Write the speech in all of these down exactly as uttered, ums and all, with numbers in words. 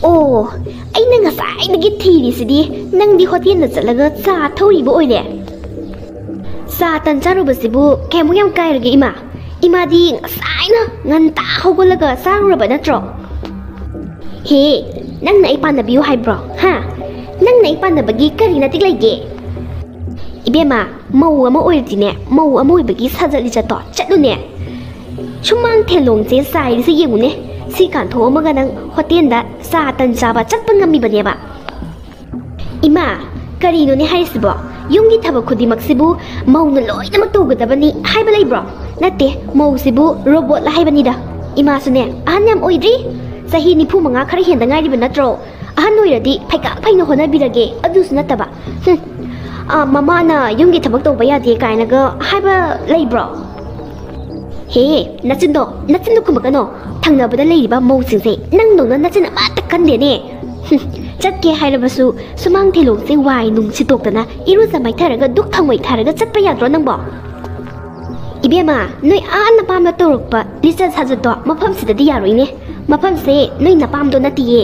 ꯑꯣ, ꯑꯩꯅ ꯉꯁꯥꯏꯗꯒꯤ ꯊꯤꯔꯤꯁꯤꯗꯤ ꯅꯪꯗꯤ ꯍꯣꯇꯦꯜꯗ ꯆꯠꯂꯒ ꯆꯥ ꯊꯧꯔꯤꯕ ꯑꯣꯏꯔꯦ꯫ ꯆꯥ ꯇꯟ ꯆꯥꯔꯨꯕꯁꯤꯕꯨ ꯀꯌꯥꯃꯨꯛ ꯌꯥꯝ ꯀꯥꯏꯔꯒꯦ ꯏꯃꯥ? ꯏꯃꯥꯗꯤ ꯉꯁꯥꯏꯅ ꯉꯟꯇꯥ ꯍꯧꯒꯠꯂꯒ ꯆꯥꯔꯨꯔꯕ ꯅꯠꯇ꯭ꯔꯣ? ꯍꯦ, ꯅꯪꯅ ꯑꯩ ꯄꯥꯟꯅꯕꯤꯌꯨ ꯍꯥꯏꯕ꯭ꯔꯣ? ꯍꯥ? ꯅꯪꯅ ꯑꯩ ꯄꯥꯟꯅꯕꯒꯤ ꯀꯔꯤ ꯅꯇꯤꯛ ꯂꯩꯒꯦ? ꯏꯕꯦꯝꯃ, ꯃꯧ ꯑꯃ ꯑꯣꯏꯔꯗꯤꯅꯦ, ꯃꯧ ꯑꯃ ꯑꯣꯏꯕꯒꯤ ꯁꯥꯖꯠ ꯂꯤꯆꯠꯇꯣ ꯆꯠꯂꯨꯅꯦ꯫ ꯁꯨꯃꯥꯡ ꯊꯦꯂꯣꯡꯁꯦ ꯆꯥꯏꯔꯤꯁꯦ ꯌꯦꯡꯉꯨꯅꯦ꯫ ꯁꯤ ꯀꯥꯟꯊꯣꯛꯑꯝꯃꯒ ꯅꯪ ꯍꯣꯇꯦꯜꯗ ꯆꯥ ꯇꯟ ꯆꯥꯕ ꯆꯠꯄ ꯉꯝꯃꯤꯕꯅꯦꯕ꯫ ꯏꯃꯥ, ꯀꯔꯤꯅꯣꯅꯦ ꯍꯥꯏꯔꯤꯁꯤꯕꯣ? ꯌꯨꯝꯒꯤ ꯊꯕꯛ ꯈꯨꯗꯤꯡꯃꯛꯁꯤꯕꯨ ꯃꯧꯅ ꯂꯣꯏꯅꯃꯛ ꯇꯧꯒꯗꯕꯅꯤ ꯍꯥꯏꯕ ꯂꯩꯕ꯭ꯔꯣ? ꯅꯠꯇꯦ, ꯃꯧꯁꯤꯕꯨ ꯔꯣꯕꯣꯠꯂ ꯍꯥꯏꯕꯅꯤꯗ꯫ ꯏꯃꯥꯁꯨꯅꯦ, ꯑꯍꯟ ꯌꯥꯝ ꯑꯣꯏꯗ꯭ꯔꯤ꯫ ꯆꯍꯤ ꯅꯤꯐꯨ ꯃꯉꯥ ꯈꯔ ꯍꯦꯟꯗ ꯉꯥꯏꯔꯤꯕ ꯅꯠꯇ꯭ꯔꯣ? ꯑꯍꯟ ꯑꯣꯏꯔꯗꯤ ꯐꯩꯀꯥꯛ ꯐꯩꯅ ꯍꯣꯠꯅꯕꯤꯔꯒꯦ, ꯑꯗꯨꯁꯨ ꯅꯠꯇꯕ꯫ ꯍꯨꯝ꯫ ꯑꯥ, ꯃꯃꯥꯅ ꯌꯨꯝꯒꯤ ꯊꯕꯛ ꯇꯧꯕ ꯌꯥꯗꯦ ꯀꯥꯏꯅꯒ ꯍꯥꯏꯕ ꯂꯩꯕ꯭ꯔꯣ? ꯍꯦ, ꯅꯆꯤꯟꯗꯣ, ꯅꯆꯤꯟꯗꯣ ꯈꯨꯝꯃꯛꯀꯅꯣ꯫ ꯊꯪꯅꯕꯗ ꯂꯩꯔꯤꯕ ꯃꯧꯁꯤꯡꯁꯦ ꯅꯪꯗꯧꯅ ꯅꯆꯤꯟ ꯑꯃꯠꯇ ꯀꯟꯗꯦꯅꯦ꯫ ꯍꯨꯝ, ꯆꯠꯀꯦ ꯍꯥꯏꯔꯕꯁꯨ ꯁꯨꯃꯥꯡ ꯊꯦꯂꯣꯡꯁꯦ ꯋꯥꯏ ꯅꯨꯡ ꯁꯤꯠꯇꯣꯛꯇꯅ ꯏꯔꯨꯖ ꯃꯥꯏꯊꯔꯒ ꯗꯨꯛ ꯊꯥꯎꯃꯩ ꯊꯥꯔꯒ ꯆꯠꯄ ꯌꯥꯗ꯭ꯔꯣ ꯅꯪꯕꯣ? ꯏꯕꯦꯝꯃ, ꯅꯣꯏ ꯑꯥ ꯅꯄꯥꯝꯗ ꯇꯧꯔꯛꯄ ꯂꯤꯆꯠ ꯁꯥꯖꯠꯇꯣ ꯃꯐꯝꯁꯤꯗꯗꯤ ꯌꯥꯔꯣꯏꯅꯦ꯫ ꯃꯐꯝꯁꯦ ꯅꯣꯏ ꯅꯄꯥꯝꯗꯣ ꯅꯠꯇꯤꯌꯦ꯫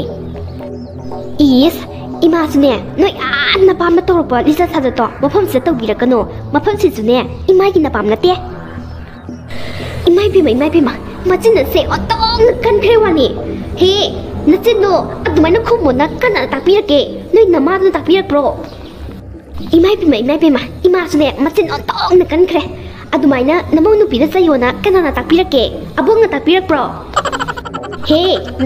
ꯏꯁ, ꯏꯃꯥꯁꯨꯅꯦ, ꯅꯣꯏ ꯑꯥ ꯅꯄꯥꯝꯗ ꯇꯧꯔꯛꯄ ꯂꯤꯆꯠ ꯁꯥꯖꯠꯇꯣ ꯃꯐꯝꯁꯤꯗ ꯇꯧꯕꯤꯔꯛꯀꯅꯣ꯫ ꯃꯐꯝꯁꯤꯁꯨꯅꯦ ꯏꯃꯥꯒꯤ ꯅꯄꯥꯝ ꯅꯠꯇꯦ꯫ ꯏꯃꯥꯏ ꯄꯦꯝꯃ, ꯏꯃꯥꯏ ꯄꯦꯝꯃ, ꯃꯆꯤꯟ ꯑꯁꯦ ꯑꯣꯟꯊꯣꯛꯅ ꯀꯟꯈ꯭ꯔꯦ ꯋꯥꯅꯤ꯫ ꯍꯦ, ꯅꯆꯤꯟꯗꯣ ꯑꯗꯨꯃꯥꯏꯅ ꯈꯨꯝꯃꯣꯅ ꯀꯅꯥꯅ ꯇꯥꯛꯄꯤꯔꯛꯀꯦ? ꯅꯣꯏ ꯅꯃꯥꯗꯨꯅ ꯇꯥꯛꯄꯤꯔꯛꯄ꯭ꯔꯣ? ꯏꯃꯥꯏ ꯄꯦꯝꯃ, ꯏꯃꯥꯏ ꯄꯦꯝꯃ, ꯏꯃꯥꯁꯨꯅꯦ ꯃꯆꯤꯟ ꯑꯣꯟꯊꯣꯛꯅ ꯀꯟꯈ꯭ꯔꯦ꯫ ꯑꯗꯨꯃꯥꯏꯅ ꯅꯃꯧ ꯅꯨꯄꯤꯗ ꯆꯩꯌꯣꯅ ꯀꯅꯥꯅ ꯇꯥꯛꯄꯤꯔꯛꯀꯦ? ꯑꯕꯣꯛꯅ ꯇꯥꯛꯄꯤꯔꯛꯄ꯭ꯔꯣ? ꯍꯦ,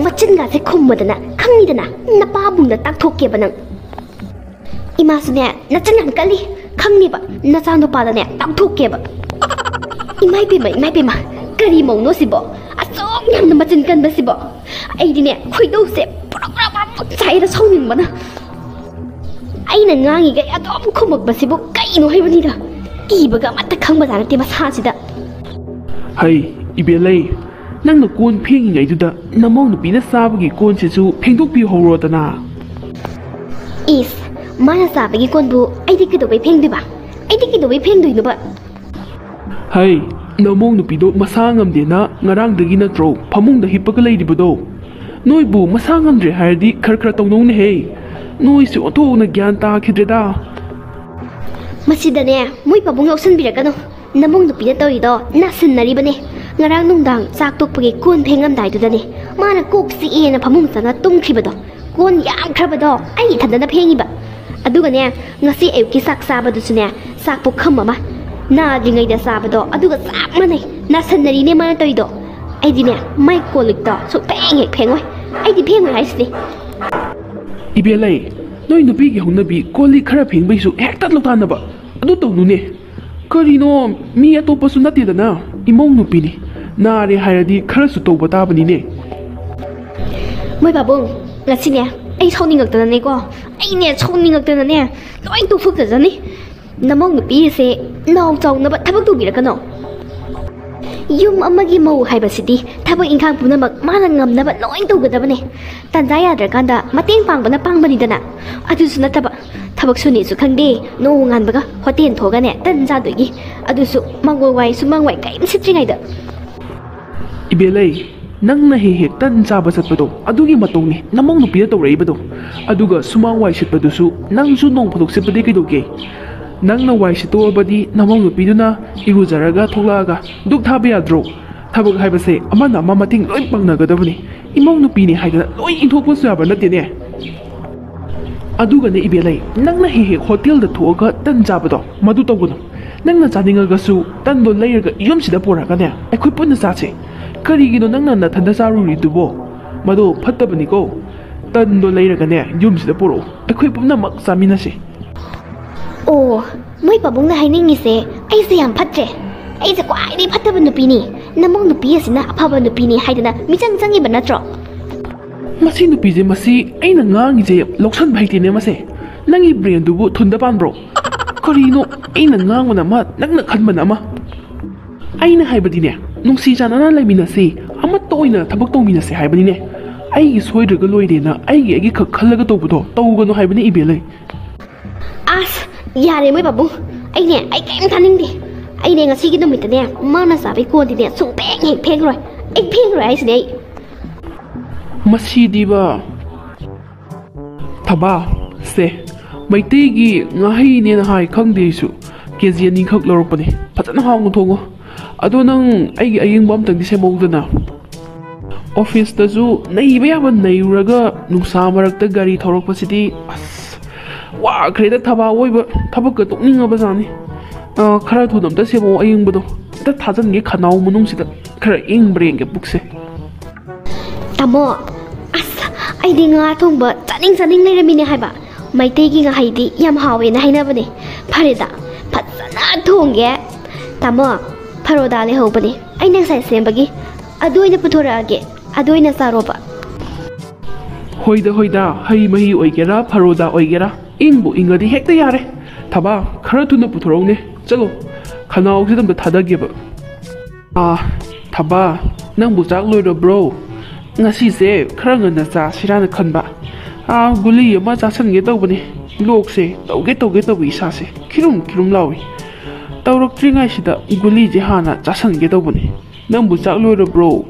ꯃꯆꯤꯟꯒꯥꯁꯦ ꯈꯨꯝꯃꯗꯅ, ꯈꯪꯉꯤꯗꯅ, ꯅꯄꯥꯕꯨꯡꯅ ꯇꯥꯛꯊꯣꯛꯀꯦꯕ ꯅꯪ꯫ ꯏꯃꯥꯁꯨꯅꯦ ꯅꯆꯤꯟ ꯌꯥꯝ ꯀꯜꯂꯤ, ꯈꯪꯉꯤꯕ, ꯅꯆꯥꯅꯨꯄꯥꯗꯅꯦ ꯇꯥꯛꯊꯣꯛꯀꯦꯕ꯫ ꯏꯃꯥꯏ ꯄꯦꯝꯃ, ꯏꯃꯥꯏ ꯄꯦꯝꯃ, ꯀꯔꯤ ꯃꯧꯅꯣ ꯁꯤꯕꯣ? ꯑꯁꯨꯛ ꯌꯥꯝꯅ ꯃꯆꯤꯟ ꯀꯟꯕꯁꯤꯕꯣ? ꯑꯩꯗꯤꯅꯦ ꯈꯣꯏꯗꯧꯁꯦ ꯄ꯭ꯔꯣꯛ ꯄ꯭ꯔꯣꯛ ꯄ꯭ꯔꯣꯛ ꯄ꯭ꯔꯣꯛ ꯆꯥꯏꯗ ꯁꯥꯎꯅꯤꯡꯕꯅ꯫ ꯑꯩꯅ ꯉꯥꯡꯉꯤꯈꯩ ꯑꯗꯨꯝ ꯈꯨꯝꯃꯛꯄꯁꯤꯕꯨ ꯀꯩꯅꯣ ꯍꯥꯏꯕꯅꯤꯗ꯫ ꯀꯤꯕꯒ ꯑꯃꯠꯇ ꯈꯪꯕꯖꯥꯠ ꯅꯠꯇꯦ ꯃꯁꯥꯁꯤꯗ꯫ ꯍꯩ, ꯏꯕꯦꯜꯂꯩ, ꯅꯪꯅ ꯀꯣꯟ ꯐꯦꯡꯉꯤꯉꯩꯗꯨꯗ ꯅꯃꯧ ꯅꯨꯄꯤꯅ ꯆꯥꯕꯒꯤ ꯀꯣꯟꯁꯤꯁꯨ ꯐꯦꯡꯗꯣꯛꯄꯤꯍꯧꯔꯣꯗꯅ꯫ ꯏꯁ, ꯃꯥꯅ ꯆꯥꯕꯒꯤ ꯀꯣꯟꯕꯨ ꯑꯩꯗꯤ ꯀꯩꯗꯧꯕꯩ ꯐꯦꯡꯗꯣꯏꯕ? ꯑꯩꯗꯤ ꯀꯩꯗꯧꯕꯩ ꯐꯦꯡꯗꯣꯏꯅꯣꯕ? ꯍꯩ, ꯅꯃꯧ ꯅꯨꯄꯤꯗꯣ ꯃꯁꯥ ꯉꯝꯗꯦꯅ ꯉꯔꯥꯡꯗꯒꯤ ꯅꯠꯇ꯭ꯔꯣ ꯐꯃꯨꯡꯗ ꯍꯤꯞꯄꯒ ꯂꯩꯔꯤꯕꯗꯣ? ꯅꯣꯏꯕꯨ ꯃꯁꯥ ꯉꯝꯗ꯭ꯔꯦ ꯍꯥꯏꯔꯗꯤ ꯈꯔ ꯈꯔ ꯇꯧꯅꯧꯅꯦꯍꯦ꯫ ꯅꯣꯏꯁꯨ ꯑꯣꯟꯊꯣꯛꯅ ꯒ꯭ꯌꯥꯟ ꯇꯥꯈꯤꯗ꯭ꯔꯦꯗ꯫ ꯃꯁꯤꯗꯅꯦ, ꯃꯣꯏ ꯄꯥꯕꯨꯡ ꯂꯧꯁꯤꯟꯕꯤꯔꯛꯀꯅꯨ꯫ ꯅꯃꯧ ꯅꯨꯄꯤꯅ ꯇꯧꯔꯤꯗꯣ ꯅꯥꯁꯤꯟꯅꯔꯤꯕꯅꯦ꯫ ꯉꯔꯥꯡ ꯅꯨꯡꯗꯥꯡ ꯆꯥꯛ ꯇꯣꯛꯄꯒꯤ ꯀꯣꯟ ꯐꯦꯡꯉꯝꯗꯥꯏꯗꯨꯗꯅꯦ, ꯃꯥꯅ ꯀꯣꯛ ꯆꯤꯛꯑꯦꯅ ꯐꯃꯨꯡ ꯆꯪꯉ ꯇꯨꯝꯈ꯭ꯔꯤꯕꯗꯣ꯫ ꯀꯣꯟ ꯌꯥꯝꯈ꯭ꯔꯕꯗꯣ ꯑꯩ ꯏꯊꯟꯗꯅ ꯐꯦꯡꯉꯤꯕ꯫ ꯑꯗꯨꯒꯅꯦ, ꯉꯁꯤ ꯑꯌꯨꯛꯀꯤ ꯆꯥꯛ ꯆꯥꯕꯗꯨꯁꯨꯅꯦ, ꯆꯥꯛ ꯄꯨꯈꯝ ꯑꯃ ꯅꯥꯗ꯭ꯔꯤꯉꯩꯗ ꯆꯥꯕꯗꯣ ꯑꯗꯨꯒ ꯆꯞ ꯃꯥꯟꯅꯩ꯫ ꯅꯥꯁꯟꯅꯔꯤꯅꯦ ꯃꯥꯅ ꯇꯧꯔꯤꯗꯣ꯫ ꯑꯩꯗꯤꯅꯦ, ꯃꯥꯏ ꯀꯣꯜ ꯂꯤꯛꯇꯣ ꯁꯨꯡꯐꯦꯡ ꯍꯦꯛ ꯐꯦꯡꯉꯣꯏ꯫ ꯑꯩꯗꯤ ꯐꯦꯡꯉꯣꯏ ꯍꯥꯏꯁꯤꯗꯤ꯫ ꯏꯕꯦꯜꯂꯩ, ꯅꯣꯏ ꯅꯨꯄꯤꯒꯤ ꯍꯧꯅꯕꯤ ꯀꯣꯜ ꯂꯤꯛ ꯈꯔ ꯐꯦꯡꯕꯩꯁꯨ ꯍꯦꯛꯇ ꯂꯧꯇꯥꯟꯅꯕ꯫ ꯑꯗꯨ ꯇꯧꯅꯨꯅꯦ꯫ ꯀꯔꯤꯅꯣ, ꯃꯤ ꯑꯇꯣꯞꯄꯁꯨ ꯅꯠꯇꯦꯗꯅ, ꯏꯃꯧ ꯅꯨꯄꯤꯅꯤ꯫ ꯅꯥꯔꯦ ꯍꯥꯏꯔꯗꯤ ꯈꯔꯁꯨ ꯇꯧꯕ ꯇꯥꯕꯅꯤꯅꯦ꯫ ꯃꯣꯏ ꯄꯥꯕꯨꯡ, ꯉꯁꯤꯅꯦ, ꯑꯩ ꯁꯥꯎꯅꯤꯡꯉꯛꯇꯅꯅꯦꯀꯣ, ꯑꯩꯅꯦ ꯁꯥꯎꯅꯤꯡꯉꯛꯇꯅꯅꯦ ꯂꯣꯏ ꯇꯣꯛꯊꯣꯛꯆꯖꯅꯤ꯫ ꯅꯃꯧ ꯅꯨꯄꯤꯁꯦ ꯅꯥꯎ ꯆꯥꯎꯅꯕ ꯊꯕꯛ ꯇꯧꯕꯤꯔꯛꯀꯅꯣ꯫ ꯌꯨꯝ ꯑꯃꯒꯤ ꯃꯧ ꯍꯥꯏꯕꯁꯤꯗꯤ ꯊꯕꯛ ꯏꯪꯈꯥꯡ ꯄꯨꯝꯅꯃꯛ ꯃꯥꯅ ꯉꯝꯅꯕ ꯂꯣꯏ ꯇꯧꯒꯗꯕꯅꯦ꯫ ꯇꯟꯖꯥ ꯌꯥꯗ꯭ꯔꯀꯥꯟꯗ ꯃꯇꯦꯡ ꯄꯥꯡꯕꯅ ꯄꯥꯡꯕꯅꯤꯗꯅ꯫ ꯑꯗꯨꯁꯨ ꯅꯠꯇꯕ, ꯊꯕꯛ ꯁꯨꯅꯤꯁꯨ ꯈꯪꯗꯦ, ꯅꯣꯡ ꯉꯥꯟꯕꯒ ꯍꯣꯇꯦꯜ ꯊꯣꯛꯑꯒꯅꯦ ꯇꯟ ꯆꯥꯗꯣꯏꯒꯤ꯫ ꯑꯗꯨꯁꯨ ꯃꯪꯒꯣꯜ ꯋꯥꯏ ꯁꯨꯃꯥꯡ ꯋꯥꯏ ꯀꯔꯤꯝ ꯁꯤꯠꯇ꯭ꯔꯤꯉꯩꯗ꯫ ꯏꯕꯦꯜꯂꯩ, ꯅꯪꯅ ꯍꯦꯛ ꯍꯦꯛ ꯇꯟ ꯆꯥꯕ ꯆꯠꯄꯗꯣ, ꯑꯗꯨꯒꯤ ꯃꯇꯧꯅꯦ ꯅꯃꯧ ꯅꯨꯄꯤꯅ ꯇꯧꯔꯛꯏꯕꯗꯣ꯫ ꯑꯗꯨꯒ ꯁꯨꯃꯥꯡ ꯋꯥꯏ ꯁꯤꯠꯄꯗꯨꯁꯨ ꯅꯪꯁꯨ ꯅꯣꯡ ꯐꯥꯗꯣꯛ ꯁꯤꯠꯄꯗꯤ ꯀꯩꯗꯧꯒꯦ? ꯅꯪꯅ ꯋꯥꯏ ꯁꯤꯠꯇꯣꯛꯑꯕꯗꯤ ꯅꯃꯧ ꯅꯨꯄꯤꯗꯨꯅ ꯏꯔꯨꯖꯔꯒ ꯊꯣꯛꯂꯛꯑꯒ ꯗꯨꯛ ꯊꯥꯕ ꯌꯥꯗ꯭ꯔꯣ? ꯊꯕꯛ ꯍꯥꯏꯕꯁꯦ ꯑꯃꯅ ꯑꯃ ꯃꯇꯦꯡ ꯂꯣꯏ ꯄꯥꯡꯅꯒꯗꯕꯅꯤ꯫ ꯏꯃꯧ ꯅꯨꯄꯤꯅꯤ ꯍꯥꯏꯗꯅ ꯂꯣꯏ ꯏꯟꯊꯣꯛꯄꯁꯨ ꯌꯥꯕ ꯅꯠꯇꯦꯅꯦ꯫ ꯑꯗꯨꯒꯅꯦ ꯏꯕꯦꯜꯂꯩ, ꯅꯪꯅ ꯍꯦꯛ ꯍꯦꯛ ꯍꯣꯇꯦꯜꯗ ꯊꯣꯛꯑꯒ ꯇꯟ ꯆꯥꯕꯗꯣ, ꯃꯗꯨ ꯇꯧꯒꯅꯨ꯫ ꯅꯪꯅ ꯆꯥꯅꯤꯡꯉꯒꯁꯨ ꯇꯟꯗꯣ ꯂꯩꯔꯒ ꯌꯨꯝꯁꯤꯗ ꯄꯨꯔꯛꯑꯒꯅꯦ, ꯑꯩꯈꯣꯏ ꯄꯨꯟꯅ ꯆꯥꯁꯦ꯫ ꯀꯔꯤꯒꯤꯅꯣ ꯅꯪꯅ ꯅꯊꯟꯗ ꯆꯥꯔꯨꯔꯤꯗꯨꯕꯣ? ꯃꯗꯣ ꯐꯠꯇꯕꯅꯤꯀꯣ꯫ ꯇꯟꯗꯣ ꯂꯩꯔꯒꯅꯦ, ꯌꯨꯝꯁꯤꯗ ꯄꯨꯔꯛꯎ, ꯑꯩꯈꯣꯏ ꯄꯨꯝꯅꯃꯛ ꯆꯥꯃꯤꯟꯅꯁꯦ꯫ ꯑꯣ, ꯃꯣꯏ ꯄꯥꯕꯨꯡꯅ ꯍꯥꯏꯅꯤꯡꯉꯤꯁꯦ ꯑꯩꯁꯦ ꯌꯥꯝ ꯐꯠꯇ꯭ꯔꯦ, ꯑꯩꯁꯦ ꯈ꯭ꯋꯥꯏꯗꯒꯤ ꯐꯠꯇꯕ ꯅꯨꯄꯤꯅꯤ, ꯅꯃꯧ ꯅꯨꯄꯤ ꯑꯁꯤꯅ ꯑꯐꯕ ꯅꯨꯄꯤꯅꯤ ꯍꯥꯏꯗꯅ ꯃꯤꯆꯪ ꯆꯪꯉꯤꯕ ꯅꯠꯇ꯭ꯔꯣ? ꯃꯁꯤ ꯅꯨꯄꯤꯁꯦ, ꯃꯁꯤ ꯑꯩꯅ ꯉꯥꯡꯉꯤꯁꯦ ꯂꯧꯁꯟꯕ ꯍꯩꯇꯦꯅꯦ ꯃꯁꯦ꯫ ꯅꯪꯒꯤ ꯕ꯭ꯔꯦꯟꯗꯨꯕꯨ ꯊꯨꯟꯗ ꯄꯥꯟꯕ꯭ꯔꯣ? ꯀꯔꯤꯅꯣ, ꯑꯩꯅ ꯉꯥꯡꯕꯅ ꯑꯃ, ꯅꯪꯅ ꯈꯟꯕꯅ ꯑꯃ꯫ ꯑꯩꯅ ꯍꯥꯏꯕꯗꯤꯅꯦ, ꯅꯨꯡꯁꯤ ꯆꯥꯟꯅꯅ ꯂꯩꯃꯤꯟꯅꯁꯤ, ꯑꯃꯠꯇ ꯑꯣꯏꯅ ꯊꯕꯛ ꯇꯧꯃꯤꯟꯅꯁꯤ ꯍꯥꯏꯕꯅꯤꯅꯦ꯫ ꯑꯩꯒꯤ ꯁꯣꯏꯗ꯭ꯔꯒ ꯂꯣꯏꯔꯦꯅ ꯑꯩꯒꯤ ꯑꯩꯒꯤ ꯈꯛ ꯈꯜꯂꯒ ꯇꯧꯕꯗꯣ ꯇꯧꯒꯅꯨ ꯍꯥꯏꯕꯅꯤ ꯏꯕꯦꯜꯂꯩ꯫ ꯑꯁ, ꯌꯥꯔꯦ ꯃꯣꯏ ꯄꯥꯕꯨꯡ, ꯑꯩꯅꯦ, ꯑꯩ ꯀꯔꯤꯝ ꯇꯥꯅꯤꯡꯗꯦ꯫ ꯑꯩꯅꯦ, ꯉꯁꯤꯒꯤ ꯅꯨꯃꯤꯠꯇꯅꯦ, ꯃꯥꯅ ꯆꯥꯕꯩ ꯀꯣꯟꯗꯤꯅꯦ ꯁꯨꯡꯐꯦꯡ ꯍꯦꯛ ꯐꯦꯡꯂꯣꯏ꯫ ꯑꯩ ꯐꯦꯡꯂꯣꯏ ꯍꯥꯏꯁꯤꯅꯦ ꯑꯩ꯫ ꯃꯁꯤꯗꯤꯕ꯫ ꯊꯕꯥ, ꯁꯦ, ꯃꯩꯇꯩꯒꯤ ꯉꯥꯍꯩꯅꯦꯅ ꯍꯥꯏ, ꯈꯪꯗꯦ ꯑꯩꯁꯨ꯫ ꯀꯦ ꯖꯤ ꯑꯅꯤꯈꯛ ꯂꯧꯔꯛꯄꯅꯦ꯫ ꯐꯖꯅ ꯍꯥꯎꯅ ꯊꯣꯡꯉꯣ꯫ ꯑꯗꯣ ꯅꯪ ꯑꯩꯒꯤ ꯑꯌꯤꯡꯕ ꯑꯝꯇꯪꯗꯤ ꯁꯦꯝꯍꯧꯗꯅ꯫ ꯑꯣꯐꯤꯁꯇꯁꯨ ꯅꯩꯕ ꯌꯥꯕ ꯅꯩꯔꯨꯔꯒ ꯅꯨꯡꯁꯥ ꯃꯔꯛꯇ ꯒꯥꯔꯤ ꯊꯧꯔꯛꯄꯁꯤꯗꯤ ꯑꯁ, ꯋꯥꯈ꯭ꯔꯦꯗ ꯊꯕꯥ ꯑꯣꯏꯕ꯫ ꯊꯕꯛꯀ ꯇꯣꯛꯅꯤꯡꯉꯕ ꯖꯥꯠꯅꯤ꯫ ꯑ, ꯈꯔ ꯊꯨꯅ ꯑꯝꯇ ꯁꯦꯝꯃꯛꯑꯣ ꯑꯌꯤꯡꯕꯗꯣ꯫ ꯑꯝꯇ ꯊꯥꯖꯟꯒꯦ ꯈꯅꯥꯎ ꯃꯅꯨꯡꯁꯤꯗ꯫ ꯈꯔ ꯏꯪꯕ꯭ꯔꯥ ꯌꯦꯡꯒꯦ ꯄꯨꯛꯁꯦ꯫ ꯇꯥꯃꯣ, ꯑꯁ, ꯑꯩꯗꯤ ꯉꯥ ꯊꯣꯡꯕ ꯆꯥꯅꯤꯡ ꯆꯥꯅꯤꯡ ꯂꯩꯔꯝꯃꯤꯅꯦ ꯍꯥꯏꯕ꯫ ꯃꯩꯇꯩꯒꯤ ꯉꯥꯍꯩꯗꯤ ꯌꯥꯝ ꯍꯥꯎꯋꯦꯅ ꯍꯥꯏꯅꯕꯅꯦ꯫ ꯐꯔꯦꯗ, ꯐꯖꯅ ꯊꯣꯡꯒꯦ꯫ ꯇꯥꯃꯣ, ꯐꯔꯣꯗꯥ ꯂꯩꯍꯧꯕꯅꯦ ꯑꯩꯅ ꯉꯁꯥꯏ ꯁꯦꯝꯕꯒꯤ꯫ ꯑꯗꯨ ꯑꯣꯏꯅ ꯄꯨꯊꯣꯔꯛꯑꯒꯦ, ꯑꯗꯨ ꯑꯣꯏꯅ ꯆꯥꯔꯣꯕ꯫ ꯍꯣꯏꯗ, ꯍꯣꯏꯗ, ꯍꯩ ꯃꯍꯤ ꯑꯣꯏꯒꯦꯔꯥ, ꯐꯔꯣꯗꯥ ꯑꯣꯏꯒꯦꯔꯥ, ꯏꯪꯕꯨ ꯏꯪꯉꯗꯤ ꯍꯦꯛꯇ ꯌꯥꯔꯦ꯫ ꯊꯕꯥ, ꯈꯔ ꯊꯨꯅ ꯄꯨꯊꯣꯔꯛꯎꯅꯦ꯫ ꯆꯠꯂꯣ, ꯈꯅꯥꯎꯁꯤꯗ ꯑꯝꯇ ꯊꯥꯗꯒꯦꯕ꯫ ꯑꯥ, ꯊꯕꯥ, ꯅꯪꯕꯨ ꯆꯥꯛ ꯂꯣꯏꯔꯕ꯭ꯔꯣ? ꯉꯁꯤꯁꯦ ꯈꯔ ꯉꯟꯅ ꯆꯥꯁꯤꯔꯥꯅ ꯈꯟꯕ꯫ ꯑꯥ, ꯒꯨꯂꯤ ꯑꯃ ꯆꯥꯁꯟꯒꯦ ꯇꯧꯕꯅꯦ꯫ ꯂꯣꯛꯁꯦ ꯇꯧꯒꯦ ꯇꯧꯒꯦ ꯇꯧꯕ, ꯏꯁꯥꯁꯦ ꯈꯤꯔꯨꯝ ꯈꯤꯔꯨꯝ ꯂꯥꯎꯏ꯫ ꯇꯧꯔꯛꯇ꯭ꯔꯤꯉꯩꯁꯤꯗ ꯒꯨꯂꯤꯁꯦ ꯍꯥꯟꯅ ꯆꯥꯁꯟꯒꯦ ꯇꯧꯕꯅꯦ꯫ ꯅꯪꯕꯨ ꯆꯥꯛ ꯂꯣꯏꯔꯕ꯭ꯔꯣ?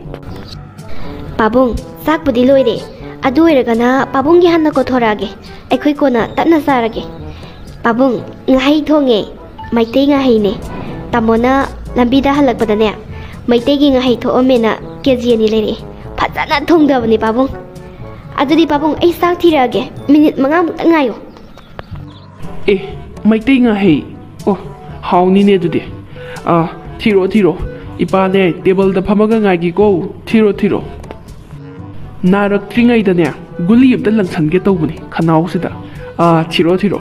ꯄꯥꯕꯨꯡ, ꯆꯥꯛꯄꯨꯗꯤ ꯂꯣꯏꯔꯦ꯫ ꯑꯗꯨ ꯑꯣꯏꯔꯒꯅ ꯄꯥꯕꯨꯡꯒꯤ ꯍꯥꯟꯅ ꯀꯣꯊꯣꯔꯛꯑꯒꯦ꯫ ꯑꯩꯈꯣꯏ ꯀꯣꯟꯅ ꯇꯞꯅ ꯆꯥꯔꯒꯦ꯫ ꯄꯥꯕꯨꯡ, ꯉꯥꯍꯩ ꯊꯣꯡꯉꯦ꯫ ꯃꯩꯇꯩ ꯉꯥꯍꯩꯅꯦ꯫ ꯇꯥꯃꯣꯅ ꯂꯝꯕꯤꯗ ꯍꯜꯂꯛꯄꯗꯅꯦ, ꯃꯩꯇꯩꯒꯤ ꯉꯥꯍꯩ ꯊꯣꯛꯑꯝꯃꯦꯅ ꯀꯦ ꯖꯤ ꯑꯅꯤ ꯂꯩꯔꯛꯑꯦ꯫ ꯐꯖꯅ ꯊꯣꯡꯗꯕꯅꯦ ꯄꯥꯕꯨꯡ꯫ ꯑꯗꯨꯗꯤ ꯄꯥꯕꯨꯡ, ꯑꯩ ꯆꯥꯛ ꯊꯤꯔꯛꯑꯒꯦ꯫ ꯃꯤꯅꯤꯠ ꯃꯉꯥꯃꯨꯛꯇ ꯉꯥꯏꯌꯣ꯫ ꯑꯦ, ꯃꯩꯇꯩ ꯉꯥꯍꯩ꯫ ꯑꯣ, ꯍꯥꯎꯅꯤꯅꯦ ꯑꯗꯨꯗꯤ꯫ ꯑꯥ, ꯊꯤꯔꯣ, ꯊꯤꯔꯣ꯫ ꯏꯄꯥꯅꯦ, ꯇꯦꯕꯜꯗ ꯐꯝꯃꯒ ꯉꯥꯏꯒꯦꯀꯣ꯫ ꯊꯤꯔꯣ, ꯊꯤꯔꯣ꯫ ꯅꯥꯔꯛꯇ꯭ꯔꯤꯉꯩꯗꯅꯦ, ꯒꯨꯂꯤ ꯑꯝꯇ ꯂꯪꯁꯟꯒꯦ ꯇꯧꯕꯅꯤ ꯈꯅꯥꯎꯁꯤꯗ꯫ ꯑꯥ, ꯊꯤꯔꯣ, ꯊꯤꯔꯣ꯫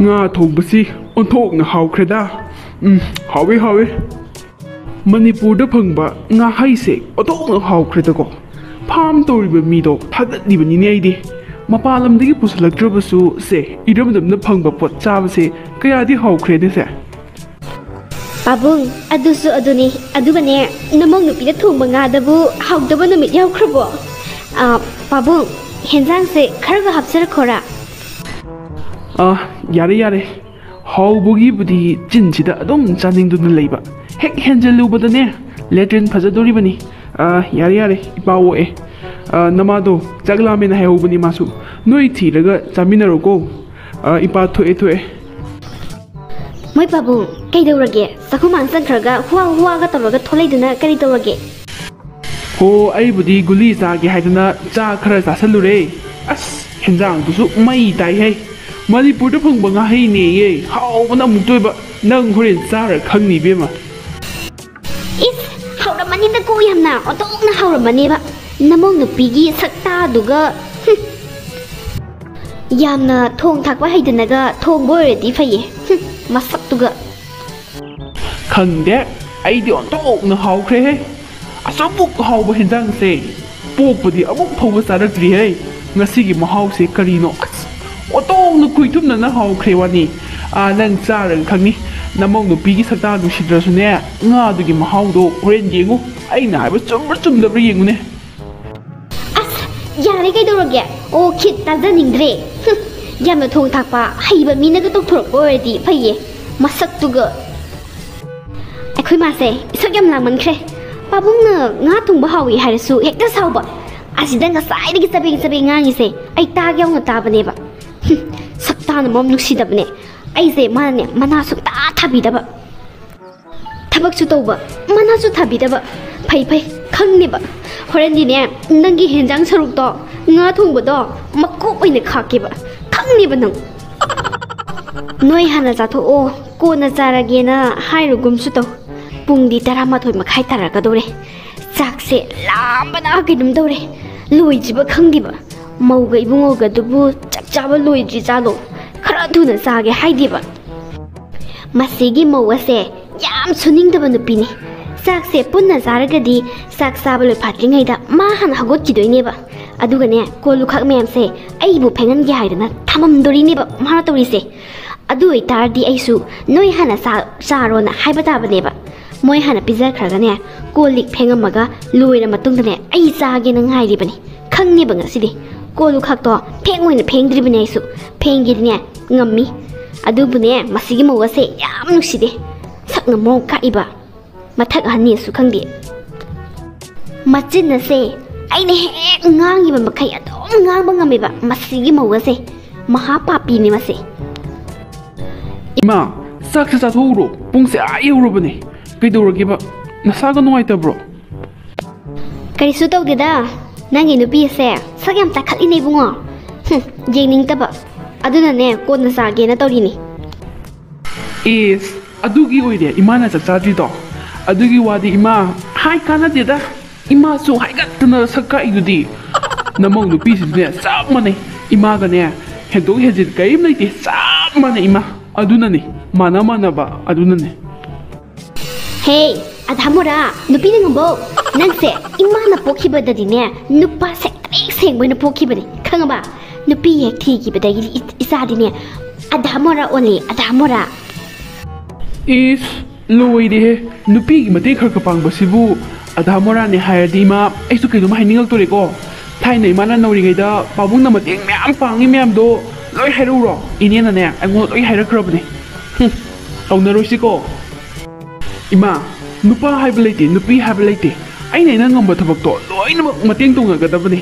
ꯉꯥ ꯊꯣꯡꯕꯁꯤ ꯑꯣꯟꯊꯣꯛꯅ ꯍꯥꯎꯈ꯭ꯔꯦꯗ꯫ ꯎꯝ, ꯍꯥꯎꯋꯤ, ꯍꯥꯎꯋꯤ꯫ ꯃꯅꯤꯄꯨꯔꯗ ꯐꯪꯕ ꯉꯥꯍꯩꯁꯦ ꯑꯣꯟꯊꯣꯛꯅ ꯍꯥꯎꯈ꯭ꯔꯦꯗꯀꯣ꯫ ꯐꯥꯔꯝ ꯇꯧꯔꯤꯕ ꯃꯤꯗꯣ ꯊꯥꯒꯠꯂꯤꯕꯅꯤꯅꯦ ꯑꯩꯗꯤ꯫ ꯃꯄꯥꯟ ꯂꯝꯗꯒꯤ ꯄꯨꯁꯤꯜꯂꯛꯇ꯭ꯔꯕꯁꯨ ꯁꯦ, ꯏꯔꯝꯗꯝꯗ ꯐꯪꯕ ꯄꯣꯠ ꯆꯥꯕꯁꯦ ꯀꯌꯥꯗꯤ ꯍꯥꯎꯈ꯭ꯔꯦꯅꯦ ꯁꯦ꯫ ꯄꯥꯕꯨꯡ, ꯑꯗꯨꯁꯨ ꯑꯗꯨꯅꯤ꯫ ꯑꯗꯨꯒꯅꯦ, ꯅꯃꯧ ꯅꯨꯄꯤꯅ ꯊꯣꯡꯕ ꯉꯥꯗꯕꯨ ꯍꯥꯎꯇꯕ ꯅꯨꯃꯤꯠ ꯌꯥꯎꯈ꯭ꯔꯕꯣ? ꯑꯥ, ꯄꯥꯕꯨꯡ, ꯍꯦꯟꯖꯥꯡꯁꯦ ꯈꯔꯒ ꯍꯥꯞꯆꯔꯛꯈꯣꯔꯥ? ꯑꯥ, ꯌꯥꯔꯦ, ꯌꯥꯔꯦ꯫ ꯍꯥꯎꯕꯒꯤꯕꯨꯗꯤ ꯆꯤꯟꯁꯤꯗ ꯑꯗꯨꯝ ꯆꯥꯅꯤꯡꯗꯨꯅ ꯂꯩꯕ꯫ ꯍꯦꯛ ꯍꯦꯟꯖꯜꯂꯨꯕꯗꯅꯦ, ꯂꯦꯇ꯭ꯔꯤꯟ ꯐꯖꯗꯣꯔꯤꯕꯅꯤ꯫ ꯑꯥ, ꯌꯥꯔꯦ, ꯌꯥꯔꯦ, ꯏꯄꯥ ꯑꯣꯛꯑꯦ꯫ ꯑꯥ, ꯅꯃꯥꯗꯣ ꯆꯥꯛ ꯂꯥꯝꯃꯦꯅ ꯍꯥꯏꯍꯧꯕꯅꯤ ꯃꯥꯁꯨ꯫ ꯅꯣꯏ ꯊꯤꯔꯒ ꯆꯥꯃꯤꯟꯅꯔꯣꯀꯣ꯫ ꯑꯥ, ꯏꯄꯥ ꯊꯣꯛꯑꯦ, ꯊꯣꯛꯑꯦ꯫ ꯃꯣꯏ ꯄꯥꯕꯨꯡ, ꯀꯩꯗꯧꯔꯒꯦ? ꯆꯥꯛꯈꯨꯝ ꯃꯥꯡ ꯆꯪꯈ꯭ꯔꯒ ꯍꯨꯋꯥ ꯍꯨꯋꯥꯒ ꯇꯧꯔꯒ ꯊꯣꯛꯂꯛꯏꯗꯨꯅ ꯀꯔꯤ ꯇꯧꯔꯒꯦ? ꯍꯣ, ꯑꯩꯕꯨꯗꯤ ꯒꯨꯂꯤ ꯆꯥꯒꯦ ꯍꯥꯏꯗꯅ ꯆꯥ ꯈꯔ ꯆꯥꯁꯜꯂꯨꯔꯦ꯫ ꯑꯁ, ꯍꯦꯟꯖꯥꯡꯗꯨꯁꯨ ꯃꯩ ꯇꯥꯏꯍꯦ꯫ ꯃꯅꯤꯄꯨꯔꯗ ꯐꯪꯕ ꯉꯥꯍꯩꯅꯦꯌꯦ꯫ ꯍꯥꯎꯕꯅ ꯑꯃꯨꯛꯇꯣꯏꯕ꯫ ꯅꯪ ꯍꯣꯔꯦꯟ ꯆꯥꯔ ꯈꯪꯅꯤ, ꯏꯕꯦꯝꯃ꯫ ꯏꯁ, ꯍꯥꯎꯔꯝꯃꯅꯤꯗꯀꯣ ꯌꯥꯝꯅ꯫ ꯑꯣꯟꯊꯣꯛꯅ ꯍꯥꯎꯔꯝꯃꯅꯦꯕ꯫ ꯅꯃꯧ ꯅꯨꯄꯤꯒꯤ ꯁꯛꯇꯥꯗꯨꯒ꯫ ꯍꯨꯝ꯫ ꯌꯥꯝꯅ ꯊꯣꯡ ꯊꯥꯛꯄ ꯍꯩꯗꯅꯒ ꯊꯣꯡꯕ ꯑꯣꯏꯔꯗꯤ ꯐꯩꯌꯦ꯫ ꯍꯨꯝ, ꯃꯁꯛꯇꯨꯒ꯫ ꯈꯪꯗꯦ, ꯑꯩꯗꯤ ꯑꯣꯟꯊꯣꯛꯅ ꯍꯥꯎꯈ꯭ꯔꯦꯍꯦ꯫ ꯑꯁꯨꯃꯨꯛ ꯍꯥꯎꯕ ꯍꯦꯟꯖꯥꯡꯁꯦ ꯄꯣꯛꯄꯗꯤ ꯑꯃꯨꯛ ꯐꯥꯎꯕ ꯆꯥꯔꯛꯇ꯭ꯔꯤꯍꯦ꯫ ꯉꯁꯤꯒꯤ ꯃꯍꯥꯎꯁꯦ ꯀꯔꯤꯅꯣ? ꯑꯁ, ꯑꯣꯟꯊꯣꯛꯅ ꯈꯨꯏꯊꯨꯝꯅꯅ ꯍꯥꯎꯈ꯭ꯔꯦ ꯋꯥꯅꯤ꯫ ꯑꯥ, ꯅꯪ ꯆꯥꯔꯒ ꯈꯪꯅꯤ꯫ ꯅꯃꯧ ꯅꯨꯄꯤꯒꯤ ꯁꯛꯇꯥ ꯅꯨꯡꯁꯤꯗ꯭ꯔꯁꯨꯅꯦ, ꯉꯥꯗꯨꯒꯤ ꯃꯍꯥꯎꯗꯣ ꯍꯣꯔꯦꯟ ꯌꯦꯡꯉꯨ꯫ ꯑꯩꯅ ꯍꯥꯏꯕ ꯆꯨꯝꯕ꯭ꯔꯥ ꯆꯨꯝꯗꯕ꯭ꯔꯥ ꯌꯦꯡꯉꯨꯅꯦ꯫ ꯑꯁ, ꯌꯥꯔꯦ ꯀꯩꯗꯧꯔꯒꯦ? ꯑꯣ, ꯈꯤꯠ ꯇꯥꯖꯅꯤꯡꯗ꯭ꯔꯦ꯫ ꯍꯨꯝ, ꯌꯥꯝꯅ ꯊꯣꯡ ꯊꯥꯛꯄ ꯍꯩꯕ ꯃꯤꯅꯒ ꯇꯧꯊꯣꯔꯛꯄ ꯑꯣꯏꯔꯗꯤ ꯐꯩꯌꯦ꯫ ꯃꯁꯛꯇꯨꯒ꯫ ꯑꯩꯈꯣꯏ ꯃꯥꯁꯦ ꯏꯁꯛ ꯌꯥꯝ ꯂꯥꯡꯃꯟꯈ꯭ꯔꯦ꯫ ꯄꯥꯕꯨꯡꯅ ꯉꯥ ꯊꯣꯡꯕ ꯍꯥꯎꯏ ꯍꯥꯏꯔꯁꯨ ꯍꯦꯛꯇ ꯁꯥꯎꯕ꯫ ꯑꯁꯤꯗ ꯉꯁꯥꯏꯗꯒꯤ ꯆꯕꯦꯡ ꯆꯕꯦꯡ ꯉꯥꯡꯉꯤꯁꯦ ꯑꯩ ꯇꯥꯒꯦ ꯌꯥꯎꯅ ꯇꯥꯕꯅꯦꯕ꯫ ꯍꯨꯝ, ꯁꯛꯇꯥꯅ ꯃꯔꯣꯝ ꯅꯨꯡꯁꯤꯗꯕꯅꯦ꯫ ꯑꯩꯁꯦ ꯃꯥꯅꯅꯦ ꯃꯅꯥ ꯁꯨꯡꯇꯥ ꯊꯥꯕꯤꯗꯕ꯫ ꯊꯕꯛꯁꯨ ꯇꯧꯕ, ꯃꯅꯥꯁꯨ ꯊꯥꯕꯤꯗꯕ꯫ ꯐꯩ, ꯐꯩ, ꯈꯪꯅꯦꯕ꯫ ꯍꯣꯔꯦꯟꯗꯤꯅꯦ, ꯅꯪꯒꯤ ꯍꯦꯟꯖꯥꯡ ꯁꯔꯨꯛꯇꯣ, ꯉꯥ ꯊꯣꯡꯕꯗꯣ, ꯃꯀꯣꯛ ꯑꯣꯏꯅ ꯈꯥꯛꯀꯦꯕ꯫ ꯈꯪꯅꯦꯕ ꯅꯪ꯫ ꯅꯣꯏ ꯍꯥꯟꯅ ꯆꯥꯊꯣꯛꯑꯣ, ꯀꯣꯟꯅ ꯆꯥꯔꯒꯦꯅ ꯍꯥꯏꯔꯨꯒꯨꯝꯁꯨ ꯇꯧ꯫ ꯄꯨꯡꯗꯤ ꯇꯔꯥꯃꯥꯊꯣꯏ ꯃꯈꯥꯏ ꯇꯥꯔꯛꯀꯗꯧꯔꯦ꯫ ꯆꯥꯛꯁꯦ ꯂꯥꯝꯕꯅ ꯀꯩꯅꯣꯝ ꯇꯧꯔꯦ꯫ ꯂꯣꯏꯗ꯭ꯔꯤꯕ ꯈꯪꯗꯦꯕ꯫ ꯃꯧꯒ ꯏꯕꯨꯡꯉꯣꯒꯗꯨꯕꯨ ꯆꯥꯛ ꯆꯥꯕ ꯂꯣꯏꯗ꯭ꯔꯤ ꯖꯥꯠꯂꯣ? ꯈꯔ ꯊꯨꯅ ꯆꯥꯒꯦ ꯍꯥꯏꯗꯦꯕ꯫ ꯃꯁꯤꯒꯤ ꯃꯧ ꯑꯁꯦ ꯌꯥꯝ ꯁꯨꯅꯤꯡꯗꯕ ꯅꯨꯄꯤꯅꯤ꯫ ꯆꯥꯛꯁꯦ ꯄꯨꯟꯅ ꯆꯥꯔꯒꯗꯤ ꯆꯥꯛ ꯆꯥꯕ ꯂꯣꯏꯐꯥꯠꯇ꯭ꯔꯤꯉꯩꯗ ꯃꯥ ꯍꯥꯟꯅ ꯍꯧꯒꯠꯈꯤꯗꯣꯏꯅꯦꯕ꯫ ꯑꯗꯨꯒꯅꯦ, ꯀꯣꯜ ꯂꯨꯈꯥꯛ ꯃꯌꯥꯝꯁꯦ ꯑꯩꯕꯨ ꯐꯦꯡꯍꯟꯒꯦ ꯍꯥꯏꯗꯅ ꯊꯝꯃꯝꯗꯣꯔꯤꯅꯦꯕ ꯃꯥꯅ ꯇꯧꯔꯤꯁꯦ꯫ ꯑꯗꯨ ꯑꯣꯏꯇꯥꯔꯗꯤ ꯑꯩꯁꯨ ꯅꯣꯏ ꯍꯥꯟꯅ ꯆꯥ-, ꯆꯥꯔꯣꯅ ꯍꯥꯏꯕ ꯇꯥꯕꯅꯦꯕ꯫ ꯃꯣꯏ ꯍꯥꯟꯅ ꯄꯤꯖꯈ꯭ꯔꯒꯅꯦ, ꯀꯣꯜ ꯂꯤꯛ ꯐꯦꯡꯉꯝꯃꯒ ꯂꯣꯏꯔ ꯃꯇꯨꯡꯗꯅꯦ ꯑꯩ ꯆꯥꯒꯦꯅ ꯉꯥꯏꯔꯤꯕꯅꯤ꯫ ꯈꯪꯅꯦꯕ ꯉꯁꯤꯗꯤ꯫ ꯀꯣꯜ ꯂꯨꯈꯥꯛꯇꯣ ꯐꯦꯡ ꯑꯣꯏꯅ ꯐꯦꯡꯗ꯭ꯔꯤꯕꯅꯦ ꯑꯩꯁꯨ꯫ ꯐꯦꯡꯒꯦꯗꯤꯅꯦ ꯉꯝꯃꯤ꯫ ꯑꯗꯨꯕꯨꯅꯦ, ꯃꯁꯤꯒꯤ ꯃꯧ ꯑꯁꯦ ꯌꯥꯝ ꯅꯨꯡꯁꯤꯗꯦ꯫ ꯁꯛꯅ ꯃꯑꯣꯡ ꯀꯥꯛꯏꯕ꯫ ꯃꯊꯛ ꯑꯍꯟꯅꯦꯁꯨ ꯈꯪꯗꯦ꯫ ꯃꯆꯤꯟ ꯑꯁꯦ ꯑꯩꯅ ꯍꯦꯛ ꯉꯥꯡꯉꯤꯕ ꯃꯈꯩ ꯑꯗꯨꯝ ꯉꯥꯡꯕ ꯉꯝꯃꯦꯕ ꯃꯁꯤꯒꯤ ꯃꯧ ꯑꯁꯦ꯫ ꯃꯍꯥ ꯄꯥꯄꯤꯅꯦ ꯃꯁꯦ꯫ ꯏꯃꯥ, ꯆꯥꯛꯁꯦ ꯆꯥꯊꯣꯛꯎꯔꯣ, ꯄꯨꯡꯁꯦ ꯑꯥ ꯌꯧꯔꯕꯅꯦ꯫ ꯀꯩꯗꯧꯔꯒꯦꯕ? ꯅꯁꯥꯒ ꯅꯨꯡꯉꯥꯏꯇꯕ꯭ꯔꯣ? ꯀꯔꯤꯁꯨ ꯇꯧꯗꯦꯗ, ꯅꯪꯒꯤ ꯅꯨꯄꯤ ꯑꯁꯦ ꯁꯛ ꯌꯥꯝ ꯆꯥꯈꯠꯂꯤꯅꯦ ꯏꯕꯨꯡꯉꯣ꯫ ꯍꯨꯝ, ꯌꯦꯡꯅꯤꯡꯗꯕ꯫ ꯑꯗꯨꯅꯅꯦ ꯀꯣꯟꯅ ꯆꯥꯒꯦꯅ ꯇꯧꯔꯤꯅꯤ꯫ ꯏꯁ, ꯑꯗꯨꯒꯤ ꯑꯣꯏꯔꯦ ꯏꯃꯥꯅ ꯆꯥꯛ ꯆꯥꯗ꯭ꯔꯤꯗꯣ꯫ ꯑꯗꯨꯒꯤ ꯋꯥꯗꯤ ꯏꯃꯥ, ꯍꯥꯏ ꯀꯥꯟꯅꯗꯦꯗ꯫ ꯏꯃꯥꯁꯨ ꯍꯥꯏꯒꯠꯇꯅ ꯁꯛ ꯀꯥꯛꯏꯗꯨꯗꯤ꯫ ꯅꯃꯧ ꯅꯨꯄꯤꯁꯤꯗꯤꯅꯦ ꯆꯞ ꯃꯥꯟꯅꯩ꯫ ꯏꯃꯥꯒꯅꯦ ꯍꯦꯟꯗꯣꯛ ꯍꯦꯟꯖꯤꯟ ꯀꯔꯤꯝ ꯂꯩꯇꯦ, ꯆꯞ ꯃꯥꯟꯅꯩ ꯏꯃꯥ꯫ ꯑꯗꯨꯅꯅꯤ, ꯃꯥꯟꯅ ꯃꯥꯟꯅꯕ ꯑꯗꯨꯅꯅꯦ꯫ ꯍꯦ, ꯑꯙꯥ ꯃꯣꯔꯥ, ꯅꯨꯄꯤꯅ ꯉꯝꯕꯧ, ꯅꯪꯁꯦ ꯏꯃꯥꯅ ꯄꯣꯛꯈꯤꯕꯗꯗꯤꯅꯦ ꯅꯨꯄꯥ ꯁꯦꯛꯇ꯭ꯔꯤꯛ ꯁꯦꯡꯕ ꯑꯣꯏꯅ ꯄꯣꯛꯈꯤꯕꯅꯦ, ꯈꯪꯉꯕ? ꯅꯨꯄꯤ ꯍꯦꯛ ꯊꯤꯈꯤꯕꯗꯒꯤꯗꯤ ꯏ-, ꯏꯆꯥꯗꯤꯅꯦ ꯑꯙꯥ ꯃꯣꯔꯥ ꯑꯣꯜꯂꯦ, ꯑꯙꯥ ꯃꯣꯔꯥ꯫ ꯏꯁ, ꯂꯣꯏꯔꯦꯍꯦ! ꯅꯨꯄꯤꯒꯤ ꯃꯇꯦꯡ ꯈꯔ ꯈꯔ ꯄꯥꯡꯕꯁꯤꯕꯨ ꯑꯙꯥ ꯃꯣꯔꯥꯅꯦ ꯍꯥꯏꯔꯗꯤ, ꯏꯃꯥ, ꯑꯩꯁꯨ ꯀꯩꯅꯣꯝ ꯍꯥꯏꯅꯤꯡꯉꯛꯇꯣꯔꯦꯀꯣ꯫ ꯊꯥꯏꯅ ꯏꯃꯥꯅ ꯅꯧꯔꯤꯉꯩꯗ ꯄꯥꯕꯨꯡꯅ ꯃꯇꯦꯡ ꯃꯌꯥꯝ ꯄꯥꯡꯉꯤ ꯃꯌꯥꯝꯗꯣ ꯂꯣꯏ ꯍꯥꯏꯔꯛꯎꯔꯣ? ꯏꯅꯦꯅꯅꯦ ꯑꯩꯉꯣꯟꯗ ꯂꯣꯏ ꯍꯥꯏꯔꯛꯈ꯭ꯔꯕꯅꯦ꯫ ꯍꯨꯝ, ꯇꯧꯅꯔꯣꯏꯁꯤꯀꯣ꯫ ꯏꯃꯥ, ꯅꯨꯄꯥ ꯍꯥꯏꯕ ꯂꯩꯇꯦ, ꯅꯨꯄꯤ ꯍꯥꯏꯕ ꯂꯩꯇꯦ꯫ ꯑꯩꯅ ꯑꯩꯅ ꯉꯝꯕ ꯊꯕꯛꯇꯣ ꯂꯣꯏꯅꯃꯛ ꯃꯇꯦꯡ ꯇꯧꯅꯒꯗꯕꯅꯦ꯫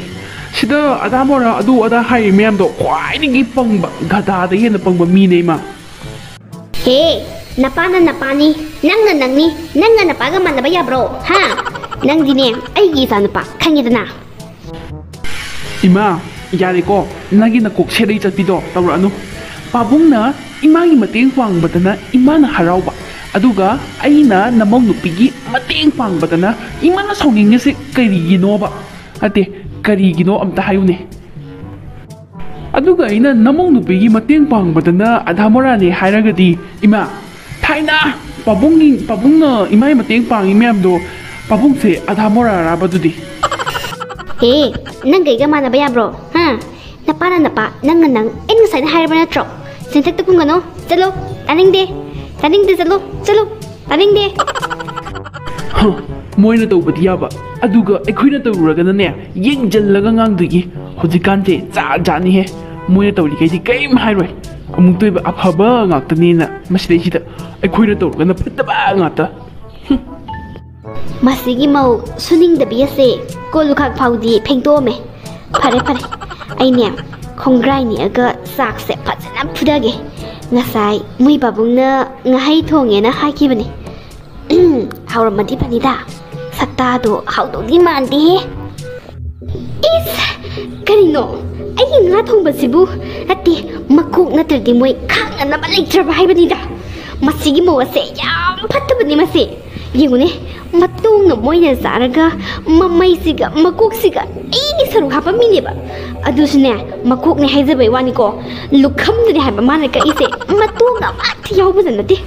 ꯁꯤꯗ ꯑꯙꯥ ꯃꯣꯔꯥ, ꯑꯗꯨ ꯑꯗꯥ ꯍꯥꯏꯔꯤ ꯃꯌꯥꯝꯗꯣ ꯈ꯭ꯋꯥꯏꯗꯒꯤ ꯄꯪꯕ, ꯒꯙꯥꯗꯒꯤ ꯍꯦꯟꯅ ꯄꯪꯕ ꯃꯤꯅꯦ, ꯏꯃꯥ꯫ ꯍꯦ, ꯅꯄꯥꯅ ꯅꯄꯥꯅꯤ, ꯅꯪꯅ ꯅꯪꯅꯤ, ꯅꯪꯅ ꯅꯄꯥꯒ ꯃꯥꯟꯅꯕ ꯌꯥꯕ꯭ꯔꯣ? ꯍꯥ? ꯅꯪꯗꯤꯅꯦ ꯑꯩꯒꯤ ꯏꯆꯥꯅꯨꯄꯥ, ꯈꯪꯉꯦꯗꯅ꯫ ꯏꯃꯥ, ꯌꯥꯔꯦꯀꯣ, ꯅꯪꯒꯤ ꯅꯀꯣꯛ ꯁꯦꯔꯩ ꯆꯠꯄꯤꯗꯣ ꯇꯧꯔꯛꯑꯅꯨ꯫ ꯄꯥꯕꯨꯡꯅ ꯏꯃꯥꯒꯤ ꯃꯇꯦꯡ ꯄꯥꯡꯕꯗꯅ ꯏꯃꯥꯅ ꯍꯔꯥꯎꯕ, ꯑꯗꯨꯒ ꯑꯩꯅ ꯅꯃꯧ ꯅꯨꯄꯤꯒꯤ ꯃꯇꯦꯡ ꯄꯥꯡꯕꯗꯅ ꯏꯃꯥꯅ ꯁꯥꯎꯅꯤꯡꯉꯤꯁꯦ ꯀꯔꯤꯒꯤꯅꯣꯕ? ꯅꯠꯇꯦ, ꯀꯔꯤꯒꯤꯅꯣ ꯑꯝꯇ ꯍꯥꯏꯌꯨꯅꯦ꯫ ꯑꯗꯨꯒ ꯑꯩꯅ ꯅꯃꯧ ꯅꯨꯄꯤꯒꯤ ꯃꯇꯦꯡ ꯄꯥꯡꯕꯗꯅ ꯑꯙꯥ ꯃꯣꯔꯥꯅꯦ ꯍꯥꯏꯔꯒꯗꯤ, ꯏꯃꯥ, ꯊꯥꯏꯅ ꯄꯥꯕꯨꯡꯒꯤ, ꯄꯥꯕꯨꯡꯅ ꯏꯃꯥꯒꯤ ꯃꯇꯦꯡ ꯄꯥꯡꯉꯤ ꯃꯌꯥꯝꯗꯣ, ꯄꯥꯕꯨꯡꯁꯦ ꯑꯙꯥ ꯃꯣꯔꯥꯔꯥꯕ ꯑꯗꯨꯗꯤ? ꯍꯦ, ꯅꯪ ꯀꯩꯒ ꯃꯥꯟꯅꯕ ꯌꯥꯕ꯭ꯔꯣ? ꯍꯥ? ꯅꯄꯥꯅ ꯅꯄꯥ, ꯅꯪꯅ ꯅꯪ, ꯑꯩꯅ ꯉꯁꯥꯏꯅ ꯍꯥꯏꯔꯕ ꯅꯠꯇ꯭ꯔꯣ? ꯆꯤꯟꯊꯛꯇ ꯀꯨꯝꯒꯅꯨ, ꯆꯠꯂꯣ, ꯇꯥꯅꯤꯡꯗꯦ, ꯇꯥꯅꯤꯡꯗꯦ, ꯆꯠꯂꯣ, ꯆꯠꯂꯣ, ꯇꯥꯅꯤꯡꯗꯦ꯫ ꯍ, ꯃꯣꯏꯅ ꯇꯧꯕꯗꯤ ꯌꯥꯕ, ꯑꯗꯨꯒ ꯑꯩꯈꯣꯏꯅ ꯇꯧꯔꯨꯔꯒꯅꯅꯦ, ꯌꯦꯡꯖꯜꯂꯒ ꯉꯥꯡꯗꯣꯏꯒꯤ꯫ ꯍꯧꯖꯤꯛꯀꯥꯟꯁꯦ ꯖꯥꯠ ꯖꯥꯠꯅꯤꯍꯦ꯫ ꯃꯣꯏꯅ ꯇꯧꯔꯤꯈꯩꯗꯤ ꯀꯔꯤꯝ ꯍꯥꯏꯔꯣꯏ꯫ ꯑꯃꯨꯛꯇꯣꯏꯕ ꯑꯐꯕ ꯉꯥꯛꯇꯅꯦꯅ ꯃꯁꯤꯗꯩꯁꯤꯗ ꯑꯩꯈꯣꯏꯅ ꯇꯧꯔꯒꯅ ꯐꯠꯇꯕ ꯉꯥꯛꯇ꯫ ꯍꯨꯝ꯫ ꯃꯁꯤꯒꯤ ꯃꯧ ꯁꯨꯅꯤꯡꯗꯕꯤ ꯑꯁꯦ ꯀꯣꯜ ꯂꯨꯈꯥꯛ ꯐꯥꯎꯗꯤ ꯐꯦꯡꯗꯣꯛꯑꯝꯃꯦ꯫ ꯐꯔꯦ ꯐꯔꯦ, ꯑꯩꯅꯦ ꯈꯣꯡꯒ꯭ꯔꯥꯏ ꯅꯦꯛꯑꯒ ꯆꯥꯛꯁꯦ ꯐꯖꯅ ꯐꯨꯊꯒꯦ꯫ ꯉꯁꯥꯏ ꯃꯣꯏ ꯄꯥꯕꯨꯡꯅ ꯉꯥꯍꯩ ꯊꯣꯡꯉꯦꯅ ꯍꯥꯏꯈꯤꯕꯅꯦ꯫ ꯍꯥꯎꯔꯝꯃꯗꯤ ꯐꯅꯤꯗ꯫ ꯁꯛꯇꯥꯗꯣ ꯍꯥꯎꯗꯧꯗꯤ ꯃꯥꯟꯗꯦꯍꯦ꯫ ꯏꯁ! ꯀꯔꯤꯅꯣ? ꯑꯩꯒꯤ ꯉꯥ ꯊꯣꯡꯕꯁꯤꯕꯨ, ꯅꯠꯇꯦ, ꯃꯀꯣꯛ ꯅꯠꯇ꯭ꯔꯗꯤ ꯃꯣꯏ ꯈꯥꯡꯅꯅꯕ ꯂꯩꯇ꯭ꯔꯕ ꯍꯥꯏꯕꯅꯤꯗ꯫ ꯃꯁꯤꯒꯤ ꯃꯧ ꯑꯁꯦ ꯌꯥꯝ ꯐꯠꯇꯕꯅꯤ ꯃꯁꯦ꯫ ꯌꯦꯡꯉꯨꯅꯦ, ꯃꯇꯣꯡꯅ ꯃꯣꯏꯅ ꯆꯥꯔꯒ ꯃꯃꯩꯁꯤꯒ ꯃꯀꯣꯛꯁꯤꯒ ꯑꯩꯒꯤ ꯁꯔꯨꯛ ꯍꯥꯞꯄꯝꯃꯤꯅꯦꯕ꯫ ꯑꯗꯨꯁꯨꯅꯦ, ꯃꯀꯣꯛꯅꯦ ꯍꯥꯏꯖꯕꯩ ꯋꯥꯅꯤꯀꯣ, ꯂꯨꯈꯝꯗꯅꯦ ꯍꯥꯏꯕ ꯃꯥꯅ ꯀꯛꯏꯁꯦ, ꯃꯇꯣꯡ ꯑꯃꯠꯇ ꯌꯥꯎꯕꯗ ꯅꯠꯇꯦ꯫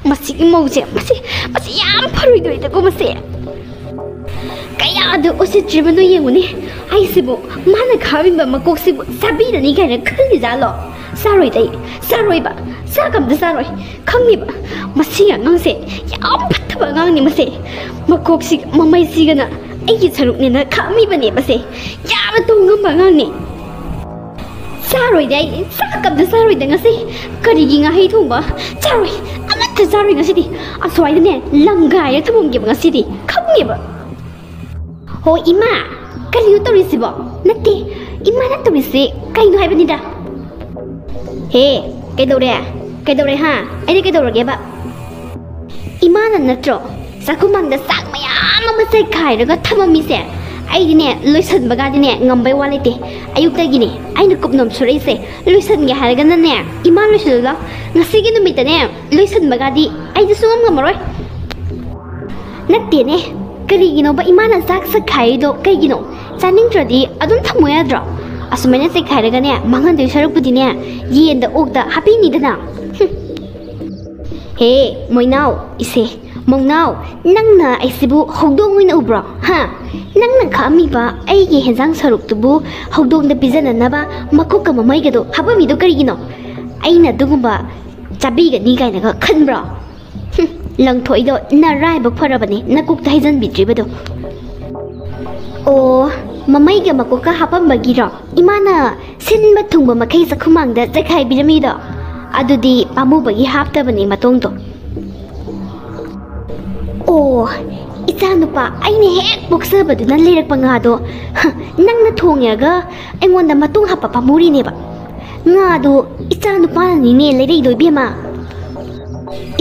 ꯃꯁꯤꯒꯤ ꯃꯧꯁꯦ, ꯃꯁꯤ, ꯃꯁꯤ ꯌꯥꯝ ꯐꯔꯣꯏꯗꯣꯏꯗꯀꯣ ꯃꯁꯦ꯫ ꯀꯌꯥꯗ ꯎꯁꯤꯠꯇ꯭ꯔꯤꯕꯅꯣ ꯌꯦꯡꯉꯨꯅꯦ꯫ ꯑꯩꯁꯤꯕꯨ ꯃꯥꯅ ꯈꯥꯛꯑꯝꯃꯤꯕ ꯃꯀꯣꯛꯁꯤꯕꯨ ꯆꯥꯕꯤꯔꯅꯤ ꯀꯥꯏꯅ ꯈꯜꯂꯤꯖꯥꯠꯂꯣ? ꯆꯥꯔꯣꯏꯗ ꯑꯩ, ꯆꯥꯔꯣꯏꯕ, ꯆꯥꯛ ꯑꯝꯇ ꯆꯥꯔꯣꯏ꯫ ꯈꯪꯉꯤꯕ, ꯃꯁꯤ ꯑꯉꯥꯡꯁꯦ ꯌꯥꯝ ꯐꯠꯇꯕ ꯑꯉꯥꯡꯅꯤ ꯃꯁꯦ꯫ ꯃꯀꯣꯛꯁꯤꯒ ꯃꯃꯩꯁꯤꯒꯅ ꯑꯩꯒꯤ ꯁꯔꯨꯛꯅꯦꯅ ꯈꯥꯛꯑꯝꯃꯤꯕꯅꯦ ꯃꯁꯦ꯫ ꯌꯥꯝꯅ ꯇꯧ ꯉꯝꯕ ꯑꯉꯥꯡꯅꯤ꯫ ꯆꯥꯔꯣꯏꯗ ꯑꯩ, ꯆꯥꯛ ꯑꯝꯇ ꯆꯥꯔꯣꯏꯗ ꯉꯁꯤ꯫ ꯀꯔꯤꯒꯤ ꯉꯥꯍꯩ ꯊꯣꯡꯕ? ꯆꯥꯔꯣꯏ, ꯑꯃꯠꯇ ꯆꯥꯔꯣꯏ ꯉꯁꯤꯗꯤ꯫ ꯑꯁ꯭ꯋꯥꯏꯗꯅꯦ ꯂꯪꯒꯥꯏꯔ ꯊꯝꯃꯝꯒꯦꯕ ꯉꯁꯤꯗꯤ, ꯈꯪꯉꯦꯕ꯫ ꯍꯣ ꯏꯃꯥ, ꯀꯔꯤꯅꯣ ꯇꯧꯔꯤꯁꯤꯕꯣ? ꯅꯠꯇꯦ, ꯏꯃꯥꯅ ꯇꯧꯔꯤꯁꯤ ꯀꯩꯅꯣ ꯍꯥꯏꯕꯅꯤꯗ꯫ ꯍꯦ, ꯀꯩꯗꯧꯔꯦ? ꯀꯩꯗꯧꯔꯦ ꯍꯥ? ꯑꯩꯅ ꯀꯩꯗꯧꯔꯒꯦꯕ? ꯏꯃꯥꯅ ꯅꯠꯇ꯭ꯔꯣ ꯆꯥꯛꯈꯨꯝꯃꯥꯡꯗ ꯆꯥꯛ ꯃꯌꯥꯝ ꯑꯃ ꯆꯥꯏꯈꯥꯏꯔꯒ ꯊꯝꯃꯝꯃꯤꯁꯦ? ꯑꯩꯗꯤꯅꯦ ꯂꯣꯏꯁꯟꯕꯒꯗꯤꯅꯦ ꯉꯝꯕꯩ ꯋꯥ ꯂꯩꯇꯦ꯫ ꯑꯌꯨꯛꯇꯒꯤꯅꯦ ꯑꯩꯅ ꯀꯨꯞꯅꯣꯝ ꯁꯨꯔꯛꯏꯁꯦ꯫ ꯂꯣꯏꯁꯟꯒꯦ ꯍꯥꯏꯔꯒꯅꯅꯦ, ꯏꯃꯥ ꯂꯣꯏꯁꯜꯂꯨ ꯂꯥꯎ꯫ ꯉꯁꯤꯒꯤ ꯅꯨꯃꯤꯠꯇꯅꯦ ꯂꯣꯏꯁꯟꯕꯒꯗꯤ ꯑꯩꯗꯤ ꯁꯨꯡꯉꯝ ꯉꯝꯃꯔꯣꯏ꯫ ꯅꯠꯇꯦꯅꯦ, ꯀꯔꯤꯒꯤꯅꯣꯕ ꯏꯃꯥꯅ ꯆꯥꯛ ꯆꯥꯏꯈꯥꯏꯔꯤꯗꯣ? ꯀꯩꯒꯤꯅꯣ? ꯆꯥꯅꯤꯡꯗ꯭ꯔꯗꯤ ꯑꯗꯨꯝ ꯊꯝꯃꯣ ꯌꯥꯗ꯭ꯔꯣ? ꯑꯁꯨꯃꯥꯏꯅ ꯆꯥꯏꯈꯥꯏꯔꯒꯅꯦ ꯃꯥꯡꯍꯟꯗꯣꯏ ꯁꯔꯨꯛꯄꯨꯗꯤꯅꯦ, ꯌꯦꯟꯗ ꯑꯣꯛꯇ ꯍꯥꯞꯄꯤꯅꯤꯗꯅ꯫ ꯍꯨꯝ꯫ ꯍꯦ, ꯃꯣꯏꯅꯥꯎ, ꯏꯁꯦ, ꯃꯧꯅꯥꯎ, ꯅꯪꯅ ꯑꯩꯁꯤꯕꯨ ꯍꯧꯗꯣꯡ ꯑꯣꯏꯅ ꯎꯕ꯭ꯔꯣ? ꯍꯥ? ꯅꯪꯅ ꯈꯥꯛꯑꯝꯃꯤꯕ ꯑꯩꯒꯤ ꯍꯦꯟꯖꯥꯡ ꯁꯔꯨꯛꯇꯨꯕꯨ ꯍꯧꯗꯣꯡꯗ ꯄꯤꯖꯅꯅꯕ ꯃꯀꯣꯛꯀ ꯃꯃꯩꯒꯗꯣ ꯍꯥꯞꯄꯝꯃꯤꯗꯣ ꯀꯔꯤꯒꯤꯅꯣ? ꯑꯩꯅ ꯑꯗꯨꯒꯨꯝꯕ ꯆꯥꯕꯤꯒꯅꯤ ꯀꯥꯏꯅꯒ ꯈꯟꯕ꯭ꯔꯣ? ꯍꯨꯝ, ꯂꯪꯊꯣꯛꯏꯗꯣ ꯅꯔꯥꯏꯕꯛ ꯐꯔꯕꯅꯦ, ꯅꯀꯣꯛꯇ ꯍꯩꯖꯟꯕꯤꯗ꯭ꯔꯤꯕꯗꯣ꯫ ꯑꯣ, ꯃꯃꯩꯒ ꯃꯀꯣꯛꯀ ꯍꯥꯞꯄꯝꯕꯒꯤꯔꯣ ꯏꯃꯥꯅ ꯁꯤꯟꯕ ꯊꯨꯡꯕ ꯃꯈꯩ ꯆꯥꯛꯈꯨꯃꯥꯡꯗ ꯆꯥꯏꯈꯥꯏꯕꯤꯔꯝꯃꯤꯗꯣ? ꯑꯗꯨꯗꯤ ꯄꯥꯝꯃꯨꯕꯒꯤ ꯍꯥꯞꯇꯕꯅꯦ ꯃꯇꯣꯡꯗꯣ꯫ ꯑꯣ, ꯏꯆꯥ ꯅꯨꯄꯥ, ꯑꯩꯅ ꯍꯦꯛ ꯄꯣꯛꯆꯕꯗꯨꯅ ꯂꯩꯔꯛꯄ ꯉꯥꯗꯣ, ꯍ, ꯅꯪꯅ ꯊꯣꯡꯉꯒ ꯑꯩꯉꯣꯟꯗ ꯃꯇꯣꯡ ꯍꯥꯞꯄ ꯄꯥꯝꯃꯨꯔꯤꯅꯦꯕ꯫ ꯉꯥꯗꯣ ꯏꯆꯥ ꯅꯨꯄꯥꯅꯅꯤꯅꯦ ꯂꯩꯔꯛꯏꯗꯣ, ꯏꯕꯦꯝꯃ꯫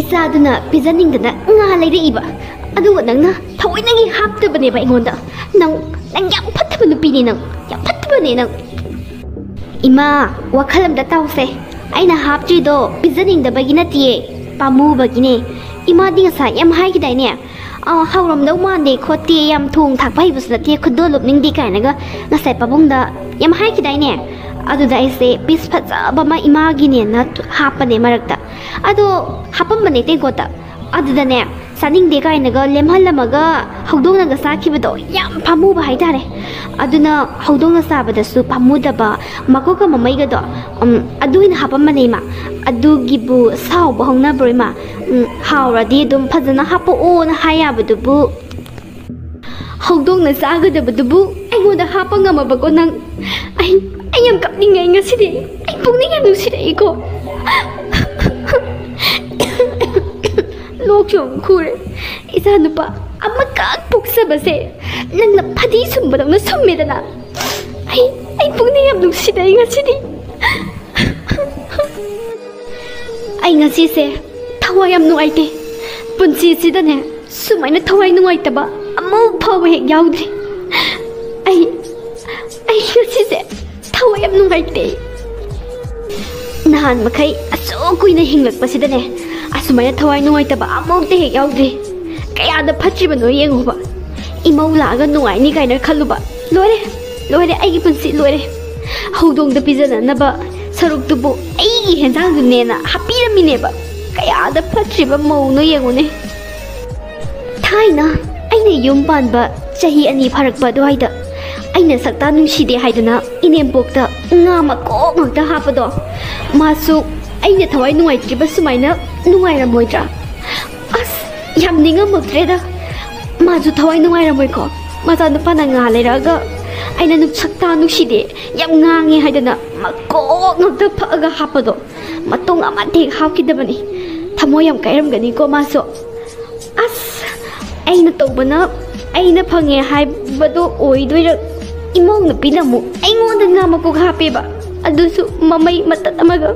ꯏꯆꯥꯗꯨꯅ ꯄꯤꯖꯅꯤꯡꯗꯅ ꯉꯥ ꯂꯩꯔꯛꯏꯕ, ꯑꯗꯨꯒ ꯅꯪꯅ ꯊꯑꯣꯏꯅꯒꯤ ꯍꯥꯞꯇꯕꯅꯦꯕ ꯑꯩꯉꯣꯟꯗ꯫ ꯅꯪ, ꯅꯪ ꯌꯥꯝ ꯐꯠꯇꯕ ꯅꯨꯄꯤꯅꯦ ꯅꯪ, ꯌꯥꯝ ꯐꯠꯇꯕꯅꯦ ꯅꯪ꯫ ꯏꯃꯥ, ꯋꯥꯈꯜ ꯑꯝꯇ ꯇꯧꯁꯦ꯫ ꯑꯩꯅ ꯍꯥꯞꯇ꯭ꯔꯤꯗꯣ ꯄꯤꯖꯅꯤꯡꯗꯕꯒꯤ ꯅꯠꯇꯤꯌꯦ, ꯄꯥꯝꯃꯨꯕꯒꯤꯅꯦ꯫ ꯏꯃꯥꯗꯤ ꯉꯁꯥꯏ ꯌꯥꯝ ꯍꯥꯏꯈꯤꯗꯥꯏꯅꯦ? ꯑ, ꯍꯥꯎꯔꯝꯗꯧ ꯃꯥꯟꯗꯦ ꯈꯣꯠꯇꯦ, ꯌꯥꯝ ꯊꯣꯡ ꯊꯥꯛꯄ ꯍꯩꯕꯁꯨ ꯅꯠꯇꯦ, ꯈꯨꯗꯣꯜ ꯂꯨꯞꯅꯤꯡꯗꯦ ꯀꯥꯏꯅꯒ ꯉꯁꯥꯏ ꯄꯥꯕꯨꯡꯗ ꯌꯥꯝ ꯍꯥꯏꯈꯤꯗꯥꯏꯅꯦ? ꯑꯗꯨꯗ ꯑꯩꯁꯦ ꯄꯤꯁ ꯐꯖꯕ ꯑꯃ ꯏꯃꯥꯒꯤꯅꯦꯅ ꯍꯥꯞꯄꯅꯦ ꯃꯔꯛꯇ꯫ ꯑꯗꯣ ꯍꯥꯄꯝꯕꯅꯦ ꯇꯦꯡꯀꯣꯠꯇ꯫ ꯑꯗꯨꯗꯅꯦ, ꯆꯥꯅꯤꯡꯗꯦ ꯀꯥꯏꯅꯒ ꯂꯦꯝꯍꯜꯂꯝꯃꯒ ꯍꯧꯗꯣꯡꯅꯒ ꯆꯥꯈꯤꯕꯗꯣ ꯌꯥꯝ ꯄꯥꯝꯃꯨꯕ ꯍꯥꯏꯇꯥꯔꯦ꯫ ꯑꯗꯨꯅ ꯍꯧꯗꯣꯡꯅ ꯆꯥꯕꯗꯁꯨ ꯄꯥꯝꯃꯨꯗꯕ ꯃꯀꯣꯛꯀ ꯃꯃꯩꯒꯗꯣ, ꯎꯝ, ꯑꯗꯨ ꯑꯣꯏꯅ ꯍꯥꯄꯝꯕꯅꯦ ꯏꯃꯥ꯫ ꯑꯗꯨꯒꯤꯕꯨ ꯁꯥꯎꯕ ꯍꯧꯅꯕ꯭ꯔꯣ ꯏꯃꯥ? ꯎꯝ, ꯍꯥꯎꯔꯗꯤ ꯑꯗꯨꯝ ꯐꯖꯅ ꯍꯥꯄꯛꯑꯣꯅ ꯍꯥꯏ ꯌꯥꯕꯗꯨꯕꯨ꯫ ꯍꯧꯗꯣꯡꯅ ꯆꯥꯒꯗꯕꯗꯨꯕꯨ ꯑꯩꯉꯣꯟꯗ ꯍꯥꯞꯄ ꯉꯝꯃꯕꯀꯣ ꯅꯪ? ꯑꯩ, ꯑꯩ ꯌꯥꯝ ꯀꯞꯅꯤꯡꯉꯦ ꯉꯁꯤꯗꯤ꯫ ꯑꯩ ꯄꯨꯛꯅꯤꯡ ꯌꯥꯝ ꯅꯨꯡꯁꯤꯔꯛꯏꯀꯣ꯫ ꯂꯣꯛꯁꯨ ꯑꯃꯨꯛ ꯈꯨꯔꯦ꯫ ꯏꯆꯥ ꯅꯨꯄꯥ ꯑꯃꯈꯛ ꯄꯣꯛꯆꯕꯁꯦ ꯅꯪꯅ ꯐꯗꯤ ꯁꯨꯝꯕꯗꯧꯅ ꯁꯨꯝꯃꯦꯗꯅ꯫ ꯑꯩ, ꯑꯩ ꯄꯨꯛꯅꯤꯡ ꯌꯥꯝ ꯅꯨꯡꯁꯤꯔꯛꯏ ꯉꯁꯤꯗꯤ꯫ ꯑꯩ ꯉꯁꯤꯁꯦ ꯊꯋꯥꯏ ꯌꯥꯝ ꯅꯨꯡꯉꯥꯏꯇꯦ꯫ ꯄꯨꯟꯁꯤꯁꯤꯗꯅꯦ ꯁꯨꯃꯥꯏꯅ ꯊꯋꯥꯏ ꯅꯨꯡꯉꯥꯏꯇꯕ ꯑꯃꯨꯛ ꯐꯥꯎꯕ ꯍꯦꯛ ꯌꯥꯎꯗ꯭ꯔꯤ꯫ ꯑꯩ, ꯑꯩ ꯉꯁꯤꯁꯦ ꯊꯋꯥꯏ ꯌꯥꯝ ꯅꯨꯡꯉꯥꯏꯇꯦ꯫ ꯅꯍꯥꯟ ꯃꯈꯩ ꯑꯁꯨꯛ ꯀꯨꯏꯅ ꯍꯤꯡꯂꯛꯄꯁꯤꯗꯅꯦ ꯑꯁꯨꯃꯥꯏꯅ ꯊꯋꯥꯏ ꯅꯨꯡꯉꯥꯏꯇꯕ ꯑꯃꯨꯛꯇ ꯍꯦꯛ ꯌꯥꯎꯗ꯭ꯔꯤ꯫ ꯀꯌꯥꯗ ꯐꯠꯇ꯭ꯔꯤꯕꯅꯣ ꯌꯦꯡꯉꯨꯕ꯫ ꯏꯃꯧ ꯂꯥꯛꯑꯒ ꯅꯨꯡꯉꯥꯏꯅꯤ ꯀꯥꯏꯅ ꯈꯜꯂꯨꯕ꯫ ꯂꯣꯏꯔꯦ, ꯂꯣꯏꯔꯦ, ꯑꯩꯒꯤ ꯄꯨꯟꯁꯤ ꯂꯣꯏꯔꯦ꯫ ꯍꯧꯗꯣꯡꯗ ꯄꯤꯖꯅꯅꯕ ꯁꯔꯨꯛꯇꯨꯕꯨ ꯑꯩꯒꯤ ꯍꯦꯟꯖꯥꯡꯗꯨꯅꯦꯅ ꯍꯥꯞꯄꯤꯔꯝꯃꯤꯅꯦꯕ꯫ ꯀꯌꯥꯗ ꯐꯠꯇ꯭ꯔꯤꯕ ꯃꯧꯅꯣ ꯌꯦꯡꯉꯨꯅꯦ꯫ ꯊꯥꯏꯅ ꯑꯩꯅ ꯌꯨꯝ ꯄꯥꯟꯕ ꯆꯍꯤ ꯑꯅꯤ ꯐꯥꯔꯛꯄ ꯑꯗꯨꯋꯥꯏꯗ ꯑꯩꯅ ꯁꯛꯇꯥ ꯅꯨꯡꯁꯤꯗꯦ ꯍꯥꯏꯗꯅ ꯏꯅꯦꯝꯄꯣꯛꯇ ꯉꯥ ꯃꯀꯣꯛ ꯉꯥꯛꯇ ꯍꯥꯞꯄꯗꯣ, ꯃꯥꯁꯨ ꯑꯩꯅ ꯊꯋꯥꯏ ꯅꯨꯡꯉꯥꯏꯇ꯭ꯔꯤꯕ ꯁꯨꯃꯥꯏꯅ ꯅꯨꯡꯉꯥꯏꯔꯝꯃꯣꯏꯗ꯭ꯔꯥ? ꯑꯁ, ꯌꯥꯝ ꯅꯤꯡꯉꯝꯃꯛꯇ꯭ꯔꯦꯗ꯫ ꯃꯥꯁꯨ ꯊꯋꯥꯏ ꯅꯨꯡꯉꯥꯏꯔꯝꯃꯣꯏꯀꯣ꯫ ꯃꯆꯥꯅꯨꯄꯥꯅ ꯉꯥ ꯂꯩꯔꯛꯑꯒ ꯑꯩꯅ ꯅꯨ-, ꯁꯛꯇꯥ ꯅꯨꯡꯁꯤꯗꯦ, ꯌꯥꯝ ꯉꯥꯡꯉꯦ ꯍꯥꯏꯗꯅ ꯃꯀꯣꯛ ꯉꯥꯛꯇ ꯐꯛꯑꯒ ꯍꯥꯞꯄꯗꯣ꯫ ꯃꯇꯣꯡ ꯑꯃꯠꯇ ꯍꯦꯛ ꯍꯥꯞꯈꯤꯗꯕꯅꯤ꯫ ꯊꯃꯣꯏ ꯌꯥꯝ ꯀꯥꯏꯔꯝꯒꯅꯤꯀꯣ ꯃꯥꯁꯨ꯫ ꯑꯁ, ꯑꯩꯅ ꯇꯧꯕꯅ ꯑꯩꯅ ꯐꯪꯉꯦ ꯍꯥꯏꯕꯗꯣ ꯑꯣꯏꯗꯣꯏꯔꯥ? ꯏꯃꯧ ꯅꯨꯄꯤꯅ ꯑꯃꯨꯛ ꯑꯩꯉꯣꯟꯗ ꯉꯥ ꯃꯀꯣꯛ ꯍꯥꯞꯄꯦꯕ, ꯑꯗꯨꯁꯨ ꯃꯃꯩ ꯃꯇꯠ ꯑꯃꯒ꯫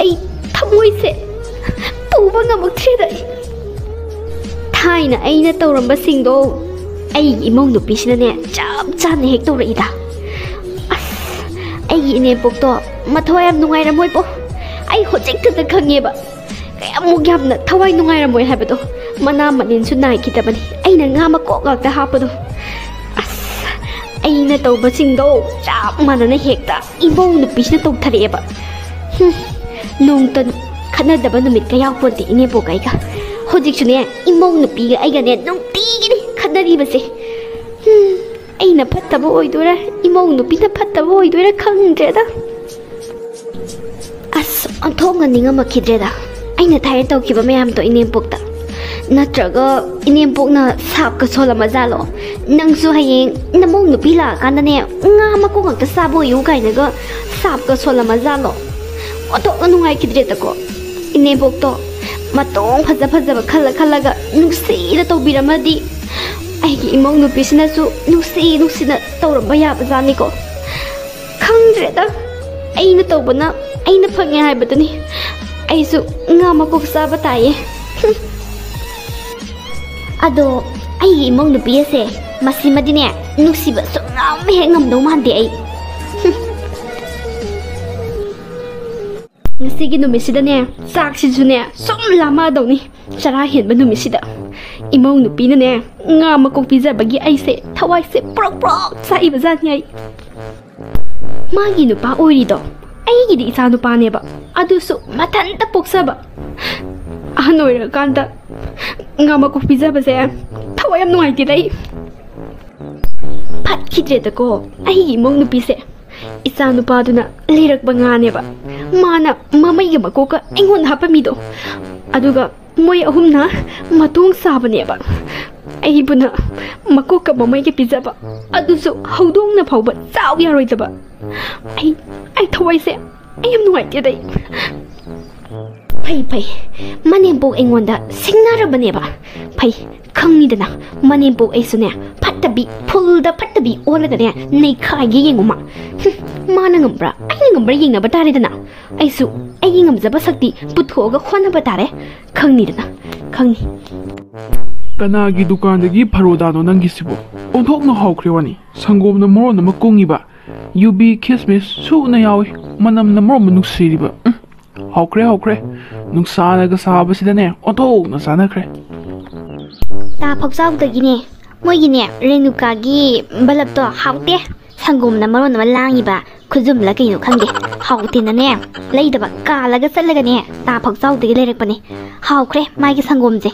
ꯑꯩ ꯊꯃꯣꯏꯁꯦ ꯄꯨꯕ ꯉꯝꯃꯛꯇ꯭ꯔꯦꯗ ꯑꯩ꯫ ꯊꯥꯏꯅ ꯑꯩꯅ ꯇꯧꯔꯝꯕꯁꯤꯡꯗꯣ ꯑꯩꯒꯤ ꯏꯃꯧ ꯅꯨꯄꯤꯁꯤꯅꯅꯦ ꯆꯞ ꯆꯥꯅ ꯍꯦꯛ ꯇꯧꯔꯛꯏꯗ꯫ ꯑꯁ, ꯑꯩꯒꯤ ꯏꯅꯦꯝꯄꯣꯛꯇꯣ ꯃꯊꯋꯥꯏ ꯌꯥꯝ ꯅꯨꯡꯉꯥꯏꯔꯝꯃꯣꯏꯕꯣ꯫ ꯑꯩ ꯍꯧꯖꯤꯛꯇꯗ ꯈꯪꯉꯦꯕ ꯀꯌꯥꯃꯨꯛ ꯌꯥꯝꯅ ꯊꯋꯥꯏ ꯅꯨꯡꯉꯥꯏꯔꯝꯃꯣꯏ ꯍꯥꯏꯕꯗꯣ꯫ ꯃꯅꯥ ꯃꯅꯤꯟꯁꯨ ꯅꯥꯏꯈꯤꯗꯕꯅꯤ ꯑꯩꯅ ꯉꯥ ꯃꯀꯣꯛ ꯉꯥꯛꯇ ꯍꯥꯞꯄꯗꯣ꯫ ꯑꯁ, ꯑꯩꯅ ꯇꯧꯕꯁꯤꯡꯗꯣ ꯆꯞ ꯃꯥꯟꯅꯅ ꯍꯦꯛꯇ ꯏꯃꯧ ꯅꯨꯄꯤꯁꯤꯅ ꯇꯧꯊꯔꯛꯑꯦꯕ꯫ ꯍꯨꯝ, ꯅꯣꯡꯇ ꯈꯠꯅꯗꯕ ꯅꯨꯃꯤꯠꯀ ꯌꯥꯎꯄꯣꯟꯇꯦ ꯏꯅꯦꯝꯄꯣꯛꯀ ꯑꯩꯒ꯫ ꯍꯧꯖꯤꯛꯁꯨꯅꯦ, ꯏꯃꯧ ꯅꯨꯄꯤꯒ ꯑꯩꯒꯅꯦ ꯅꯨꯡꯇꯤꯒꯤꯅꯤ ꯈꯠꯅꯔꯤꯕꯁꯦ꯫ ꯍꯨꯝ, ꯑꯩꯅ ꯐꯠꯇꯕ ꯑꯣꯏꯗꯣꯏꯔꯥ, ꯏꯃꯧ ꯅꯨꯄꯤꯅ ꯐꯠꯇꯕ ꯑꯣꯏꯗꯣꯏꯔꯥ ꯈꯪꯗ꯭ꯔꯦꯗ꯫ ꯑꯁ, ꯑꯣꯟꯊꯣꯛꯅ ꯅꯤꯡꯉꯝꯃꯛꯈꯤꯗ꯭ꯔꯦꯗ ꯑꯩꯅ ꯊꯥꯏꯅ ꯇꯧꯈꯤꯕ ꯃꯌꯥꯝꯗꯣ ꯏꯅꯦꯝꯄꯣꯛꯇ꯫ ꯅꯠꯇ꯭ꯔꯒ ꯏꯅꯦꯝꯄꯣꯛꯅ ꯁꯥꯞꯀ ꯁꯣꯜꯂꯝꯃꯖꯥꯠꯂꯣ? ꯅꯪꯁꯨ ꯍꯌꯦꯡ ꯅꯃꯧ ꯅꯨꯄꯤ ꯂꯥꯛꯑꯀꯥꯟꯗꯅꯦ, ꯉꯥ ꯃꯀꯣꯛ ꯉꯥꯛꯇ ꯆꯥꯕ ꯑꯣꯏꯌꯨ ꯀꯥꯏꯅꯒ ꯁꯥꯞꯀ ꯁꯣꯜꯂꯝꯃꯖꯥꯠꯂꯣ? ꯑꯣꯟꯊꯣꯛꯅ ꯅꯨꯡꯉꯥꯏꯈꯤꯗ꯭ꯔꯦꯗꯀꯣ꯫ ꯏꯅꯦꯝꯕꯣꯛꯇꯣ ꯃꯇꯣꯡ ꯐꯖ ꯐꯖꯕ ꯈꯜꯂ ꯈꯜꯂꯒ ꯅꯨꯡꯁꯤꯅ ꯇꯧꯕꯤꯔꯝꯃꯗꯤ, ꯑꯩꯒꯤ ꯏꯃꯧ ꯅꯨꯄꯤꯁꯤꯅꯁꯨ ꯅꯨꯡꯁꯤ ꯅꯨꯡꯁꯤꯅ ꯇꯧꯔꯝꯕ ꯌꯥꯕꯖꯥꯠꯅꯤꯀꯣ꯫ ꯈꯪꯗ꯭ꯔꯦꯗ, ꯑꯩꯅ ꯇꯧꯕꯅ ꯑꯩꯅ ꯐꯪꯉꯦ ꯍꯥꯏꯕꯗꯨꯅꯤ꯫ ꯑꯩꯁꯨ ꯉꯥ ꯃꯀꯣꯛ ꯆꯥꯕ ꯇꯥꯏꯌꯦ꯫ ꯑꯗꯣ ꯑꯩꯒꯤ ꯏꯃꯧ ꯅꯨꯄꯤ ꯑꯁꯦ, ꯃꯁꯤꯃꯗꯤꯅꯦ, ꯅꯨꯡꯁꯤꯕ ꯁꯨꯡꯉꯝ ꯍꯦꯛ ꯉꯝꯗꯧ ꯃꯥꯟꯗꯦ ꯑꯩ꯫ ꯉꯁꯤꯒꯤ ꯅꯨꯃꯤꯠꯁꯤꯗꯅꯦ, ꯆꯥꯛꯁꯤꯁꯨꯅꯦ ꯁꯨꯝ ꯂꯥꯝꯃꯛꯑꯗꯧꯅꯤ꯫ ꯆꯔꯥ ꯍꯦꯟꯕ ꯅꯨꯃꯤꯠꯁꯤꯗ ꯏꯃꯧ ꯅꯨꯄꯤꯅꯅꯦ ꯉꯥ ꯃꯀꯣꯛ ꯄꯤꯖꯕꯒꯤ ꯑꯩꯁꯦ ꯊꯋꯥꯏꯁꯦ ꯄ꯭ꯔꯣꯛ ꯄ꯭ꯔꯣꯛ ꯆꯥꯛꯏꯕꯖꯥꯠꯅꯤ ꯑꯩ꯫ ꯃꯥꯒꯤ ꯅꯨꯄꯥ ꯑꯣꯏꯔꯤꯗꯣ ꯑꯩꯒꯤꯗꯤ ꯏꯆꯥ ꯅꯨꯄꯥꯅꯦꯕ, ꯑꯗꯨꯁꯨ ꯃꯊꯟꯇ ꯄꯣꯛꯆꯕ꯫ ꯑꯍꯟ ꯑꯣꯏꯔꯀꯥꯟꯗ ꯉꯥ ꯃꯀꯣꯛ ꯄꯤꯖꯕꯁꯦ ꯊꯋꯥꯏ ꯌꯥꯝ ꯅꯨꯡꯉꯥꯏꯇꯦꯗ ꯑꯩ꯫ ꯐꯠꯈꯤꯗ꯭ꯔꯦꯗꯀꯣ ꯑꯩꯒꯤ ꯏꯃꯧ ꯅꯨꯄꯤꯁꯦ꯫ ꯏꯆꯥ ꯅꯨꯄꯥꯗꯨꯅ ꯂꯩꯔꯛꯄ ꯉꯥꯅꯦꯕ, ꯃꯥꯅ ꯃꯃꯩꯒ ꯃꯀꯣꯛꯀ ꯑꯩꯉꯣꯟꯗ ꯍꯥꯞꯄꯝꯃꯤꯗꯣ꯫ ꯑꯗꯨꯒ ꯃꯣꯏ ꯑꯍꯨꯝꯅ ꯃꯇꯣꯡ ꯆꯥꯕꯅꯦꯕ, ꯑꯩꯕꯨꯅ ꯃꯀꯣꯛꯀ ꯃꯃꯩꯒ ꯄꯤꯖꯕ, ꯑꯗꯨꯁꯨ ꯍꯧꯗꯣꯡꯅ ꯐꯥꯎꯕ ꯆꯥꯎ ꯌꯥꯔꯣꯏꯗꯕ꯫ ꯑꯩ, ꯑꯩ ꯊꯋꯥꯏꯁꯦ, ꯑꯩ ꯌꯥꯝ ꯅꯨꯡꯉꯥꯏꯇꯦꯗ ꯑꯩ꯫ ꯐꯩ, ꯐꯩ, ꯃꯅꯦꯝꯕꯣꯛ ꯑꯩꯉꯣꯟꯗ ꯁꯤꯡꯅꯔꯕꯅꯦꯕ꯫ ꯐꯩ, ꯈꯪꯅꯤꯗꯅ, ꯃꯅꯦꯝꯄꯣꯛ ꯑꯩꯁꯨꯅꯦ, ꯐꯠꯇꯕꯤ, ꯐꯨꯜꯗ ꯐꯠꯇꯕꯤ ꯑꯣꯜꯂꯒꯅꯦ, ꯅꯩꯈꯥꯏꯒꯦ ꯌꯦꯡꯉꯨꯃ꯫ ꯍꯨꯝ, ꯃꯥꯅ ꯉꯝꯕ꯭ꯔꯥ, ꯑꯩꯅ ꯉꯝꯕ꯭ꯔꯥ ꯌꯦꯡꯅꯕ ꯇꯥꯔꯦꯗꯅ꯫ ꯑꯩꯁꯨ ꯑꯩꯒꯤ ꯉꯝꯖꯕ ꯁꯛꯇꯤ ꯄꯨꯊꯣꯛꯑꯒ ꯍꯣꯠꯅꯕ ꯇꯥꯔꯦ꯫ ꯈꯪꯅꯤꯗꯅ, ꯈꯪꯅꯤ꯫ ꯀꯅꯥꯒꯤ ꯗꯨꯀꯥꯟꯗꯒꯤ ꯐꯔꯣꯗꯥꯅꯣ ꯅꯪꯒꯤꯁꯤꯕꯣ? ꯑꯣꯟꯊꯣꯛꯅ ꯍꯥꯎꯈ꯭ꯔꯦ ꯋꯥꯅꯤ꯫ ꯁꯪꯒꯣꯝꯅ ꯃꯔꯣꯟ ꯑꯃ ꯀꯨꯡꯉꯤꯕ, ꯌꯨꯕꯤ, ꯈꯤꯁꯃꯤꯁ ꯁꯨꯅ ꯌꯥꯎꯏ꯫ ꯃꯅꯝꯅ ꯃꯔꯣꯟ ꯑꯃ ꯅꯨꯡꯁꯤꯔꯤꯕ꯫ ꯎꯝ, ꯍꯥꯎꯈ꯭ꯔꯦ, ꯍꯥꯎꯈ꯭ꯔꯦ꯫ ꯅꯨꯡꯁꯥꯅꯒ ꯁꯥꯕꯁꯤꯗꯅꯦ, ꯑꯣꯟꯊꯣꯛꯅ ꯆꯥꯅꯈ꯭ꯔꯦ꯫ ꯇꯥ ꯐꯥꯎꯖꯥꯎꯗꯒꯤꯅꯦ꯫ ꯃꯣꯏꯒꯤꯅꯦ, ꯔꯦꯅꯨꯀꯥꯒꯤ ꯕꯂꯞꯇꯣ ꯍꯥꯎꯇꯦ꯫ ꯁꯪꯒꯣꯝꯅ ꯃꯔꯣꯟ ꯑꯃ ꯂꯥꯡꯉꯤꯕ, ꯈꯨꯖꯨꯝꯂ ꯀꯩꯅꯣ ꯈꯪꯗꯦ꯫ ꯍꯥꯎꯇꯦꯅꯅꯦ, ꯂꯩꯗꯕ ꯀꯥꯜꯂꯒ ꯆꯠꯂꯒꯅꯦ, ꯇꯥ ꯐꯥꯎꯖꯥꯎꯗꯒꯤ ꯂꯩꯔꯛꯄꯅꯦ꯫ ꯍꯥꯎꯈ꯭ꯔꯦ ꯃꯥꯒꯤ ꯁꯪꯒꯣꯝꯁꯦ꯫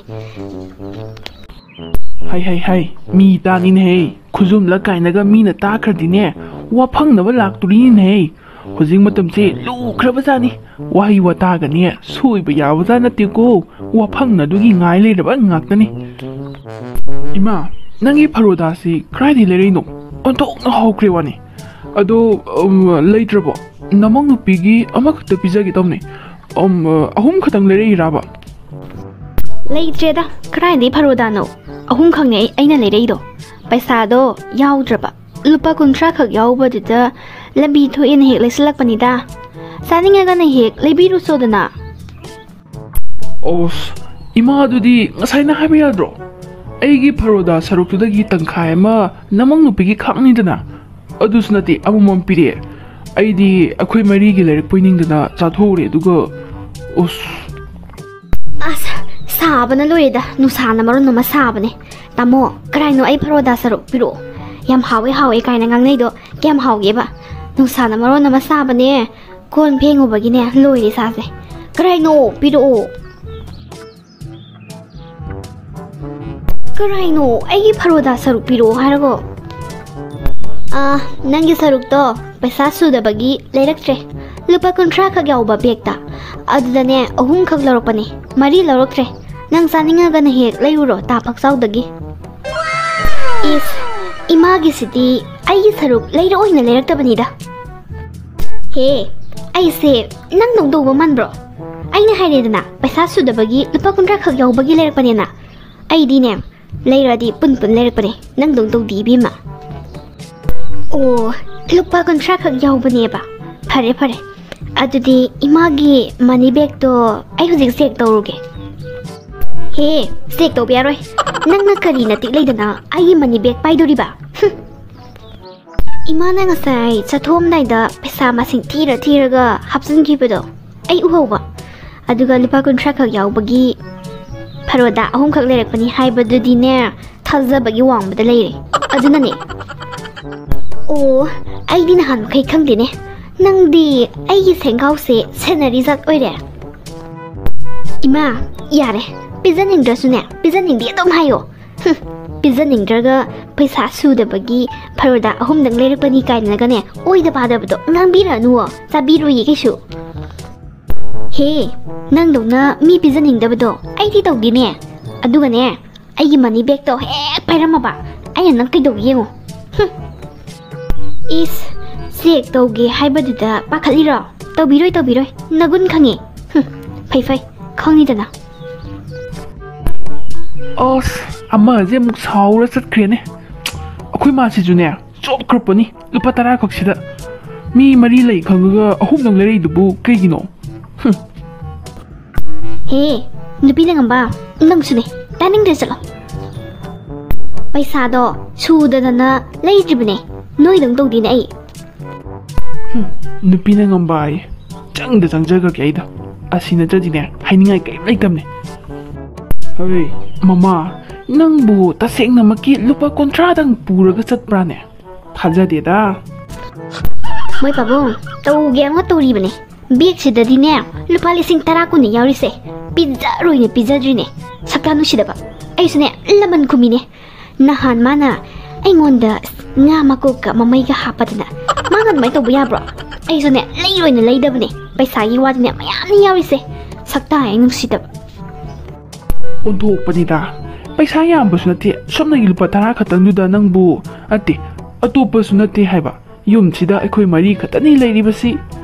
ꯍꯩ, ꯍꯩ, ꯍꯩ, ꯃꯤ ꯇꯥꯅꯤꯅꯦꯍꯦ꯫ ꯈꯨꯖꯨꯝꯂ ꯀꯥꯏꯅꯒ ꯃꯤꯅ ꯇꯥꯈ꯭ꯔꯗꯤꯅꯦ, ꯋꯥ ꯐꯪꯅꯕ ꯂꯥꯛꯇꯣꯔꯤꯅꯤꯅꯦꯍꯦ꯫ ꯍꯧꯖꯤꯛ ꯃꯇꯝꯁꯦ ꯂꯨꯈ꯭ꯔꯕꯖꯥꯠꯅꯤ꯫ ꯋꯥꯍꯩ ꯋꯥꯇꯥꯒꯅꯦ ꯁꯣꯏꯕ ꯌꯥꯕꯖꯥꯠ ꯅꯠꯇꯦꯀꯣ꯫ ꯋꯥ ꯐꯪꯅꯗꯨꯒꯤ ꯉꯥꯏ ꯂꯩꯔꯕ ꯉꯥꯛꯇꯅꯤ꯫ ꯏꯃꯥ, ꯅꯪꯒꯤ ꯐꯔꯣꯗꯥꯁꯤ ꯀꯗꯥꯏꯗꯒꯤ ꯂꯩꯔꯛꯏꯅꯣ? ꯑꯣꯟꯊꯣꯛꯅ ꯍꯥꯎꯈ꯭ꯔꯦ ꯋꯥꯅꯤ꯫ ꯑꯗꯣ, ꯎꯝ, ꯂꯩꯇ꯭ꯔꯕꯣ? ꯅꯃꯧ ꯅꯨꯄꯤꯒꯤ ꯑꯃꯈꯛꯇ ꯄꯤꯖꯒꯦ ꯇꯧꯅꯤ꯫ ꯎꯝ, ꯑꯍꯨꯝ ꯈꯛꯇꯪ ꯂꯩꯔꯛꯏꯔꯕ? ꯂꯩꯇ꯭ꯔꯦꯗ, ꯀꯗꯥꯏꯗꯒꯤ ꯐꯔꯣꯗꯥꯅꯣ? ꯑꯍꯨꯝꯈꯛꯅꯦ ꯑꯩ, ꯑꯩꯅ ꯂꯩꯔꯛꯏꯗꯣ꯫ ꯄꯩꯁꯥꯗꯣ ꯌꯥꯎꯗ꯭ꯔꯕ꯫ ꯂꯨꯄꯥ ꯀꯨꯟꯊ꯭ꯔꯥ ꯈꯛ ꯌꯥꯎꯕꯗꯨꯗ ꯂꯝꯕꯤ ꯊꯣꯛꯑꯦꯅ ꯍꯦꯛ ꯂꯩꯁꯜꯂꯛꯄꯅꯤꯗ꯫ ꯆꯥꯅꯤꯡꯉꯒꯅ ꯍꯦꯛ ꯂꯩꯕꯤꯔꯨꯆꯣꯗꯅ꯫ ꯑꯣꯁ, ꯏꯃꯥꯗꯨꯗꯤ ꯉꯁꯥꯏꯅ ꯍꯥꯏꯕ ꯌꯥꯗ꯭ꯔꯣ? ꯑꯩꯒꯤ ꯐꯔꯣꯗꯥ ꯁꯔꯨꯛꯇꯨꯗꯒꯤ ꯇꯪꯈꯥꯏ ꯑꯃ ꯅꯃꯧ ꯅꯨꯄꯤꯒꯤ ꯈꯥꯛꯅꯤꯗꯅ꯫ ꯑꯗꯨꯁꯨ ꯅꯠꯇꯦ, ꯑꯃꯃꯝ ꯄꯤꯔꯛꯑꯦ꯫ ꯑꯩꯗꯤ ꯑꯩꯈꯣꯏ ꯃꯔꯤꯒꯤ ꯂꯩꯔꯛꯄꯣꯏ ꯅꯤꯡꯗꯅ ꯆꯥꯊꯣꯛꯎꯔꯦ, ꯑꯗꯨꯒ, ꯎꯁ꯫ ꯑꯁ, ꯁꯥꯕꯅ ꯂꯣꯏꯔꯦꯗ, ꯅꯨꯡꯁꯥꯅ ꯃꯔꯣꯟ ꯑꯃ ꯁꯥꯕꯅꯦ꯫ ꯇꯥꯃꯣ, ꯀꯔꯥꯏꯅꯣ ꯑꯩ ꯐꯔꯣꯗꯥ ꯁꯔꯨꯛ ꯄꯤꯔꯛꯑꯣ꯫ ꯌꯥꯝ ꯍꯥꯎꯋꯦ, ꯍꯥꯎꯋꯦ ꯀꯥꯏꯅ ꯉꯥꯡꯅꯩꯗꯣ ꯀꯌꯥꯝ ꯍꯥꯎꯒꯦꯕ? ꯅꯨꯡꯁꯥꯅ ꯃꯔꯣꯟ ꯑꯃ ꯁꯥꯕꯅꯦ, ꯀꯣꯟ ꯐꯦꯡꯉꯨꯕꯒꯤꯅꯦ ꯂꯣꯏꯔꯦ ꯏꯁꯥꯁꯦ꯫ ꯀꯔꯥꯏꯅꯣ? ꯄꯤꯔꯛꯑꯣ꯫ ꯀꯔꯥꯏꯅꯣ? ꯑꯩꯒꯤ ꯐꯔꯣꯗꯥ ꯁꯔꯨꯛ ꯄꯤꯔꯛꯑꯣ ꯍꯥꯏꯔꯒ꯫ ꯑꯥ, ꯅꯪꯒꯤ ꯁꯔꯨꯛꯇꯣ ꯄꯩꯁꯥ ꯁꯨꯗꯕꯒꯤ ꯂꯩꯔꯛꯇ꯭ꯔꯦ꯫ ꯂꯨꯄꯥ ꯀꯨꯟꯊ꯭ꯔꯥ ꯈꯛ ꯌꯥꯎꯕ ꯕꯦꯛꯇ꯫ ꯑꯗꯨꯗꯅꯦ ꯑꯍꯨꯝꯈꯛ ꯂꯧꯔꯛꯄꯅꯦ, ꯃꯔꯤ ꯂꯧꯔꯛꯇ꯭ꯔꯦ꯫ ꯅꯪ ꯆꯥꯅꯤꯡꯉꯒꯅ ꯍꯦꯛ ꯂꯩꯔꯨꯔꯣ ꯇꯥ ꯐꯛꯆꯥꯎꯗꯒꯤ꯫ ꯏꯁ, ꯏꯃꯥꯒꯤꯁꯤꯗꯤ ꯑꯩꯒꯤ ꯁꯔꯨꯛ ꯂꯩꯔꯛꯑꯣꯏꯅ ꯂꯩꯔꯛꯇꯕꯅꯤꯗ꯫ ꯍꯦ, ꯑꯩꯁꯦ ꯅꯪꯗꯧ ꯇꯧꯕ ꯃꯥꯟꯕ꯭ꯔꯣ? ꯑꯩꯅ ꯍꯥꯏꯔꯦꯗꯅ, ꯄꯩꯁꯥ ꯁꯨꯗꯕꯒꯤ ꯂꯨꯄꯥ ꯀꯨꯟꯊ꯭ꯔꯥ ꯈꯛ ꯌꯥꯎꯕꯒꯤ ꯂꯩꯔꯛꯄꯅꯦꯅ꯫ ꯑꯩꯗꯤꯅꯦ, ꯂꯩꯔꯗꯤ ꯄꯨꯟ ꯄꯨꯟ ꯂꯩꯔꯛꯄꯅꯦ, ꯅꯪꯗꯧ ꯇꯧꯗꯦ ꯏꯕꯦꯝꯃ꯫ ꯑꯣ, ꯂꯨꯄꯥ ꯀꯨꯟꯊ꯭ꯔꯥ ꯈꯛ ꯌꯥꯎꯕꯅꯦꯕ꯫ ꯐꯔꯦ ꯐꯔꯦ, ꯑꯗꯨꯗꯤ ꯏꯃꯥꯒꯤ ꯃꯅꯤ ꯕꯦꯒꯇꯣ ꯑꯩ ꯍꯧꯖꯤꯛ ꯆꯦꯛ ꯇꯧꯔꯨꯒꯦ꯫ ꯍꯦ, ꯆꯦꯛ ꯇꯧꯕ ꯌꯥꯔꯣꯏ꯫ ꯅꯪꯅ ꯀꯔꯤ ꯅꯇꯤꯛ ꯂꯩꯗꯅ ꯑꯩꯒꯤ ꯃꯅꯤ ꯕꯦꯒ ꯄꯥꯏꯗꯣꯔꯤꯕ? ꯍꯨꯝ꯫ ꯏꯃꯥꯅ ꯉꯁꯥꯏ ꯆꯠꯊꯣꯛꯑꯝꯗꯥꯏꯗ ꯄꯩꯁꯥ ꯃꯁꯤꯡ ꯊꯤꯔ ꯊꯤꯔꯒ ꯍꯥꯞꯆꯤꯟꯈꯤꯕꯗꯣ ꯑꯩ ꯎꯍꯧꯕ꯫ ꯑꯗꯨꯒ ꯂꯨꯄꯥ ꯀꯨꯟꯊ꯭ꯔꯥ ꯈꯛ ꯌꯥꯎꯕꯒꯤ ꯐꯔꯣꯗꯥ ꯑꯍꯨꯝꯈꯛ ꯂꯩꯔꯛꯄꯅꯤ ꯍꯥꯏꯕꯗꯨꯗꯤꯅꯦ, ꯊꯥꯖꯕꯒꯤ ꯋꯥꯡꯃꯗ ꯂꯩꯔꯦ꯫ ꯑꯗꯨꯅꯅꯦ꯫ ꯑꯣ, ꯑꯩꯗꯤ ꯅꯍꯥꯟ ꯃꯈꯩ ꯈꯪꯗꯦꯅꯦ꯫ ꯅꯪꯗꯤ ꯑꯩꯒꯤ ꯁꯦꯡꯒꯥꯎꯁꯦ ꯁꯦꯟꯅꯔꯤ ꯖꯥꯠ ꯑꯣꯏꯔꯦ꯫ ꯏꯃꯥ, ꯌꯥꯔꯦ꯫ ꯄꯤꯖꯅꯤꯡꯗ꯭ꯔꯁꯨꯅꯦ, ꯄꯤꯖꯅꯤꯡꯗꯦ ꯑꯗꯨꯝ ꯍꯥꯏꯌꯣ꯫ ꯍꯨꯝ, ꯄꯤꯖꯅꯤꯡꯗ꯭ꯔꯒ ꯄꯩꯁꯥ ꯁꯨꯗꯕꯒꯤ ꯐꯔꯣꯗꯥ ꯑꯍꯨꯝꯗꯪ ꯂꯩꯔꯛꯄꯅꯤ ꯀꯥꯏꯅꯒꯅꯦ ꯑꯣꯏꯗ ꯄꯥꯗꯕꯗꯣ ꯉꯥꯡꯕꯤꯔꯛꯑꯅꯨꯋꯣ, ꯆꯥꯕꯤꯔꯣꯏꯌꯦ ꯀꯩꯁꯨ꯫ ꯍꯦ, ꯅꯪꯗꯧꯅ ꯃꯤ ꯄꯤꯖꯅꯤꯡꯗꯕꯗꯣ ꯑꯩꯗꯤ ꯇꯧꯗꯦꯅꯦ꯫ ꯑꯗꯨꯒꯅꯦ, ꯑꯩꯒꯤ ꯃꯅꯤ ꯕꯦꯒꯇꯣ ꯍꯦꯛ ꯄꯥꯏꯔꯝꯃꯕ ꯑꯩꯅ ꯅꯪ ꯀꯩꯗꯧꯒꯦ ꯌꯦꯡꯉꯣ꯫ ꯍꯨꯝ꯫ ꯏꯁ, ꯆꯦꯛ ꯇꯧꯒꯦ ꯍꯥꯏꯕꯗꯨꯗ ꯄꯥꯈꯠꯂꯤꯔꯣ? ꯇꯧꯕꯤꯔꯣꯏ, ꯇꯧꯕꯤꯔꯣꯏ, ꯅꯒꯨꯟ ꯈꯪꯉꯦ꯫ ꯍꯨꯝ, ꯐꯩ ꯐꯩ, ꯈꯪꯉꯤꯗꯅ꯫ ꯑꯁ, ꯑꯃꯁꯦ ꯑꯃꯨꯛ ꯁꯥꯎꯔ ꯆꯠꯈ꯭ꯔꯦꯅꯦ꯫ ꯑꯩꯈꯣꯏ ꯃꯥꯁꯤꯁꯨꯅꯦ, ꯆꯣꯞꯈ꯭ꯔꯄꯣꯠꯅꯤ꯫ ꯂꯨꯄꯥ ꯇꯔꯥ ꯈꯛꯁꯤꯗ ꯃꯤ ꯃꯔꯤ ꯂꯩ ꯈꯪꯉꯒ ꯑꯍꯨꯝꯗꯪ ꯂꯩꯔꯛꯏꯗꯨꯕꯨ ꯀꯩꯒꯤꯅꯣ? ꯍꯨꯝ꯫ ꯍꯦ, ꯅꯨꯄꯤꯅ ꯉꯝꯕ, ꯅꯪꯁꯨꯅꯦ, ꯇꯥꯅꯤꯡꯗ꯭ꯔꯦ, ꯆꯠꯂꯣ꯫ ꯄꯩꯁꯥꯗꯣ ꯁꯨꯗꯗꯅ ꯂꯩꯗ꯭ꯔꯤꯕꯅꯦ, ꯅꯣꯏꯗꯧ ꯇꯧꯗꯦꯅꯦ ꯑꯩ꯫ ꯍꯨꯝ, ꯅꯨꯄꯤꯅ ꯉꯝꯕ ꯍꯥꯏ, ꯆꯪꯗ ꯆꯪꯖꯈ꯭ꯔꯒꯦ ꯑꯩꯗ꯫ ꯑꯁꯤ ꯅꯠꯇ꯭ꯔꯗꯤꯅꯦ, ꯍꯥꯏꯅꯤꯡꯉꯥꯏ ꯀꯔꯤꯝ ꯂꯩꯇꯕꯅꯦ꯫ ꯍꯣꯏ, ꯃꯃꯥ, ꯅꯪꯕꯨ ꯇꯁꯦꯡꯅꯃꯛꯀꯤ ꯂꯨꯄꯥ ꯀꯨꯟꯊ꯭ꯔꯥꯗꯪ ꯄꯨꯔꯒ ꯆꯠꯄ꯭ꯔꯥꯅꯦ? ꯊꯥꯖꯗꯦꯗ꯫ ꯃꯣꯏ ꯄꯥꯕꯨꯡ, ꯇꯧꯒꯦ ꯑꯃ ꯇꯧꯔꯤꯕꯅꯦ꯫ ꯕꯦꯒꯁꯤꯗꯗꯤꯅꯦ, ꯂꯨꯄꯥ ꯂꯤꯁꯤꯡ ꯇꯔꯥ ꯀꯨꯟꯅꯤ ꯌꯥꯎꯔꯤꯁꯦ꯫ ꯄꯤꯖꯔꯣꯏꯅꯦ, ꯄꯤꯖꯗ꯭ꯔꯤꯅꯦ꯫ ꯁꯛꯇꯥ ꯅꯨꯡꯁꯤꯗꯕ꯫ ꯑꯩꯁꯨꯅꯦ, ꯂꯃꯟ ꯈꯨꯝꯃꯤꯅꯦ꯫ ꯅꯍꯥꯟ ꯃꯥꯅ ꯑꯩꯉꯣꯟꯗ ꯉꯥ ꯃꯀꯣꯛꯀ ꯃꯃꯩꯒ ꯍꯥꯞꯄꯗꯅ, ꯃꯥꯅ ꯑꯗꯨꯃꯥꯏꯅ ꯇꯧꯕ ꯌꯥꯕ꯭ꯔꯣ? ꯑꯩꯁꯨꯅꯦ, ꯂꯩꯔꯣꯏꯅ ꯂꯩꯗꯕꯅꯦ꯫ ꯄꯩꯁꯥꯒꯤ ꯋꯥꯗꯤꯅꯦ, ꯃꯌꯥꯝꯅ ꯌꯥꯎꯔꯤꯁꯦ꯫ ꯁꯛꯇꯥ ꯍꯦꯛ ꯅꯨꯡꯁꯤꯗꯕ꯫ ꯑꯣꯟꯊꯣꯛꯄꯅꯤꯗ꯫ ꯄꯩꯁꯥ ꯌꯥꯝꯕꯁꯨ ꯅꯠꯇꯦ, ꯁꯣꯝꯗꯒꯤ ꯂꯨꯄꯥ ꯇꯔꯥ ꯈꯛꯇꯪꯗꯨꯗ ꯅꯪꯕꯨ, ꯅꯠꯇꯦ, ꯑꯇꯣꯞꯄꯁꯨ ꯅꯠꯇꯦ ꯍꯥꯏꯕ꯫ ꯌꯨꯝꯁꯤꯗ ꯑꯩꯈꯣꯏ ꯃꯔꯤ ꯈꯛꯇꯅꯤ ꯂꯩꯔꯤꯕꯁꯤ꯫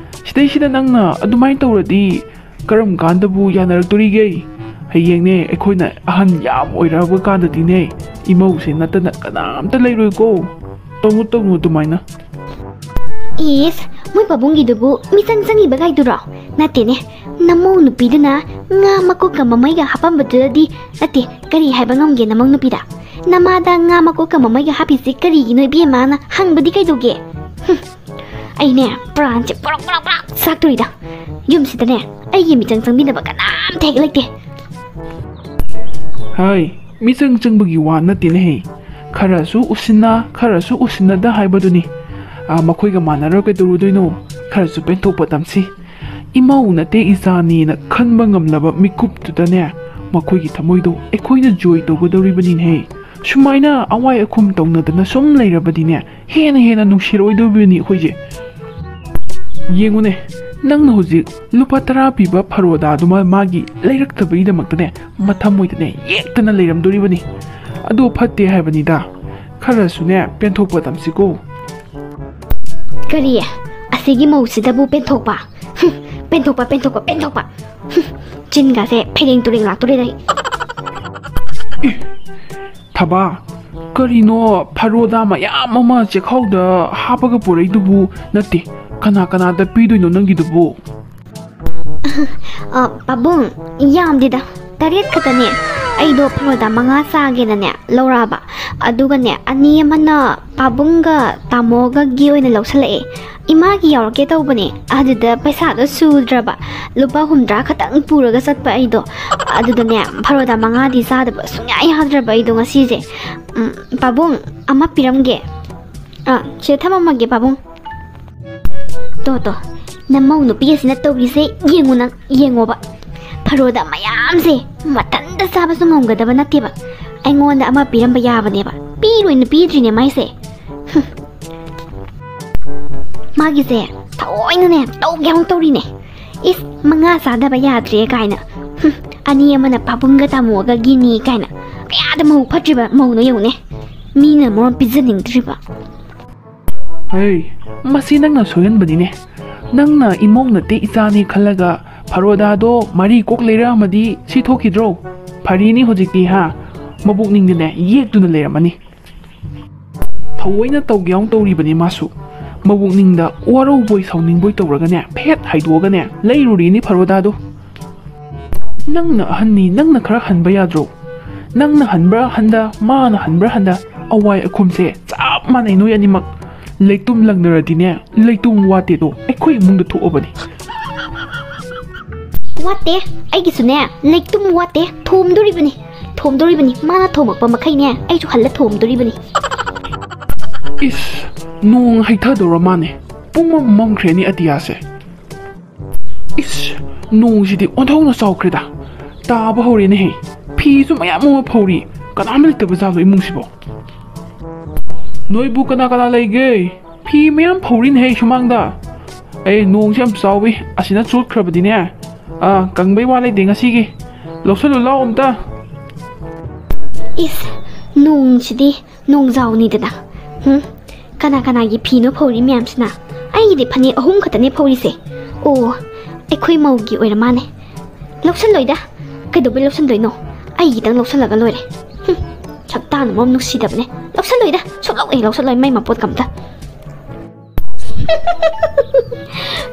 ꯁꯤꯗꯩꯁꯤꯗ ꯅꯪꯅ ꯑꯗꯨꯃꯥꯏꯅ ꯇꯧꯔꯗꯤ ꯀꯔꯝ ꯀꯥꯟꯗꯕꯨ ꯌꯥꯅꯔꯛꯇꯣꯔꯤꯒꯦ? ꯍꯌꯦꯡꯅꯦ ꯑꯩꯈꯣꯏꯅ ꯑꯍꯟ ꯌꯥꯝ ꯑꯣꯏꯔꯛꯑꯕ ꯀꯥꯟꯗꯗꯤꯅꯦ, ꯏꯃꯧꯁꯦ ꯅꯠꯇꯅ ꯀꯅꯥꯝꯇ ꯂꯩꯔꯣꯏꯀꯣ꯫ ꯇꯧꯅꯨ, ꯇꯧꯅꯨ ꯑꯗꯨꯃꯥꯏꯅ꯫ ꯏꯁ, ꯃꯣꯏ ꯄꯥꯕꯨꯡꯒꯤꯗꯨꯕꯨ ꯃꯤꯆꯪ ꯆꯪꯉꯤꯕ ꯀꯥꯏꯗꯨꯔꯣ? ꯅꯠꯇꯦꯅꯦ, ꯅꯃꯧ ꯅꯨꯄꯤꯗꯨꯅ ꯉꯥ ꯃꯀꯣꯛꯀ ꯃꯃꯩꯒ ꯍꯥꯞꯄꯝꯕꯗꯨꯗꯗꯤ ꯅꯠꯇꯦ, ꯀꯔꯤ ꯍꯥꯏꯕ ꯉꯝꯒꯦ ꯅꯃꯧ ꯅꯨꯄꯤꯗ? ꯅꯃꯥꯗ ꯉꯥ ꯃꯀꯣꯛꯀ ꯃꯃꯩꯒ ꯍꯥꯞꯄꯤꯁꯦ ꯀꯔꯤꯒꯤꯅꯣ ꯏꯕꯦꯝꯃꯅ ꯍꯪꯕꯗꯤ ꯀꯩꯗꯧꯒꯦ? ꯍꯨꯝ, ꯑꯩꯅꯦ ꯄ꯭ꯔꯥꯟꯁꯦ ꯄ꯭ꯔꯣꯛ ꯄ꯭ꯔꯣꯛ ꯄ꯭ꯔꯣꯛ ꯆꯥꯛꯇꯣꯔꯤꯗ꯫ ꯌꯨꯝꯁꯤꯗꯅꯦ ꯑꯩꯒꯤ ꯃꯤꯆꯪ ꯆꯪꯕꯤꯅꯕ ꯀꯅꯥꯝꯇ ꯍꯦꯛ ꯂꯩꯇꯦ꯫ ꯍꯥꯏ, ꯃꯤꯆꯪ ꯆꯪꯕꯒꯤ ꯋꯥ ꯅꯠꯇꯦꯅꯦꯍꯦ꯫ ꯈꯔꯁꯨ ꯎꯁꯤꯟꯅ, ꯈꯔꯁꯨ ꯎꯁꯤꯟꯅꯗ ꯍꯥꯏꯕꯗꯨꯅꯤ꯫ ꯑꯥ, ꯃꯈꯣꯏꯒ ꯃꯥꯟꯅꯔ ꯀꯩꯗꯧꯔꯨꯗꯣꯏꯅꯣ? ꯈꯔꯁꯨ ꯄꯦꯟꯊꯣꯛꯄ ꯇꯝꯁꯤ꯫ ꯏꯃꯧ ꯅꯠꯇꯦ ꯏꯆꯥꯅꯤꯅ ꯈꯟꯕ ꯉꯝꯂꯕ ꯃꯤꯀꯨꯞꯇꯨꯗꯅꯦ, ꯃꯈꯣꯏꯒꯤ ꯊꯃꯣꯏꯗꯣ ꯑꯩꯈꯣꯏꯅ ꯖꯣꯏ ꯇꯧꯒꯗꯧꯔꯤꯕꯅꯤꯅꯦꯍꯦ꯫ ꯁꯨꯃꯥꯏꯅ ꯑꯋꯥꯏ ꯑꯈꯨꯝ ꯇꯧꯅꯗꯅ ꯁꯨꯝ ꯂꯩꯔꯕꯗꯤꯅꯦ, ꯍꯦꯟꯅ ꯍꯦꯟꯅ ꯅꯨꯡꯁꯤꯔꯣꯏꯗꯧꯔꯤꯕꯅꯤ ꯑꯩꯈꯣꯏꯁꯦ꯫ ꯌꯦꯡꯉꯨꯅꯦ, ꯅꯪꯅ ꯍꯧꯖꯤꯛ ꯂꯨꯄꯥ ꯇꯔꯥ ꯄꯤꯕ ꯐꯔꯣꯗꯥꯗꯨꯃ ꯃꯥꯒꯤ ꯂꯩꯔꯛꯇꯕꯒꯤꯗꯃꯛꯇꯅꯦ, ꯃꯊꯃꯣꯏꯗꯅꯦ ꯌꯦꯛꯇꯅ ꯂꯩꯔꯝꯗꯣꯔꯤꯕꯅꯤ꯫ ꯑꯗꯨ ꯐꯠꯇꯦ ꯍꯥꯏꯕꯅꯤꯗ꯫ ꯈꯔꯁꯨꯅꯦ ꯄꯦꯟꯊꯣꯛꯄ ꯇꯝꯁꯤꯀꯣ꯫ ꯀꯔꯤ? ꯑꯁꯤꯒꯤ ꯃꯧꯁꯤꯗꯕꯨ ꯄꯦꯟꯊꯣꯛꯄ? ꯍꯨꯝ, ꯄꯦꯟꯊꯣꯛꯄ, ꯄꯦꯟꯊꯣꯛꯄ, ꯄꯦꯟꯊꯣꯛꯄ꯫ ꯍꯨꯝ, ꯆꯤꯟꯒꯥꯁꯦ ꯐꯩꯔꯦꯡ ꯇꯨꯔꯦꯡ ꯂꯥꯛꯇꯣꯔꯦꯗ ꯑꯩ꯫ ꯊꯕꯥ, ꯀꯔꯤꯅꯣ ꯐꯔꯣꯗꯥ ꯃꯌꯥꯝ ꯑꯃ ꯆꯦꯈꯥꯎꯗ ꯍꯥꯞꯄꯒ ꯄꯨꯔꯛꯏꯗꯨꯕꯨ? ꯅꯠꯇꯦ, ꯀꯅꯥ ꯀꯅꯥꯗ ꯄꯤꯗꯣꯏꯅꯣ ꯅꯪꯒꯤꯗꯨꯕꯨ? ꯑ, ꯄꯥꯕꯨꯡ, ꯌꯥꯝꯗꯦꯗ, ꯇꯔꯦꯠ ꯈꯛꯇꯅꯦ꯫ ꯑꯩꯗꯣ ꯐꯔꯣꯗꯥ ꯃꯉꯥ ꯆꯥꯒꯦꯅꯅꯦ ꯂꯧꯔꯛꯑꯕ, ꯑꯗꯨꯒꯅꯦ ꯑꯅꯤ ꯑꯃꯅ ꯄꯥꯕꯨꯡꯒ ꯇꯥꯃꯣꯒꯒꯤ ꯑꯣꯏꯅ ꯂꯧꯁꯜꯂꯛꯑꯦ꯫ ꯏꯃꯥꯒꯤ ꯌꯥꯎꯔꯛꯀꯦ ꯇꯧꯕꯅꯦ, ꯑꯗꯨꯗ ꯄꯩꯁꯥꯗꯣ ꯁꯨꯗ꯭ꯔꯕ, ꯂꯨꯄꯥ ꯍꯨꯝꯗ꯭ꯔꯥ ꯈꯛꯇꯪ ꯄꯨꯔꯒ ꯆꯠꯄ ꯑꯩꯗꯣ꯫ ꯑꯗꯨꯗꯅꯦ ꯐꯔꯣꯗꯥ ꯃꯉꯥꯗꯤ ꯆꯥꯗꯕ ꯁꯨꯡꯌꯥ ꯌꯥꯗ꯭ꯔꯕ ꯑꯩꯗꯣ ꯉꯁꯤꯁꯦ꯫ ꯎꯝ, ꯄꯥꯕꯨꯡ, ꯑꯃ ꯄꯤꯔꯝꯒꯦ꯫ ꯑꯥ, ꯁꯤꯗ ꯊꯝꯃꯝꯃꯒꯦ ꯄꯥꯕꯨꯡ꯫ ꯇꯣ, ꯇꯣ, ꯅꯃꯧ ꯅꯨꯄꯤ ꯑꯁꯤꯅ ꯇꯧꯔꯤꯁꯦ ꯌꯦꯡꯉꯨ ꯅꯪ, ꯌꯦꯡꯉꯣꯕ꯫ ꯐꯔꯣꯗꯥ ꯃꯌꯥꯝꯁꯦ ꯃꯊꯟꯇ ꯆꯥꯕꯁꯨ ꯉꯝꯒꯗꯕ ꯅꯠꯇꯦꯕ꯫ ꯑꯩꯉꯣꯟꯗ ꯑꯃ ꯄꯤꯔꯝꯕ ꯌꯥꯕꯅꯦꯕ꯫ ꯄꯤꯔꯣꯏꯅ ꯄꯤꯗ꯭ꯔꯤꯅꯦ ꯃꯥꯏꯁꯦ꯫ ꯍꯨꯝ꯫ ꯃꯥꯒꯤꯁꯦ ꯊꯑꯣꯏꯅꯅꯦ ꯇꯧꯒꯦ ꯑꯃꯨꯛ ꯇꯧꯔꯤꯅꯦ꯫ ꯏꯁ, ꯃꯉꯥ ꯆꯥꯗꯕ ꯌꯥꯗ꯭ꯔꯦ ꯀꯥꯏꯅ꯫ ꯍꯨꯝ, ꯑꯅꯤ ꯑꯃꯅ ꯄꯥꯕꯨꯡꯒ ꯇꯥꯃꯣꯒꯒꯤꯅꯤ ꯀꯥꯏꯅ꯫ ꯀꯌꯥꯗ ꯃꯕꯨꯛ ꯐꯠꯇ꯭ꯔꯤꯕ ꯃꯧꯅꯣ ꯌꯦꯡꯉꯨꯅꯦ꯫ ꯃꯤꯅ ꯃꯔꯣꯟ ꯄꯤꯖꯅꯤꯡꯗ꯭ꯔꯤꯕ꯫ ꯍꯩ, ꯃꯁꯤ ꯅꯪꯅ ꯁꯣꯏꯍꯟꯕꯅꯤꯅꯦ꯫ ꯅꯪꯅ ꯏꯃꯧ ꯅꯠꯇꯦ ꯏꯆꯥꯅꯤ ꯈꯜꯂꯒ ꯐꯔꯣꯗꯥꯗꯣ ꯃꯔꯤ ꯀꯣꯛ ꯂꯩꯔꯛꯑꯝꯃꯗꯤ ꯁꯤ ꯊꯣꯛꯈꯤꯗ꯭ꯔꯣ? ꯐꯔꯤꯅꯤ ꯍꯧꯖꯤꯛꯇꯤ ꯍꯥ, ꯃꯕꯨꯛꯅꯤꯡꯗꯅꯦ ꯌꯦꯛꯇꯨꯅ ꯂꯩꯔꯝꯃꯅꯤ꯫ ꯊꯑꯣꯏꯅ ꯇꯧꯒꯦ ꯌꯥꯎꯅ ꯇꯧꯔꯤꯕꯅꯤ ꯃꯥꯁꯨ꯫ ꯃꯕꯨꯛꯅꯤꯡꯗ ꯋꯥꯔꯧꯕꯣꯏ ꯁꯥꯎꯅꯤꯡꯕꯣꯏ ꯇꯧꯔꯒꯅꯦ, ꯐꯦꯠ ꯍꯥꯏꯗꯣꯛꯑꯒꯅꯦ ꯂꯩꯔꯨꯔꯤꯅꯤ ꯐꯔꯣꯗꯥꯗꯣ꯫ ꯅꯪꯅ ꯑꯍꯟꯅꯤ, ꯅꯪꯅ ꯈꯔ ꯍꯟꯕ ꯌꯥꯗ꯭ꯔꯣ? ꯅꯪꯅ ꯍꯟꯕ꯭ꯔꯥ ꯍꯟꯗ, ꯃꯥꯅ ꯍꯟꯕ꯭ꯔꯥ ꯍꯟꯗ, ꯑꯋꯥꯏ ꯑꯈꯨꯝꯁꯦ ꯆꯞ ꯃꯥꯟꯅꯩ ꯅꯣꯏ ꯑꯅꯤꯃꯛ꯫ ꯂꯩꯇꯨꯝ ꯂꯪꯅꯔꯗꯤꯅꯦ, ꯂꯩꯇꯨꯝ ꯋꯥꯠꯇꯦꯗꯣ ꯑꯩꯈꯣꯏ ꯏꯃꯨꯡꯗ ꯊꯣꯛꯑꯕꯅꯤ꯫ ꯋꯥꯠꯇꯦ, ꯑꯩꯒꯤꯁꯨꯅꯦ ꯂꯩꯇꯨꯝ ꯋꯥꯠꯇꯦ, ꯊꯣꯝꯗꯣꯔꯤꯕꯅꯤ, ꯊꯣꯝꯗꯣꯔꯤꯕꯅꯤ꯫ ꯃꯥꯅ ꯊꯣꯝꯃꯛꯄ ꯃꯈꯩꯅꯦ ꯑꯩꯁꯨ ꯍꯜꯂ ꯊꯣꯝꯗꯣꯔꯤꯕꯅꯤ꯫ ꯏꯁ, ꯅꯣꯡ ꯍꯩꯊꯗꯧꯔ ꯃꯥꯅꯦ꯫ ꯄꯨꯡ ꯑꯃ ꯃꯝꯈ꯭ꯔꯦꯅꯦ ꯑꯇꯤꯌꯥꯁꯦ꯫ ꯏꯁ, ꯅꯣꯡꯁꯤꯗꯤ ꯑꯣꯟꯊꯣꯛꯅ ꯆꯥꯎꯈ꯭ꯔꯦꯗ꯫ ꯇꯥꯕ ꯍꯧꯔꯦꯅꯦꯍꯦ꯫ ꯐꯤꯁꯨ ꯃꯌꯥꯝ ꯑꯃ ꯐꯧꯔꯤ꯫ ꯀꯅꯥꯝ ꯂꯩꯇꯕ ꯖꯥꯠꯂꯣ ꯏꯃꯨꯡꯁꯤꯕꯣ? ꯅꯣꯏꯕꯨ ꯀꯅꯥ ꯀꯅꯥ ꯂꯩꯒꯦ? ꯐꯤ ꯃꯌꯥꯝ ꯐꯧꯔꯤꯅꯦꯍꯦ ꯁꯨꯃꯥꯡꯗ꯫ ꯑꯦ, ꯅꯣꯡꯁꯤ ꯌꯥꯝ ꯆꯥꯎꯋꯤ꯫ ꯑꯁꯤꯅ ꯆꯣꯠꯈ꯭ꯔꯕꯗꯤꯅꯦ, ꯑꯥ, ꯀꯪꯕꯩ ꯋꯥ ꯂꯩꯇꯦ ꯉꯁꯤꯒꯤ꯫ ꯂꯧꯁꯜꯂꯨ ꯂꯥꯎ ꯑꯝꯇ꯫ ꯏꯁ, ꯅꯣꯡꯁꯤꯗꯤ ꯅꯣꯡꯖꯥꯎꯅꯤꯗꯅ꯫ ꯍꯨꯝ, ꯀꯅꯥ ꯀꯅꯥꯒꯤ ꯐꯤꯅꯣ ꯐꯧꯔꯤ ꯃꯌꯥꯝꯁꯤꯅ? ꯑꯩꯒꯤꯗꯤ ꯐꯅꯦꯛ ꯑꯍꯨꯝ ꯈꯛꯇꯅꯦ ꯐꯧꯔꯤꯁꯦ꯫ ꯑꯣ, ꯑꯩꯈꯣꯏ ꯃꯧꯒꯤ ꯑꯣꯏꯔ ꯃꯥꯅꯦ꯫ ꯂꯧꯁꯜꯂꯣꯏꯗ꯫ ꯀꯩꯗꯧꯕꯩ ꯂꯧꯁꯟꯗꯣꯏꯅꯣ? ꯑꯩꯒꯤꯗꯪ ꯂꯧꯁꯜꯂꯒ ꯂꯣꯏꯔꯦ꯫ ꯍꯨꯝ, ꯁꯛꯇꯥꯅ ꯃꯔꯣꯝ ꯅꯨꯡꯁꯤꯗꯕꯅꯦ꯫ ꯂꯧꯁꯜꯂꯣꯏꯗ꯫ ꯁꯨꯡꯂꯧ ꯍꯦꯛ ꯂꯧꯁꯜꯂꯣꯏ ꯃꯩ ꯃꯄꯣꯠꯀ ꯑꯝꯇ꯫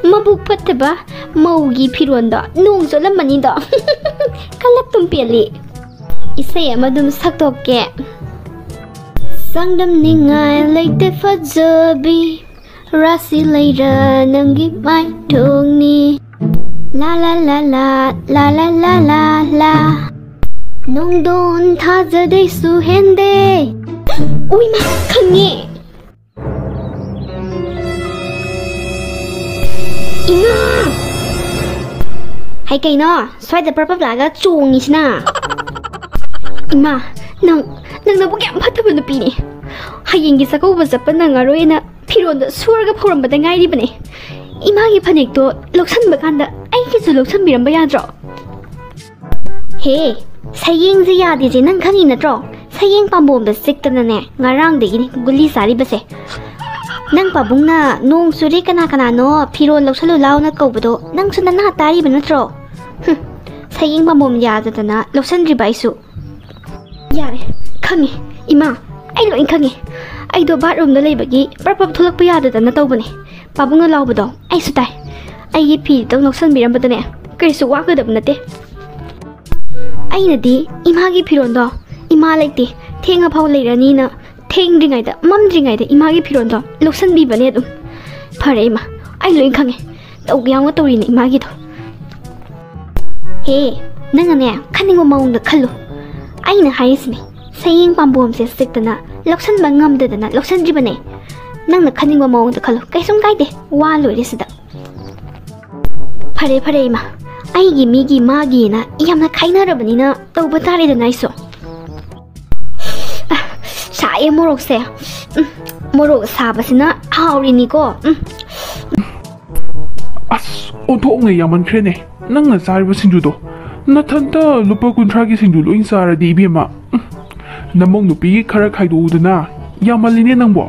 ꯃꯕꯨꯛ ꯐꯠꯇꯕ ꯃꯧꯒꯤ ꯐꯤꯔꯣꯟꯗꯣ ꯅꯣꯡ ꯆꯣꯠꯂꯝꯃꯅꯤꯗꯣ꯫ ꯀꯜꯂꯛꯇꯨꯝ ꯄꯦꯜꯂꯤ꯫ ꯏꯁꯩ ꯑꯃ ꯑꯗꯨꯝ ꯁꯛꯇꯣꯛꯀꯦ꯫ ꯆꯥꯡꯗꯝꯅꯤꯡꯉꯥꯏ ꯂꯩꯇꯦ ꯐꯖꯕꯤ, ꯔꯥꯁꯤ ꯂꯩꯔ ꯅꯪꯒꯤ ꯃꯥꯏꯊꯣꯡꯅꯤ꯫ ꯂꯥ ꯂꯥ ꯂꯥ ꯂꯥ, ꯂꯥ ꯂꯥ ꯂꯥ ꯂꯥ ꯂꯥ꯫ ꯅꯣꯡꯗꯣꯟ ꯊꯥꯖꯗꯩꯁꯨ ꯍꯦꯟꯗꯦ꯫ ꯎꯏꯃ, ꯈꯪꯉꯦ꯫ ꯏꯃꯥ! ꯍꯩ ꯀꯩꯅꯣ? ꯁ꯭ꯋꯥꯏꯗ ꯄ꯭ꯔꯞ ꯄ꯭ꯔꯞ ꯂꯥꯛꯑꯒ ꯆꯣꯡꯉꯤꯁꯤꯅ? ꯏꯃꯥ, ꯅꯪ, ꯅꯪ ꯅꯕꯨꯛ ꯌꯥꯝ ꯐꯠꯇꯕ ꯅꯨꯄꯤꯅꯦ꯫ ꯍꯌꯦꯡꯒꯤ ꯆꯥꯛꯀꯧꯕ ꯆꯠꯄ ꯅꯪꯉꯔꯣꯏꯅ ꯐꯤꯔꯣꯟꯗꯣ ꯁꯨꯔꯒ ꯐꯧꯔꯝꯕꯗ ꯉꯥꯏꯔꯤꯕꯅꯦ꯫ ꯏꯃꯥꯒꯤ ꯐꯅꯦꯛꯇꯣ ꯂꯧꯁꯟꯕ ꯀꯥꯟꯗ ꯑꯩꯒꯤꯁꯨ ꯂꯧꯁꯟꯕꯤꯔꯝꯕ ꯌꯥꯗ꯭ꯔꯣ? ꯍꯦ, ꯁꯌꯦꯡꯁꯦ ꯌꯥꯗꯦꯁꯦ ꯅꯪ ꯈꯪꯉꯤ ꯅꯠꯇ꯭ꯔꯣ? ꯁꯌꯦꯡ ꯄꯥꯝꯕꯣꯝꯗ ꯆꯤꯛꯇꯅꯅꯦ, ꯉꯔꯥꯡꯗꯒꯤꯅꯦ ꯒꯨꯂꯤ ꯆꯥꯔꯤꯕꯁꯦ꯫ ꯅꯪ ꯄꯥꯕꯨꯡꯅ ꯅꯣꯡ ꯆꯨꯔꯦ, ꯀꯅꯥ ꯀꯅꯥꯅꯣ ꯐꯤꯔꯣꯜ ꯂꯧꯁꯜꯂꯨ ꯂꯥꯎꯅ ꯀꯧꯕꯗꯣ ꯅꯪꯁꯨ ꯅꯅꯥ ꯇꯥꯔꯤꯕ ꯅꯠꯇ꯭ꯔꯣ? ꯍꯨꯝ, ꯁꯌꯦꯡ ꯄꯥꯝꯕꯣꯝ ꯌꯥꯗꯗꯅ ꯂꯧꯁꯟꯗ꯭ꯔꯤꯕ ꯑꯩꯁꯨ꯫ ꯌꯥꯔꯦ, ꯈꯪꯉꯦ ꯏꯃꯥ, ꯑꯩ ꯂꯣꯏ ꯈꯪꯉꯦ꯫ ꯑꯩꯗꯣ ꯕꯥꯠꯔꯨꯝꯗ ꯂꯩꯕꯒꯤ ꯄ꯭ꯔꯞ ꯄ꯭ꯔꯞ ꯊꯣꯛꯂꯛꯄ ꯌꯥꯗꯗꯅ ꯇꯧꯕꯅꯦ꯫ ꯄꯥꯕꯨꯡꯅ ꯂꯥꯎꯕꯗꯣ ꯑꯩꯁꯨ ꯇꯥꯏ꯫ ꯑꯩꯒꯤ ꯐꯤꯗꯣ ꯂꯧꯁꯟꯕꯤꯔꯝꯕꯗꯅꯦ ꯀꯔꯤꯁꯨ ꯋꯥꯒꯗꯕ ꯅꯠꯇꯦ꯫ ꯑꯩꯅꯗꯤ ꯏꯃꯥꯒꯤ ꯐꯤꯔꯣꯜꯗꯣ ꯏꯃꯥ ꯂꯩꯇꯦ, ꯊꯦꯡꯉꯐꯥꯎ ꯂꯩꯔꯅꯤꯅ ꯊꯦꯡꯗ꯭ꯔꯤꯉꯩꯗ, ꯃꯝꯗ꯭ꯔꯤꯉꯩꯗ ꯏꯃꯥꯒꯤ ꯐꯤꯔꯣꯜꯗꯣ ꯂꯧꯁꯟꯕꯤꯕꯅꯦ ꯑꯗꯨꯝ꯫ ꯐꯔꯦ ꯏꯃꯥ, ꯑꯩ ꯂꯣꯏ ꯈꯪꯉꯦ꯫ ꯇꯧꯒꯦ ꯌꯥꯎꯅ ꯇꯧꯔꯤꯅꯦ ꯏꯃꯥꯒꯤꯗꯣ꯫ ꯍꯦ, ꯅꯪꯅꯅꯦ ꯈꯟꯅꯤꯡꯕ ꯃꯑꯣꯡꯗ ꯈꯜꯂꯨ꯫ ꯑꯩꯅ ꯍꯥꯏꯔꯤꯁꯤꯅꯦ, ꯁꯌꯦꯡ ꯄꯥꯝꯕꯣꯝꯁꯦ ꯆꯤꯛꯇꯅ ꯂꯧꯁꯟꯕ ꯉꯝꯗꯗꯅ ꯂꯧꯁꯟꯗ꯭ꯔꯤꯕꯅꯦ꯫ ꯅꯪꯅ ꯈꯟꯅꯤꯡꯕ ꯃꯑꯣꯡꯗ ꯈꯜꯂꯨ, ꯀꯩꯁꯨꯝ ꯀꯥꯏꯗꯦ, ꯋꯥ ꯂꯣꯏꯔꯦ ꯁꯤꯗ꯫ ꯐꯔꯦ ꯐꯔꯦ ꯏꯃꯥ, ꯑꯩꯒꯤ ꯃꯤꯒꯤ ꯃꯥꯒꯤꯅ ꯌꯥꯝꯅ ꯈꯥꯏꯅꯔꯕꯅꯤꯅ ꯇꯧꯕ ꯇꯥꯔꯦꯗꯅ ꯑꯩꯁꯨ꯫ ꯑ, ꯁꯥꯏꯌꯦ ꯃꯣꯔꯣꯛꯁꯦ꯫ ꯎꯝ, ꯃꯣꯔꯣꯛ ꯁꯥꯕꯁꯤꯅ ꯍꯥꯎꯔꯤꯅꯤꯀꯣ꯫ ꯎꯝ꯫ ꯑꯁ, ꯑꯣꯟꯊꯣꯛꯅ ꯌꯥꯝꯃꯟꯈ꯭ꯔꯦꯅꯦ ꯅꯪꯅ ꯆꯥꯔꯤꯕ ꯁꯤꯡꯖꯨꯗꯣ꯫ ꯅꯊꯟꯇ ꯂꯨꯄꯥ ꯀꯨꯟꯊ꯭ꯔꯥꯒꯤ ꯁꯤꯡꯖꯨ ꯂꯣꯏ ꯆꯥꯔꯗꯤ ꯏꯕꯦꯝꯃ꯫ ꯎꯝ, ꯅꯃꯧ ꯅꯨꯄꯤꯒꯤ ꯈꯔ ꯈꯥꯏꯗꯣꯛꯎꯗꯅ꯫ ꯌꯥꯝꯃꯜꯂꯤꯅꯦ ꯅꯪꯕꯣ꯫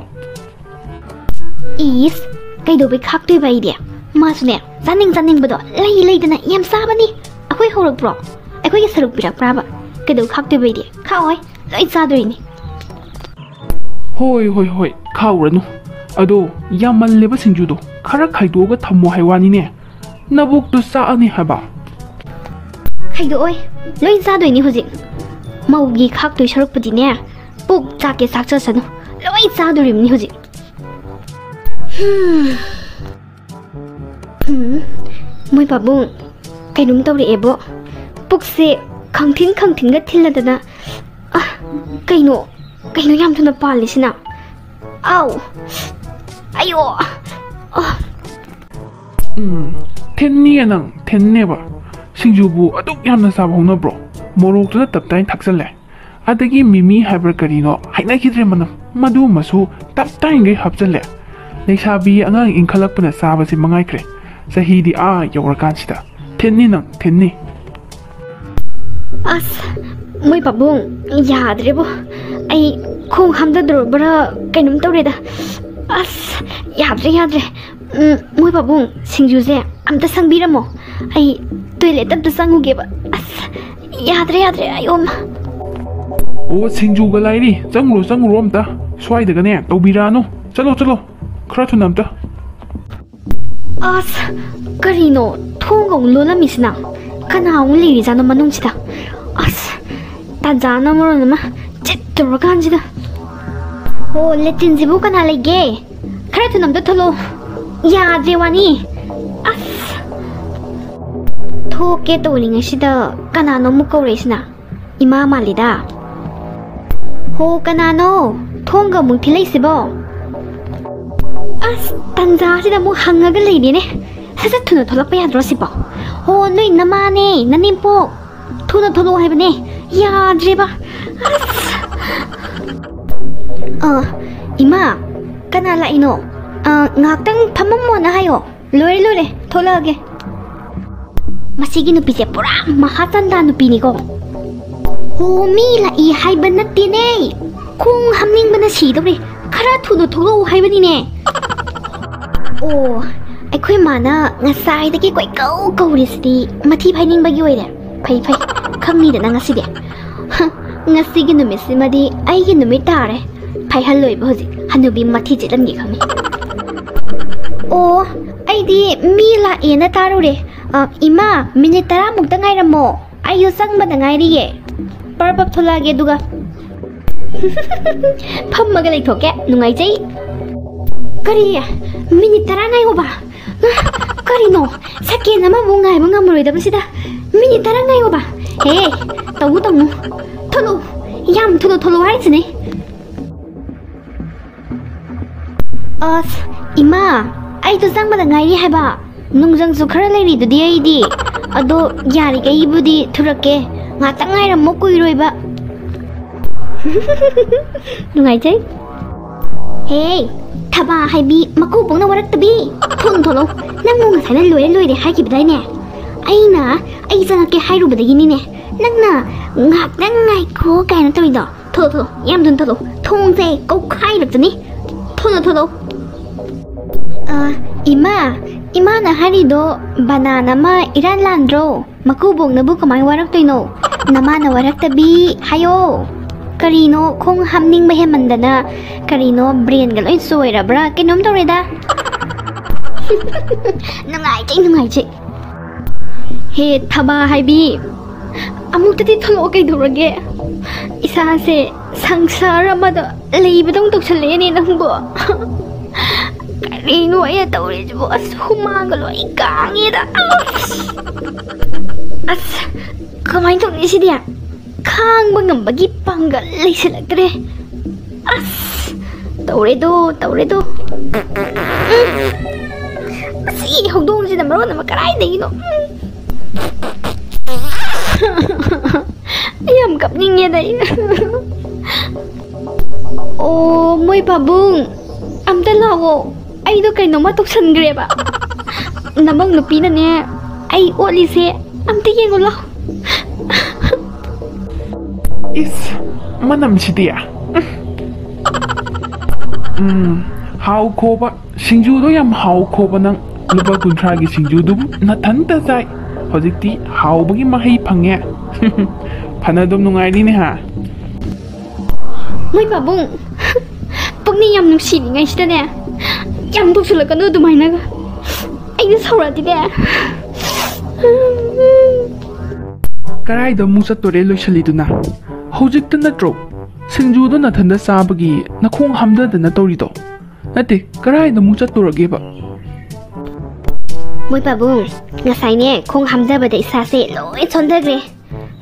ꯏꯁ, ꯀꯩꯗꯧꯕꯩ ꯈꯥꯛꯇꯣꯏꯕ ꯑꯩꯗꯤ? ꯃꯥꯁꯨꯅꯦ, ꯆꯥꯅꯤꯡ ꯆꯥꯅꯤꯡꯕꯗꯣ ꯂꯩ ꯂꯩꯗꯅ ꯌꯥꯝ ꯆꯥꯕꯅꯤ꯫ ꯑꯩꯈꯣꯏ ꯍꯧꯔꯛꯄ꯭ꯔꯣ? ꯑꯩꯈꯣꯏꯒꯤ ꯁꯔꯨꯛ ꯄꯤꯔꯛꯄ꯭ꯔꯥꯕ? ꯀꯩꯗꯧ ꯈꯥꯛꯇꯣꯏꯕ ꯑꯩꯗꯤ? ꯈꯥꯛꯑꯣꯏ, ꯂꯣꯏ ꯆꯥꯗꯣꯏꯅꯤ꯫ ꯍꯣꯏ ꯍꯣꯏ ꯍꯣꯏ, ꯈꯥꯛꯎꯔꯅꯨ꯫ ꯑꯗꯣ, ꯌꯥꯝꯃꯜꯂꯦꯕ ꯁꯤꯡꯖꯨꯗꯣ, ꯈꯔ ꯈꯥꯏꯗꯣꯛꯑꯒ ꯊꯝꯃꯣ ꯍꯥꯏ ꯋꯥꯅꯤꯅꯦ꯫ ꯅꯕꯨꯛꯇꯨ ꯆꯥꯛꯑꯅꯤ ꯍꯥꯏꯕ꯫ ꯈꯥꯏꯗꯣꯛꯑꯣꯏ, ꯂꯣꯏ ꯆꯥꯗꯣꯏꯅꯤ ꯍꯧꯖꯤꯛ꯫ ꯃꯧꯒꯤ ꯈꯥꯛꯇꯣꯏ ꯁꯔꯨꯛꯄꯨꯗꯤꯅꯦ, ꯄꯨꯛ ꯆꯥꯛꯀꯦ ꯆꯥꯛꯆꯁꯅꯨ, ꯂꯣꯏ ꯆꯥꯗꯣꯔꯤꯕꯅꯤ ꯍꯧꯖꯤꯛ꯫ ꯍꯨꯝ꯫ ꯎꯝ, ꯃꯣꯏ ꯄꯥꯕꯨꯡ, ꯀꯩꯅꯣꯝ ꯇꯧꯔꯛꯑꯦꯕꯣ꯫ ꯄꯨꯛꯁꯦ ꯈꯪꯊꯤꯟ ꯈꯪꯊꯤꯟꯒ ꯊꯤꯜꯂꯗꯅ꯫ ꯑ, ꯀꯩꯅꯣ? ꯀꯩꯅꯣ ꯌꯥꯝ ꯊꯨꯅ ꯄꯥꯜꯂꯤꯁꯤꯅ? ꯑꯥꯎ! ꯑꯌꯣ! ꯑ, ꯎꯝ, ꯊꯤꯟꯅꯤꯌꯦ ꯅꯪ, ꯊꯤꯟꯅꯦꯕ꯫ ꯁꯤꯡꯖꯨꯕꯨ ꯑꯗꯨꯛ ꯌꯥꯝꯅ ꯆꯥꯕ ꯍꯧꯅꯕ꯭ꯔꯣ? ꯃꯣꯔꯣꯛꯇꯨꯗ ꯇꯞ ꯇꯥꯏꯅ ꯊꯥꯛꯆꯜꯂꯦ꯫ ꯑꯗꯒꯤ ꯃꯤꯃꯤ ꯍꯥꯏꯕ꯭ꯔꯥ ꯀꯔꯤꯅꯣ, ꯍꯩꯅꯈꯤꯗ꯭ꯔꯦ ꯃꯅꯝ꯫ ꯃꯗꯨꯃꯁꯨ ꯇꯞ ꯇꯥꯏꯅꯈꯩ ꯍꯥꯞꯆꯜꯂꯦ꯫ ꯂꯩꯁꯥꯕꯤ ꯑꯉꯥꯡ ꯏꯟꯈꯠꯂꯛꯄꯅ ꯆꯥꯕꯁꯤ ꯃꯉꯥꯏꯈ꯭ꯔꯦ꯫ ꯆꯍꯤꯗꯤ ꯑꯥ ꯌꯧꯔꯀꯥꯟꯁꯤꯗ꯫ ꯊꯤꯟꯅꯤ ꯅꯪ, ꯊꯤꯟꯅꯤ꯫ ꯑꯁ, ꯃꯣꯏ ꯄꯥꯕꯨꯡ, ꯌꯥꯗ꯭ꯔꯦꯕꯣ꯫ ꯑꯩ ꯈꯣꯡ ꯍꯥꯝꯊꯗ꯭ꯔꯕ꯭ꯔꯥ ꯀꯩꯅꯣꯝ ꯇꯧꯔꯦꯗ꯫ ꯑꯁ, ꯌꯥꯗ꯭ꯔꯦ, ꯌꯥꯗ꯭ꯔꯦ꯫ ꯎꯝ, ꯃꯣꯏ ꯄꯥꯕꯨꯡ, ꯁꯤꯡꯖꯨꯁꯦ ꯑꯝꯇ ꯁꯪꯕꯤꯔꯝꯃꯣ꯫ ꯑꯩ ꯇꯣꯏꯂꯦꯠ ꯑꯝꯇ ꯆꯪꯉꯨꯒꯦꯕ꯫ ꯑꯁ, ꯌꯥꯗ꯭ꯔꯦ, ꯌꯥꯗ꯭ꯔꯦ, ꯑꯌꯣꯝ꯫ ꯑꯣ, ꯁꯤꯡꯖꯨꯒ ꯂꯥꯏꯔꯤ꯫ ꯆꯪꯉꯨꯔꯣ, ꯆꯪꯉꯨꯔꯣ ꯑꯝꯇ꯫ ꯁ꯭ꯋꯥꯏꯗꯒꯅꯦ ꯇꯧꯕꯤꯔꯛꯑꯅꯨ꯫ ꯆꯠꯂꯣ, ꯆꯠꯂꯣ꯫ ꯈꯔ ꯊꯨꯅ ꯑꯝꯇ꯫ ꯑꯁ, ꯀꯔꯤꯅꯣ? ꯊꯣꯡꯒ ꯑꯃꯨꯛ ꯂꯣꯜꯂꯝꯃꯤꯁꯤꯅ? ꯀꯅꯥ ꯑꯃꯨꯛ ꯂꯩꯔꯤꯖꯥꯠꯅꯣ ꯃꯅꯨꯡꯁꯤꯗ? ꯑꯁ, ꯇꯥꯟꯖꯥꯅ ꯃꯔꯣꯟ ꯑꯃ ꯆꯤꯠ ꯇꯧꯔꯀꯥꯟꯁꯤꯗ꯫ ꯑꯣ, ꯂꯦꯇ꯭ꯔꯤꯟꯁꯤꯕꯨ ꯀꯅꯥ ꯂꯩꯒꯦ? ꯈꯔ ꯊꯨꯅ ꯑꯝꯇ ꯊꯣꯛꯂꯛꯑꯣ꯫ ꯌꯥꯗ꯭ꯔꯦ ꯋꯥꯅꯤ꯫ ꯑꯁ, ꯊꯣꯛꯀꯦ ꯇꯧꯔꯤꯉꯩꯁꯤꯗ ꯀꯅꯥꯅꯣ ꯑꯃꯨꯛ ꯀꯧꯔꯛꯏꯁꯤꯅ? ꯏꯃꯥ ꯃꯥꯜꯂꯤꯗ꯫ ꯍꯣ, ꯀꯅꯥꯅꯣ ꯊꯣꯡꯒ ꯑꯃꯨꯛ ꯊꯤꯜꯂꯛꯏꯁꯤꯕꯣ? ꯑꯁ, ꯇꯟꯖꯥꯁꯤꯗ ꯑꯃꯨꯛ ꯍꯪꯉꯒ ꯂꯩꯔꯦꯅꯦ꯫ ꯁꯠ ꯁꯠ ꯊꯨꯅ ꯊꯣꯛꯂꯛꯄ ꯌꯥꯗ꯭ꯔꯣ ꯁꯤꯕꯣ? ꯍꯣ, ꯅꯣꯏ ꯅꯃꯥꯅꯦ, ꯅꯅꯦꯝꯄꯣꯛ꯫ ꯊꯨꯅ ꯊꯣꯛꯂꯛꯑꯣ ꯍꯥꯏꯕꯅꯦ꯫ ꯌꯥꯗ꯭ꯔꯦꯕ꯫ ꯑꯁ꯫ ꯑ, ꯏꯃꯥ, ꯀꯅꯥ ꯂꯥꯛꯏꯅꯣ? ꯑ, ꯉꯥꯛꯇꯪ ꯐꯝꯃꯝꯃꯣꯅ ꯍꯥꯏꯌꯣ꯫ ꯂꯣꯏꯔꯦ, ꯂꯣꯏꯔꯦ, ꯊꯣꯛꯂꯛꯑꯒꯦ꯫ ꯃꯁꯤꯒꯤ ꯅꯨꯄꯤꯁꯦ ꯄꯨꯔꯥ ꯃꯍꯥꯆꯟꯗꯥ ꯅꯨꯄꯤꯅꯤꯀꯣ꯫ ꯍꯣ, ꯃꯤ ꯂꯥꯛꯏ ꯍꯥꯏꯕ ꯅꯠꯇꯦꯅꯦ꯫ ꯈꯣꯡ ꯍꯥꯝꯅꯤꯡꯕꯅ ꯁꯤꯗꯧꯔꯦ꯫ ꯈꯔ ꯊꯨꯅ ꯊꯣꯛꯂꯛꯎ ꯍꯥꯏꯕꯅꯤꯅꯦ꯫ ꯑꯣ, ꯑꯩꯈꯣꯏ ꯃꯥꯅ ꯉꯁꯥꯏꯗꯒꯤ ꯀꯣꯏꯀꯧ ꯀꯧꯔꯤꯁꯤꯗꯤ ꯃꯊꯤ ꯐꯥꯏꯅꯤꯡꯕꯒꯤ ꯑꯣꯏꯔꯦ꯫ ꯐꯩ, ꯐꯩ, ꯈꯪꯅꯤꯗꯅ ꯉꯁꯤꯗꯤ꯫ ꯍ, ꯉꯁꯤꯒꯤ ꯅꯨꯃꯤꯠꯁꯤꯃꯗꯤ ꯑꯩꯒꯤ ꯅꯨꯃꯤꯠ ꯇꯥꯔꯦ꯫ ꯐꯥꯏꯍꯜꯂꯣꯏꯕ ꯍꯧꯖꯤꯛ꯫ ꯍꯅꯨꯕꯤ ꯃꯊꯤ ꯆꯤꯠꯍꯟꯒꯦ ꯈꯪꯉꯤ꯫ ꯑꯣ, ꯑꯩꯗꯤ ꯃꯤ ꯂꯥꯛꯑꯦꯅ ꯇꯥꯔꯨꯔꯦ꯫ ꯑ, ꯏꯃꯥ, ꯃꯤꯅꯤꯠ ꯇꯔꯥꯃꯨꯛꯇ ꯉꯥꯏꯔꯝꯃꯣ꯫ ꯑꯩꯁꯨ ꯆꯪꯕꯗ ꯉꯥꯏꯔꯤꯌꯦ꯫ ꯄꯔꯞ ꯄꯔꯞ ꯊꯣꯛꯂꯛꯑꯒꯦ ꯑꯗꯨꯒ꯫ ꯐꯝꯃꯒ ꯂꯩꯊꯣꯛꯀꯦ꯫ ꯅꯨꯡꯉꯥꯏꯖꯩ꯫ ꯀꯔꯤ? ꯃꯤꯅꯤꯠ ꯇꯔꯥ ꯉꯥꯏꯌꯣꯕ? ꯀꯔꯤꯅꯣ? ꯁꯦꯀꯦꯟ ꯑꯃꯕꯨ ꯉꯥꯏꯕ ꯉꯝꯃꯔꯣꯏꯗꯕꯁꯤꯗ꯫ ꯃꯤꯅꯤꯠ ꯇꯔꯥ ꯉꯥꯏꯌꯣꯕ꯫ ꯍꯦ, ꯇꯧꯅꯨ, ꯇꯧꯅꯨ꯫ ꯊꯣꯛꯂꯛꯎ꯫ ꯌꯥꯝ ꯊꯨꯅ ꯊꯣꯛꯂꯛꯑꯣ ꯍꯥꯏꯁꯤꯅꯤ꯫ ꯑꯁ, ꯏꯃꯥ, ꯑꯩꯗꯣ ꯆꯪꯕꯗ ꯉꯥꯏꯔꯤ ꯍꯥꯏꯕ꯫ ꯅꯨꯡꯖꯪꯁꯨ ꯈꯔ ꯂꯩꯔꯤꯗꯨꯗꯤ ꯑꯩꯗꯤ꯫ ꯑꯗꯣ ꯌꯥꯔꯤꯈꯩꯕꯨꯗꯤ ꯊꯨꯔꯛꯀꯦ꯫ ꯉꯥꯛꯇꯪ ꯉꯥꯏꯔꯝꯃꯣ, ꯀꯨꯏꯔꯣꯏꯕ꯫ ꯅꯨꯡꯉꯥꯏꯖꯩ꯫ ꯍꯦ, ꯊꯕꯥ ꯍꯥꯏꯕꯤ, ꯃꯀꯨ ꯄꯣꯛꯅ ꯋꯥꯔꯛꯇꯕꯤ꯫ ꯊꯣꯡ ꯊꯣꯛꯂꯛꯑꯣ꯫ ꯅꯪꯕꯨ ꯉꯁꯥꯏꯅ ꯂꯣꯏꯔꯦ ꯂꯣꯏꯔꯦ ꯍꯥꯏꯈꯤꯕꯗꯥꯏꯅꯦ? ꯑꯩꯅ ꯑꯩ ꯆꯪꯉꯛꯀꯦ ꯍꯥꯏꯔꯨꯕꯗꯒꯤꯅꯤꯅꯦ꯫ ꯅꯪꯅ ꯉꯥꯛꯇꯪ ꯉꯥꯏꯈꯣ ꯀꯥꯏꯅ ꯇꯧꯔꯤꯗꯣ꯫ ꯊꯣꯛꯂꯛꯑꯣ, ꯊꯣꯛꯂꯛꯑꯣ꯫ ꯌꯥꯝ ꯊꯨꯅ ꯊꯣꯛꯂꯛꯑꯣ꯫ ꯊꯣꯡꯁꯦ ꯀꯧꯈꯥꯏꯔꯛꯇꯅꯤ꯫ ꯊꯣꯛꯂꯛꯑꯣ꯫ ꯊꯣꯛꯂꯛꯑꯣ꯫ ꯑ, ꯏꯃꯥ, ꯏꯃꯥꯅ ꯍꯥꯏꯔꯤꯗꯣ ꯕꯅꯥꯟ ꯑꯃ ꯏꯔꯥꯟ ꯂꯥꯟꯗ꯭ꯔꯣ? ꯃꯀꯨꯕꯣꯛꯅꯕꯨ ꯀꯃꯥꯏ ꯋꯥꯔꯛꯇꯣꯏꯅꯣ? ꯅꯃꯥꯅ ꯋꯥꯔꯛꯇꯕꯤ ꯍꯥꯏꯌꯣ꯫ ꯀꯔꯤꯅꯣ ꯈꯣꯡ ꯍꯥꯝꯅꯤꯡꯕ ꯍꯦꯟꯃꯟꯗꯅ, ꯀꯔꯤꯅꯣ ꯕ꯭ꯔꯦꯟꯒ ꯂꯣꯏ ꯆꯣꯏꯔꯕ꯭ꯔꯥ? ꯀꯩꯅꯣꯝ ꯇꯧꯔꯦꯗ꯫ ꯅꯨꯡꯉꯥꯏꯖꯩ, ꯅꯨꯡꯉꯥꯏꯖꯩ꯫ ꯍꯦ ꯊꯕꯥ ꯍꯥꯏꯕꯤ, ꯑꯃꯨꯛꯇꯗꯤ ꯊꯣꯛꯂꯛꯑꯣ ꯀꯩꯗꯧꯔꯒꯦ? ꯏꯁꯥꯁꯦ ꯁꯪꯁꯥꯔ ꯑꯃꯗ ꯂꯩꯕꯗꯧ ꯇꯧꯁꯜꯂꯛꯑꯦꯅꯦ ꯅꯪꯕꯣ꯫ ꯀꯔꯤꯅꯣ ꯑꯩꯅ ꯇꯧꯔꯤꯁꯤꯕꯣ? ꯑꯁ, ꯍꯨꯃꯥꯡꯒ ꯂꯣꯏ ꯀꯥꯡꯉꯦꯗ꯫ ꯑꯁ, ꯑꯁ, ꯀꯃꯥꯏꯅ ꯇꯧꯅꯤ ꯁꯤꯗꯤ? ꯈꯥꯡꯕ ꯉꯝꯕꯒꯤ ꯄꯥꯡꯒꯜ ꯂꯩꯁꯤꯜꯂꯛꯇ꯭ꯔꯦ꯫ ꯑꯁ, ꯇꯧꯔꯦꯗꯣ, ꯇꯧꯔꯦꯗꯣ꯫ ꯎꯝ꯫ ꯑꯁꯤ ꯍꯧꯗꯣꯡꯁꯤꯅ ꯃꯔꯣꯟ ꯑꯃ ꯀꯗꯥꯏꯗꯒꯤꯅꯣ? ꯎꯝ꯫ ꯑꯩ ꯌꯥꯝ ꯀꯞꯅꯤꯡꯉꯦꯗ ꯑꯩ꯫ ꯑꯣ, ꯃꯣꯏ ꯄꯥꯕꯨꯡ, ꯑꯝꯇ ꯂꯥꯛꯑꯣ꯫ ꯑꯩꯗꯣ ꯀꯩꯅꯣꯝꯃ ꯇꯧꯁꯟꯈ꯭ꯔꯦꯕ꯫ ꯅꯃꯧ ꯅꯨꯄꯤꯅꯅꯦ ꯑꯩ ꯑꯣꯠꯂꯤꯁꯦ ꯑꯝꯇ ꯌꯦꯡꯉꯨ ꯂꯥꯎ꯫ ꯏꯁ, ꯃꯅꯝꯁꯤꯗꯤ꯫ ꯎꯝ, ꯍꯥꯎꯈꯣꯕ꯫ ꯁꯤꯡꯖꯨꯗꯣ ꯌꯥꯝ ꯍꯥꯎꯈꯣꯕ ꯅꯪ꯫ ꯂꯨꯄꯥ ꯀꯨꯟꯊ꯭ꯔꯥꯒꯤ ꯁꯤꯡꯖꯨꯗꯨꯕꯨ ꯅꯊꯟꯇ ꯆꯥꯏ꯫ ꯍꯧꯖꯤꯛꯇꯤ ꯍꯥꯎꯕꯒꯤ ꯃꯍꯩ ꯐꯪꯉꯦ꯫ ꯐꯅ ꯑꯗꯨꯝ ꯅꯨꯡꯉꯥꯏꯔꯤꯅꯦ ꯍꯥ? ꯃꯣꯏ ꯄꯥꯕꯨꯡ, ꯄꯨꯛꯅꯤꯡ ꯌꯥꯝ ꯅꯨꯡꯁꯤꯔꯤꯉꯩꯁꯤꯗꯅꯦ, ꯌꯥꯝ ꯇꯧꯁꯤꯜꯂꯛꯀꯅꯨ ꯑꯗꯨꯃꯥꯏꯅꯒ꯫ ꯑꯩꯅ ꯁꯥꯎꯔꯛꯑꯗꯤꯅꯦ꯫ ꯀꯔꯥꯏꯗ ꯑꯃꯨꯛ ꯆꯠꯇꯣꯔꯦ ꯂꯣꯏꯁꯜꯂꯤꯗꯨꯅ? ꯍꯧꯖꯤꯛꯇ ꯅꯠꯇ꯭ꯔꯣ ꯁꯤꯡꯖꯨꯗꯣ ꯅꯊꯟꯗ ꯆꯥꯕꯒꯤ ꯅꯈꯣꯡ ꯍꯥꯝꯊꯗꯅ ꯇꯧꯔꯤꯗꯣ? ꯅꯠꯇꯦ, ꯀꯔꯥꯏꯗ ꯑꯃꯨꯛ ꯆꯠꯇꯣꯔꯒꯦꯕ? ꯃꯣꯏ ꯄꯥꯕꯨꯡ, ꯉꯁꯥꯏꯅꯦ ꯈꯣꯡ ꯍꯥꯝꯊꯕꯗ ꯏꯁꯥꯁꯦ ꯂꯣꯏ ꯁꯣꯟꯊꯈ꯭ꯔꯦ꯫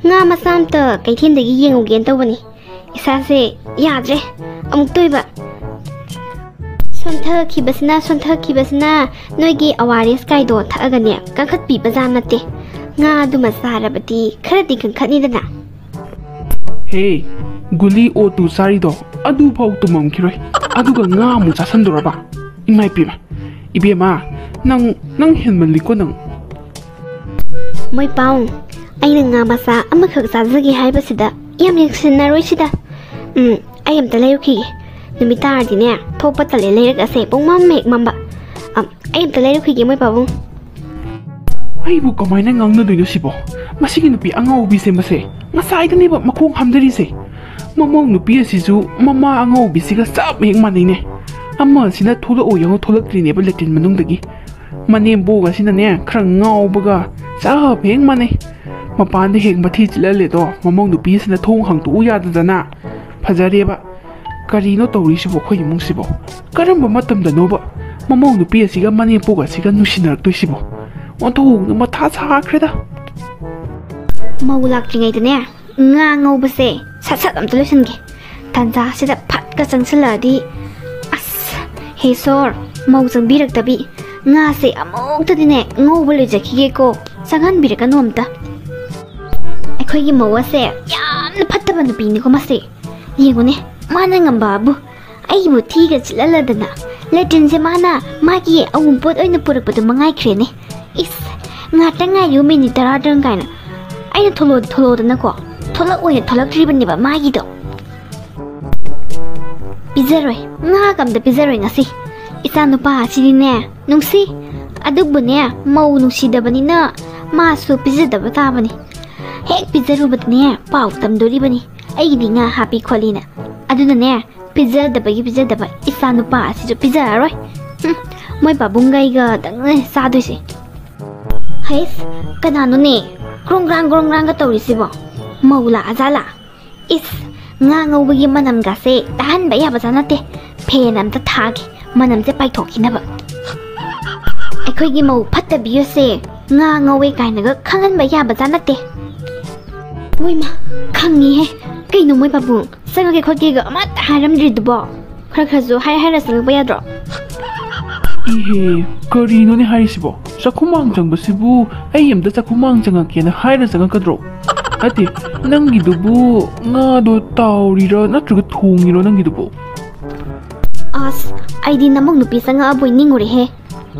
ꯉꯥ ꯃꯆꯥ ꯑꯝꯇ ꯀꯩꯊꯦꯜꯗꯒꯤ ꯌꯦꯡꯉꯨꯒꯦꯅ ꯇꯧꯕꯅꯤ꯫ ꯏꯁꯥꯁꯦ ꯌꯥꯗ꯭ꯔꯦ꯫ ꯑꯃꯨꯛꯇ ꯑꯣꯏꯕ꯫ ꯁꯣꯟꯊꯈꯤꯕꯁꯤꯅ, ꯁꯣꯟꯊꯈꯤꯕꯁꯤꯅ ꯅꯣꯏꯒꯤ ꯑꯣ ꯑꯥꯔ ꯑꯦꯁ ꯀꯥꯏꯗꯣ ꯊꯛꯑꯒꯅꯦ ꯀꯟꯈꯠꯄꯤꯕꯖꯥꯠ ꯅꯠꯇꯦ꯫ ꯉꯥꯗꯨꯃ ꯆꯥꯔꯕꯗꯤ ꯈꯔꯗꯤ ꯀꯟꯈꯠꯅꯤꯗꯅ꯫ ꯍꯦ, ꯒꯨꯂꯤ ꯑꯣ ꯇꯨ ꯆꯥꯔꯤꯗꯣ ꯑꯗꯨꯐꯥꯎ ꯇꯨꯝꯃꯝꯈꯤꯔꯣꯏ, ꯑꯗꯨꯒ ꯉꯥ ꯑꯃꯨꯛ ꯆꯥꯁꯟꯗꯣꯔꯕ? ꯏꯃꯥ ꯏꯄꯦꯝꯃ, ꯏꯕꯦꯝꯃ, ꯅꯪ, ꯅꯪ ꯍꯦꯟꯃꯜꯂꯤꯀꯣ ꯅꯪ꯫ ꯃꯣꯏ ꯄꯥꯎ, ꯑꯩꯅ ꯉꯥ ꯃꯆꯥ ꯑꯃꯈꯛ ꯆꯥꯖꯒꯦ ꯍꯥꯏꯕꯁꯤꯗ ꯌꯥꯝ ꯌꯦꯡꯁꯤꯟꯅꯔꯣꯏꯁꯤꯗ꯫ ꯎꯝ, ꯑꯩ ꯑꯝꯇ ꯂꯩꯔꯨꯈꯤꯒꯦ꯫ ꯅꯨꯃꯤꯠ ꯇꯥꯔꯗꯤꯅꯦ, ꯊꯣꯛꯄ ꯇꯜꯂꯦ, ꯂꯩꯔꯛ ꯑꯁꯦ ꯄꯨꯡꯃꯝ ꯍꯦꯛ ꯃꯝꯕ꯫ ꯑꯝ, ꯑꯩ ꯑꯝꯇ ꯂꯩꯔꯨꯈꯤꯒꯦ, ꯃꯣꯏ ꯄꯥꯕꯨꯡ꯫ ꯑꯩꯕꯨ ꯀꯃꯥꯏꯅ ꯉꯥꯡꯅꯗꯣꯏꯅꯣ ꯁꯤꯕꯣ? ꯃꯁꯤꯒꯤ ꯅꯨꯄꯤ ꯑꯉꯥꯎꯕꯤꯁꯦ ꯃꯁꯦ꯫ ꯉꯁꯥꯏꯗꯅꯦꯕ ꯃꯈꯣꯡ ꯍꯥꯝꯊꯔꯤꯁꯦ꯫ ꯃꯃꯧ ꯅꯨꯄꯤ ꯑꯁꯤꯁꯨ ꯃꯃꯥ ꯑꯉꯥꯎꯕꯤꯁꯤꯒ ꯆꯞ ꯍꯦꯛ ꯃꯥꯟꯅꯩꯅꯦ꯫ ꯑꯃꯁꯤꯅ ꯊꯣꯛꯂꯛꯑꯣ ꯌꯦꯡꯉꯣ ꯊꯣꯛꯂꯛꯇ꯭ꯔꯤꯅꯦꯕ ꯂꯦꯇ꯭ꯔꯤꯟ ꯃꯅꯨꯡꯗꯒꯤ꯫ ꯃꯅꯦꯝꯕꯣꯛ ꯑꯁꯤꯅꯅꯦ ꯈꯔ ꯉꯥꯎꯕꯒ ꯆꯞ ꯍꯦꯛ ꯃꯥꯟꯅꯩ꯫ ꯃꯄꯥꯟꯗ ꯍꯦꯛ ꯃꯊꯤ ꯆꯤꯠꯍꯜꯂꯦꯗꯣ, ꯃꯃꯧ ꯅꯨꯄꯤ ꯑꯁꯤꯅ ꯊꯣꯡ ꯍꯥꯡꯇꯣꯛꯎ ꯌꯥꯗꯗꯅ꯫ ꯐꯖꯔꯦꯕ꯫ ꯀꯔꯤꯅꯣ ꯇꯧꯔꯤꯁꯤꯕꯣ ꯑꯩꯈꯣꯏ ꯏꯃꯨꯡꯁꯤꯕꯣ? ꯀꯔꯝꯕ ꯃꯇꯝꯗꯅꯣꯕ ꯃꯃꯧ ꯅꯨꯄꯤ ꯑꯁꯤꯒ ꯃꯅꯦꯝꯄꯣꯛ ꯑꯁꯤꯒ ꯅꯨꯡꯁꯤꯅꯔꯛꯇꯣꯏꯁꯤꯕꯣ? ꯑꯣꯟꯊꯣꯛꯅ ꯃꯊꯥ ꯁꯥꯈ꯭ꯔꯦꯗ꯫ ꯃꯧ ꯂꯥꯛꯇ꯭ꯔꯤꯉꯩꯗꯅꯦ, ꯉꯥ ꯉꯧꯕꯁꯦ ꯁꯠ ꯁꯠ ꯑꯝꯇ ꯂꯣꯏꯁꯟꯒꯦ꯫ ꯇꯟꯖꯥꯁꯤꯗ ꯐꯠꯀ ꯆꯪꯁꯤꯜꯂꯛꯑꯗꯤ, ꯑꯁ, ꯍꯦ ꯁꯣꯔ, ꯃꯧ ꯆꯪꯕꯤꯔꯛꯇꯕꯤ, ꯉꯥꯁꯦ ꯑꯃꯨꯛꯇꯗꯤꯅꯦ ꯉꯧꯕ ꯂꯣꯏꯖꯈꯤꯒꯦꯀꯣ, ꯆꯪꯍꯟꯕꯤꯔꯛꯀꯅꯨ ꯑꯝꯇ꯫ ꯑꯩꯈꯣꯏꯒꯤ ꯃꯧ ꯑꯁꯦ ꯌꯥꯝꯅ ꯐꯠꯇꯕ ꯅꯨꯄꯤꯅꯤꯀꯣ ꯃꯁꯦ꯫ ꯌꯦꯡꯉꯨꯅꯦ, ꯃꯥꯅ ꯉꯝꯕꯕꯨ꯫ ꯑꯩꯕꯨ ꯊꯤꯒ ꯆꯤꯠꯍꯜꯂꯗꯅ꯫ ꯂꯦꯇ꯭ꯔꯤꯟꯁꯦ ꯃꯥꯅ ꯃꯥꯒꯤ ꯑꯎꯟꯄꯣꯠ ꯑꯣꯏꯅ ꯄꯨꯔꯛꯄꯗꯨ ꯃꯉꯥꯏꯈ꯭ꯔꯦꯅꯦ꯫ ꯏꯁ, ꯉꯥꯛꯇꯪ ꯉꯥꯏꯌꯨ, ꯃꯤꯅꯤꯠ ꯇꯔꯥꯗꯪ ꯀꯥꯏꯅ꯫ ꯑꯩꯅ ꯊꯣꯛꯂꯛꯑꯣꯗꯤ ꯊꯣꯛꯂꯛꯑꯣꯗꯅꯀꯣ꯫ ꯊꯣꯛꯂꯛꯑꯣꯏꯅ ꯊꯣꯛꯂꯛꯇ꯭ꯔꯤꯕꯅꯦꯕ ꯃꯥꯒꯤꯗꯣ꯫ ꯄꯤꯖꯔꯣꯏ, ꯉꯥꯒ ꯑꯝꯇ ꯄꯤꯖꯔꯣꯏ ꯉꯁꯤ꯫ ꯏꯆꯥ ꯅꯨꯄꯥ ꯑꯁꯤꯗꯤꯅꯦ ꯅꯨꯡꯁꯤ, ꯑꯗꯨꯕꯨꯅꯦ ꯃꯧ ꯅꯨꯡꯁꯤꯗꯕꯅꯤꯅ ꯃꯥꯁꯨ ꯄꯤꯖꯗꯕ ꯇꯥꯕꯅꯤ꯫ ꯍꯦꯛ ꯄꯤꯖꯔꯨꯕꯗꯅꯦ ꯄꯥꯎ ꯇꯝꯗꯣꯔꯤꯕꯅꯤ, ꯑꯩꯒꯤꯗꯤ ꯉꯥ ꯍꯥꯞꯄꯤ ꯈꯣꯠꯂꯤꯅ꯫ ꯑꯗꯨꯅꯅꯦ, ꯄꯤꯖꯗꯕꯒꯤ ꯄꯤꯖꯗꯕ, ꯏꯆꯥ ꯅꯨꯄꯥ ꯑꯁꯤꯁꯨ ꯄꯤꯖꯔꯔꯣꯏ꯫ ꯍꯨꯝ, ꯃꯣꯏ ꯄꯥꯕꯨꯡꯒꯩꯒꯗꯪꯅꯦ ꯆꯥꯗꯣꯏꯁꯦ꯫ ꯍꯩꯁ, ꯀꯅꯥꯅꯣꯅꯦ ꯒ꯭ꯔꯣꯡ ꯒ꯭ꯔꯥꯡ ꯒ꯭ꯔꯣꯡ ꯒ꯭ꯔꯥꯡꯒ ꯇꯧꯔꯤꯁꯤꯕꯣ? ꯃꯧ ꯂꯥꯛꯑꯖꯥꯠꯂꯥ? ꯏꯁ, ꯉꯥ ꯉꯧꯕꯒꯤ ꯃꯅꯝꯒꯁꯦ ꯇꯥꯍꯟꯕ ꯌꯥꯕꯖꯥꯠ ꯅꯠꯇꯦ꯫ ꯐꯦꯟ ꯑꯝꯇ ꯊꯥꯒꯦ, ꯃꯅꯝꯁꯦ ꯄꯥꯏꯊꯣꯛꯈꯤꯅꯕ꯫ ꯑꯩꯈꯣꯏꯒꯤ ꯃꯧ ꯐꯠꯇꯕꯤ ꯑꯁꯦ ꯉꯥ ꯉꯧꯋꯦ ꯀꯥꯏꯅꯒ ꯈꯪꯍꯟꯕ ꯌꯥꯕꯖꯥꯠ ꯅꯠꯇꯦ꯫ ꯃꯣꯏꯃ, ꯈꯪꯉꯤꯍꯦ꯫ ꯀꯩꯅꯣ ꯃꯣꯏ ꯄꯥꯕꯨꯡ? ꯆꯪꯉꯒꯦ ꯈꯣꯠꯀꯦꯒ ꯑꯃꯠꯇ ꯍꯥꯏꯔꯝꯗ꯭ꯔꯤꯗꯨꯕꯣ? ꯈꯔ ꯈꯔꯁꯨ ꯍꯥꯏ ꯍꯥꯏꯔ ꯆꯪꯉꯛꯄ ꯌꯥꯗ꯭ꯔꯣ? ꯏꯍꯦ, ꯀꯔꯤꯅꯣꯅꯦ ꯍꯥꯏꯔꯤꯁꯤꯕꯣ? ꯆꯥꯛꯈꯨꯃꯥꯡ ꯆꯪꯕꯁꯤꯕꯨ ꯑꯩ ꯑꯝꯇ ꯆꯥꯛꯈꯨꯃꯥꯡ ꯆꯪꯉꯛꯀꯦꯅ ꯍꯥꯏꯔ ꯆꯪꯉꯛꯀꯗ꯭ꯔꯣ? ꯅꯠꯇꯦ, ꯅꯪꯒꯤꯗꯨꯕꯨ ꯉꯥꯗꯣ ꯇꯥꯎꯔꯤꯔꯥ ꯅꯠꯇ꯭ꯔꯒ ꯊꯣꯡꯉꯤꯔꯣ ꯅꯪꯒꯤꯗꯨꯕꯨ? ꯑꯁ, ꯑꯩꯗꯤ ꯅꯃꯧ ꯅꯨꯄꯤ ꯆꯪꯉꯛꯑꯕꯣꯏ ꯅꯤꯡꯉꯨꯔꯦꯍꯦ꯫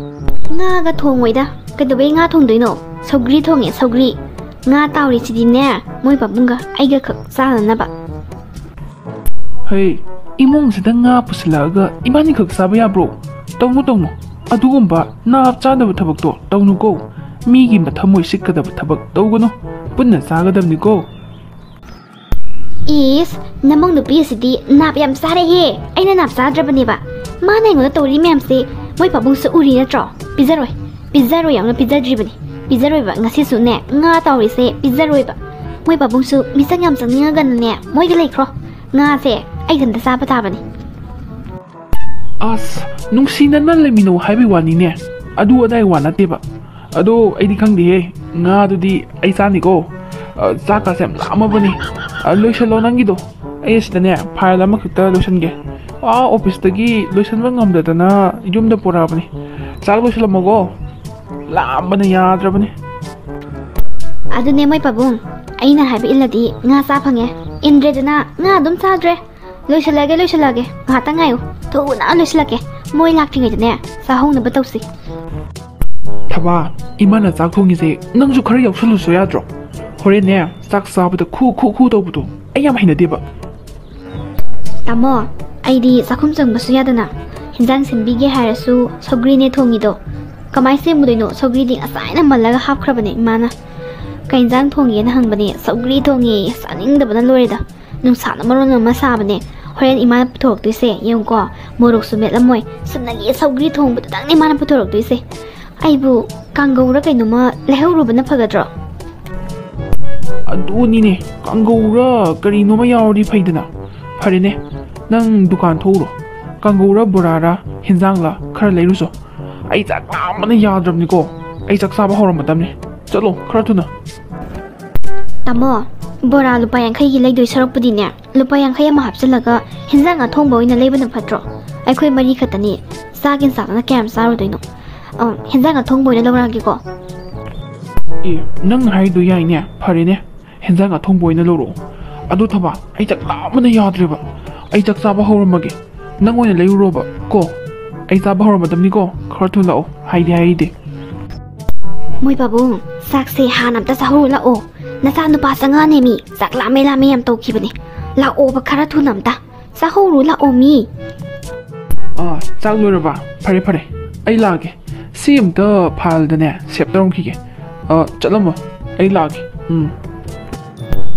ꯉꯥꯒ ꯊꯣꯡꯉꯣꯏꯗ꯫ ꯀꯩꯗꯧꯕꯩ ꯉꯥ ꯊꯣꯡꯗꯣꯏꯅꯣ? ꯁꯧꯒ꯭ꯔꯤ ꯊꯣꯡꯉꯦ, ꯁꯧꯒ꯭ꯔꯤ꯫ ꯉꯥ ꯇꯥꯎꯔꯤꯁꯤꯗꯤꯅꯦ, ꯃꯣꯏ ꯄꯥꯕꯨꯡꯒ ꯑꯩꯒ ꯈꯛ ꯆꯥꯅꯅꯕ꯫ ꯍꯩ, ꯏꯃꯨꯡꯁꯤꯗ ꯉꯥ ꯄꯨꯁꯤꯜꯂꯛꯑꯒ ꯏꯕꯥꯅꯤꯈꯛ ꯆꯥꯕ ꯌꯥꯕ꯭ꯔꯣ? ꯇꯧꯅꯨ, ꯇꯧꯅꯨ꯫ ꯑꯗꯨꯒꯨꯝꯕ ꯅꯥꯞ ꯆꯥꯗꯕ ꯊꯕꯛꯇꯣ ꯇꯧꯅꯨꯀꯣ꯫ ꯃꯤꯒꯤ ꯃꯊꯃꯣꯏ ꯁꯤꯠꯀꯗꯕ ꯊꯕꯛ ꯇꯧꯒꯅꯨ꯫ ꯄꯨꯟꯅ ꯆꯥꯒꯗꯕꯅꯤꯀꯣ꯫ ꯏꯁ, ꯅꯃꯧ ꯅꯨꯄꯤ ꯑꯁꯤꯗꯤ ꯅꯥꯞ ꯌꯥꯝ ꯆꯥꯔꯦꯍꯦ꯫ ꯑꯩꯅ ꯅꯥꯞ ꯆꯥꯗ꯭ꯔꯕꯅꯦꯕ꯫ ꯃꯥꯅ ꯑꯩꯉꯣꯟꯗ ꯇꯧꯔꯤ ꯃꯌꯥꯝꯁꯦ ꯃꯣꯏ ꯄꯥꯕꯨꯡꯁꯨ ꯎꯔꯤ ꯅꯠꯇ꯭ꯔꯣ? ꯄꯤꯖꯔꯣꯏ꯫ ꯄꯤꯖꯔꯣꯏ ꯌꯥꯎꯅ ꯄꯤꯖꯗ꯭ꯔꯤꯕꯅꯤ꯫ ꯄꯤꯖꯔꯣꯏꯕ꯫ ꯉꯁꯤꯁꯨꯅꯦ ꯉꯥ ꯇꯥꯎꯔꯤꯁꯦ ꯄꯤꯖꯔꯣꯏꯕ꯫ ꯃꯣꯏ ꯄꯥꯕꯨꯡꯁꯨ ꯃꯤꯆꯪ ꯌꯥꯝ ꯆꯪꯅꯤꯡꯉꯒꯅꯅꯦ ꯃꯣꯏꯗ ꯂꯩꯈ꯭ꯔꯣ꯫ ꯉꯥꯁꯦ ꯑꯩ ꯏꯊꯟꯇ ꯆꯥꯕ ꯇꯥꯕꯅꯤ꯫ ꯑꯁ, ꯅꯨꯡꯁꯤꯅꯅ ꯂꯩꯃꯤꯟꯅꯧ ꯍꯥꯏꯕꯒꯤ ꯋꯥꯅꯤꯅꯦ꯫ ꯑꯗꯨ ꯑꯗꯥꯏ ꯋꯥ ꯅꯠꯇꯦꯕ꯫ ꯑꯗꯣ ꯑꯩꯗꯤ ꯈꯪꯗꯦꯍꯦ꯫ ꯉꯥꯗꯨꯗꯤ ꯑꯩ ꯆꯥꯅꯤꯀꯣ꯫ ꯑ, ꯆꯥꯛꯀꯥꯁꯦ ꯌꯥꯝ ꯂꯥꯝꯃꯕꯅꯤ꯫ ꯑ, ꯂꯣꯏꯁꯜꯂꯣ ꯅꯪꯒꯤꯗꯣ꯫ ꯑꯩ ꯑꯁꯤꯗꯅꯦ ꯐꯥꯏꯜ ꯑꯃꯈꯛꯇ ꯂꯣꯏꯁꯟꯒꯦ꯫ ꯑꯥ, ꯑꯣꯐꯤꯁꯇꯒꯤ ꯂꯣꯏꯁꯟꯕ ꯉꯝꯗꯗꯅ ꯌꯨꯝꯗ ꯄꯨꯔꯛꯑꯕꯅꯤ꯫ ꯆꯥꯛ ꯂꯣꯏꯁꯜꯂꯝꯃꯣꯀꯣ꯫ ꯂꯥꯝꯕꯅ ꯌꯥꯗ꯭ꯔꯕꯅꯤ꯫ ꯑꯗꯨꯅꯦ ꯃꯣꯏ ꯄꯥꯕꯨꯡ, ꯑꯩꯅ ꯍꯥꯏꯕ ꯏꯜꯂꯗꯤ ꯉꯥ ꯆꯥ ꯐꯪꯉꯦ꯫ ꯏꯟꯗ꯭ꯔꯦꯗꯅ ꯉꯥ ꯑꯗꯨꯝ ꯆꯥꯗ꯭ꯔꯦ꯫ ꯂꯣꯏꯁꯤꯜꯂꯒꯦ, ꯂꯣꯏꯁꯤꯜꯂꯒꯦ꯫ ꯉꯥꯏꯍꯥꯛꯇꯪ ꯉꯥꯏꯌꯨ꯫ ꯊꯨꯅ ꯂꯣꯏꯁꯤꯜꯂꯛꯀꯦ꯫ ꯃꯣꯏ ꯂꯥꯛꯇ꯭ꯔꯤꯉꯩꯗꯅꯦ ꯆꯥꯍꯧꯅꯕ ꯇꯧꯁꯤ꯫ ꯊꯕꯥ, ꯏꯃꯥꯅ ꯆꯥꯛ ꯊꯣꯡꯉꯤꯁꯦ ꯅꯪꯁꯨ ꯈꯔ ꯌꯥꯎꯁꯜꯂꯨꯁꯨ ꯌꯥꯗ꯭ꯔꯣ? ꯍꯣꯔꯦꯟꯅꯦ ꯆꯥꯛ ꯆꯥꯕꯗ ꯈꯨ ꯈꯨ ꯈꯨ ꯇꯧꯕꯗꯣ ꯑꯩ ꯌꯥꯝ ꯍꯩꯅꯗꯦꯕ꯫ ꯇꯥꯃꯣ, ꯑꯩꯗꯤ ꯆꯥꯛꯈꯨꯝ ꯆꯪꯕꯁꯨ ꯌꯥꯗꯅ ꯍꯤꯟꯖꯥꯡ ꯁꯦꯝꯕꯤꯒꯦ ꯍꯥꯏꯔꯁꯨ ꯁꯧꯒ꯭ꯔꯤꯅꯦ ꯊꯣꯡꯉꯤꯗꯣ꯫ ꯀꯃꯥꯏꯅ ꯁꯦꯝꯃꯨꯗꯣꯏꯅꯣ? ꯁꯧꯒ꯭ꯔꯤꯗꯤ ꯉꯁꯥꯏꯅ ꯃꯜꯂꯒ ꯍꯥꯞꯈ꯭ꯔꯕꯅꯦ ꯏꯃꯥꯅ꯫ "ꯀꯩ ꯏꯟꯖꯥꯡ ꯊꯣꯡꯒꯦꯅ?" ꯍꯪꯕꯅꯦ꯫ "ꯁꯧꯒ꯭ꯔꯤ ꯊꯣꯡꯉꯦ꯫" ꯆꯥꯅꯤꯡꯗꯕꯅ ꯂꯣꯏꯔꯦꯗ꯫ ꯅꯨꯡꯁꯥꯅ ꯃꯔꯣꯟ ꯑꯃ ꯁꯥꯕꯅꯦ꯫ ꯍꯣꯔꯦꯟ ꯏꯃꯥꯅ ꯄꯨꯊꯣꯔꯛꯇꯣꯏꯁꯦ ꯌꯦꯡꯉꯨꯀꯣ꯫ ꯃꯣꯔꯣꯛꯁꯨ ꯃꯦꯠꯂꯝꯃꯣꯏ꯫ ꯆꯨꯝꯅꯒꯤ ꯁꯧꯒ꯭ꯔꯤ ꯊꯣꯡꯕꯗꯨꯗꯪꯅꯦ ꯃꯥꯅ ꯄꯨꯊꯣꯔꯛꯇꯣꯏꯁꯦ꯫ ꯑꯩꯕꯨ ꯀꯥꯡꯒꯧꯔ ꯀꯩꯅꯣꯝꯃ ꯂꯩꯍꯧꯔꯨꯕꯅ ꯐꯒꯗ꯭ꯔꯣ? ꯑꯗꯨꯅꯤꯅꯦ, ꯀꯥꯡꯒꯧꯔ ꯀꯔꯤꯅꯣꯃ ꯌꯥꯎꯔꯗꯤ ꯐꯩꯗꯅ꯫ ꯐꯔꯦꯅꯦ, ꯅꯪ ꯗꯨꯀꯥꯟ ꯊꯣꯛꯎꯔꯣ꯫ ꯀꯥꯡꯒꯧꯔ ꯕꯣꯔꯥꯔ ꯍꯤꯟꯖꯥꯡꯂ ꯈꯔ ꯂꯩꯔꯨꯆꯣ꯫ ꯑꯩ ꯆꯥꯛ ꯂꯥꯝꯕꯅ ꯌꯥꯗ꯭ꯔꯕꯅꯤꯀꯣ꯫ ꯑꯩ ꯆꯥꯛ ꯆꯥꯕ ꯍꯧꯔꯝꯃꯗꯕꯅꯤ꯫ ꯆꯠꯂꯣ, ꯈꯔ ꯊꯨꯅ꯫ ꯇꯥꯃꯣ, ꯕꯣꯔꯥ ꯂꯨꯄꯥ ꯌꯥꯡꯈꯩꯒꯤ ꯂꯩꯗꯣꯏ ꯁꯔꯨꯛꯄꯨꯗꯤꯅꯦ, ꯂꯨꯄꯥ ꯌꯥꯡꯈꯩ ꯑꯃ ꯍꯥꯞꯆꯤꯜꯂꯒ ꯍꯤꯟꯖꯥꯡ ꯑꯊꯣꯡꯕ ꯑꯣꯏꯅ ꯂꯩꯕꯅ ꯐꯠꯇ꯭ꯔꯣ? ꯑꯩꯈꯣꯏ ꯃꯔꯤ ꯈꯛꯇꯅꯤ꯫ ꯆꯥꯛ ꯌꯦꯟꯁꯥꯡꯅ ꯀꯌꯥꯝ ꯆꯥꯔꯨꯗꯣꯏꯅꯣ? ꯑ, ꯍꯤꯟꯖꯥꯡ ꯑꯊꯣꯡꯕ ꯑꯣꯏꯅ ꯂꯧꯔꯛꯑꯒꯦꯀꯣ꯫ ꯑꯦ, ꯅꯪ ꯍꯥꯏꯗꯣ ꯌꯥꯏꯅꯦ꯫ ꯐꯔꯦꯅꯦ, ꯍꯤꯟꯖꯥꯡ ꯑꯊꯣꯡꯕ ꯑꯣꯏꯅ ꯂꯧꯔꯛꯑꯣ꯫ ꯑꯗꯣ ꯊꯕꯥ, ꯑꯩ ꯆꯥꯛ ꯂꯥꯝꯕꯅ ꯌꯥꯗ꯭ꯔꯦꯕ꯫ ꯑꯩ ꯆꯥꯛ ꯆꯥꯕ ꯍꯧꯔꯝꯃꯒꯦ꯫ ꯅꯪ ꯑꯣꯏꯅ ꯂꯩꯔꯨꯔꯣꯕ ꯀꯣ꯫ ꯑꯩ ꯆꯥꯕ ꯍꯧꯔꯝꯃꯗꯕꯅꯤꯀꯣ꯫ ꯈꯔ ꯊꯨꯅ ꯂꯥꯛꯑꯣ꯫ ꯍꯥꯏꯗꯤ ꯍꯥꯏꯗꯦ꯫ ꯃꯣꯏ ꯄꯥꯕꯨꯡ, ꯆꯥꯛꯁꯦ ꯍꯥꯟꯅ ꯑꯝꯇ ꯆꯥꯍꯧꯔꯨ ꯂꯥꯛꯑꯣ꯫ ꯅꯆꯥ ꯅꯨꯄꯥ ꯆꯪꯉꯛꯑꯅꯦ ꯃꯤ꯫ ꯆꯥꯛ ꯂꯥꯝꯃꯦ ꯂꯥꯝꯃꯦ ꯌꯥꯝ ꯇꯧꯈꯤꯕꯅꯦ꯫ ꯂꯥꯛꯑꯣꯕ ꯈꯔ ꯊꯨꯅ ꯑꯝꯇ꯫ ꯆꯥꯍꯧꯔꯨ ꯂꯥꯛꯑꯣ ꯃꯤ꯫ ꯑꯥ, ꯆꯥꯛ ꯂꯣꯏꯔꯕ? ꯐꯔꯦ, ꯐꯔꯦ, ꯑꯩ ꯂꯥꯛꯑꯒꯦ꯫ ꯁꯤ ꯑꯝꯇ ꯐꯥꯏꯜꯗꯅꯦ ꯁꯦꯞ ꯇꯧꯔꯝꯈꯤꯒꯦ꯫ ꯑꯥ, ꯆꯠꯂꯝꯃꯣ, ꯑꯩ ꯂꯥꯛꯑꯒꯦ꯫ ꯎꯝ꯫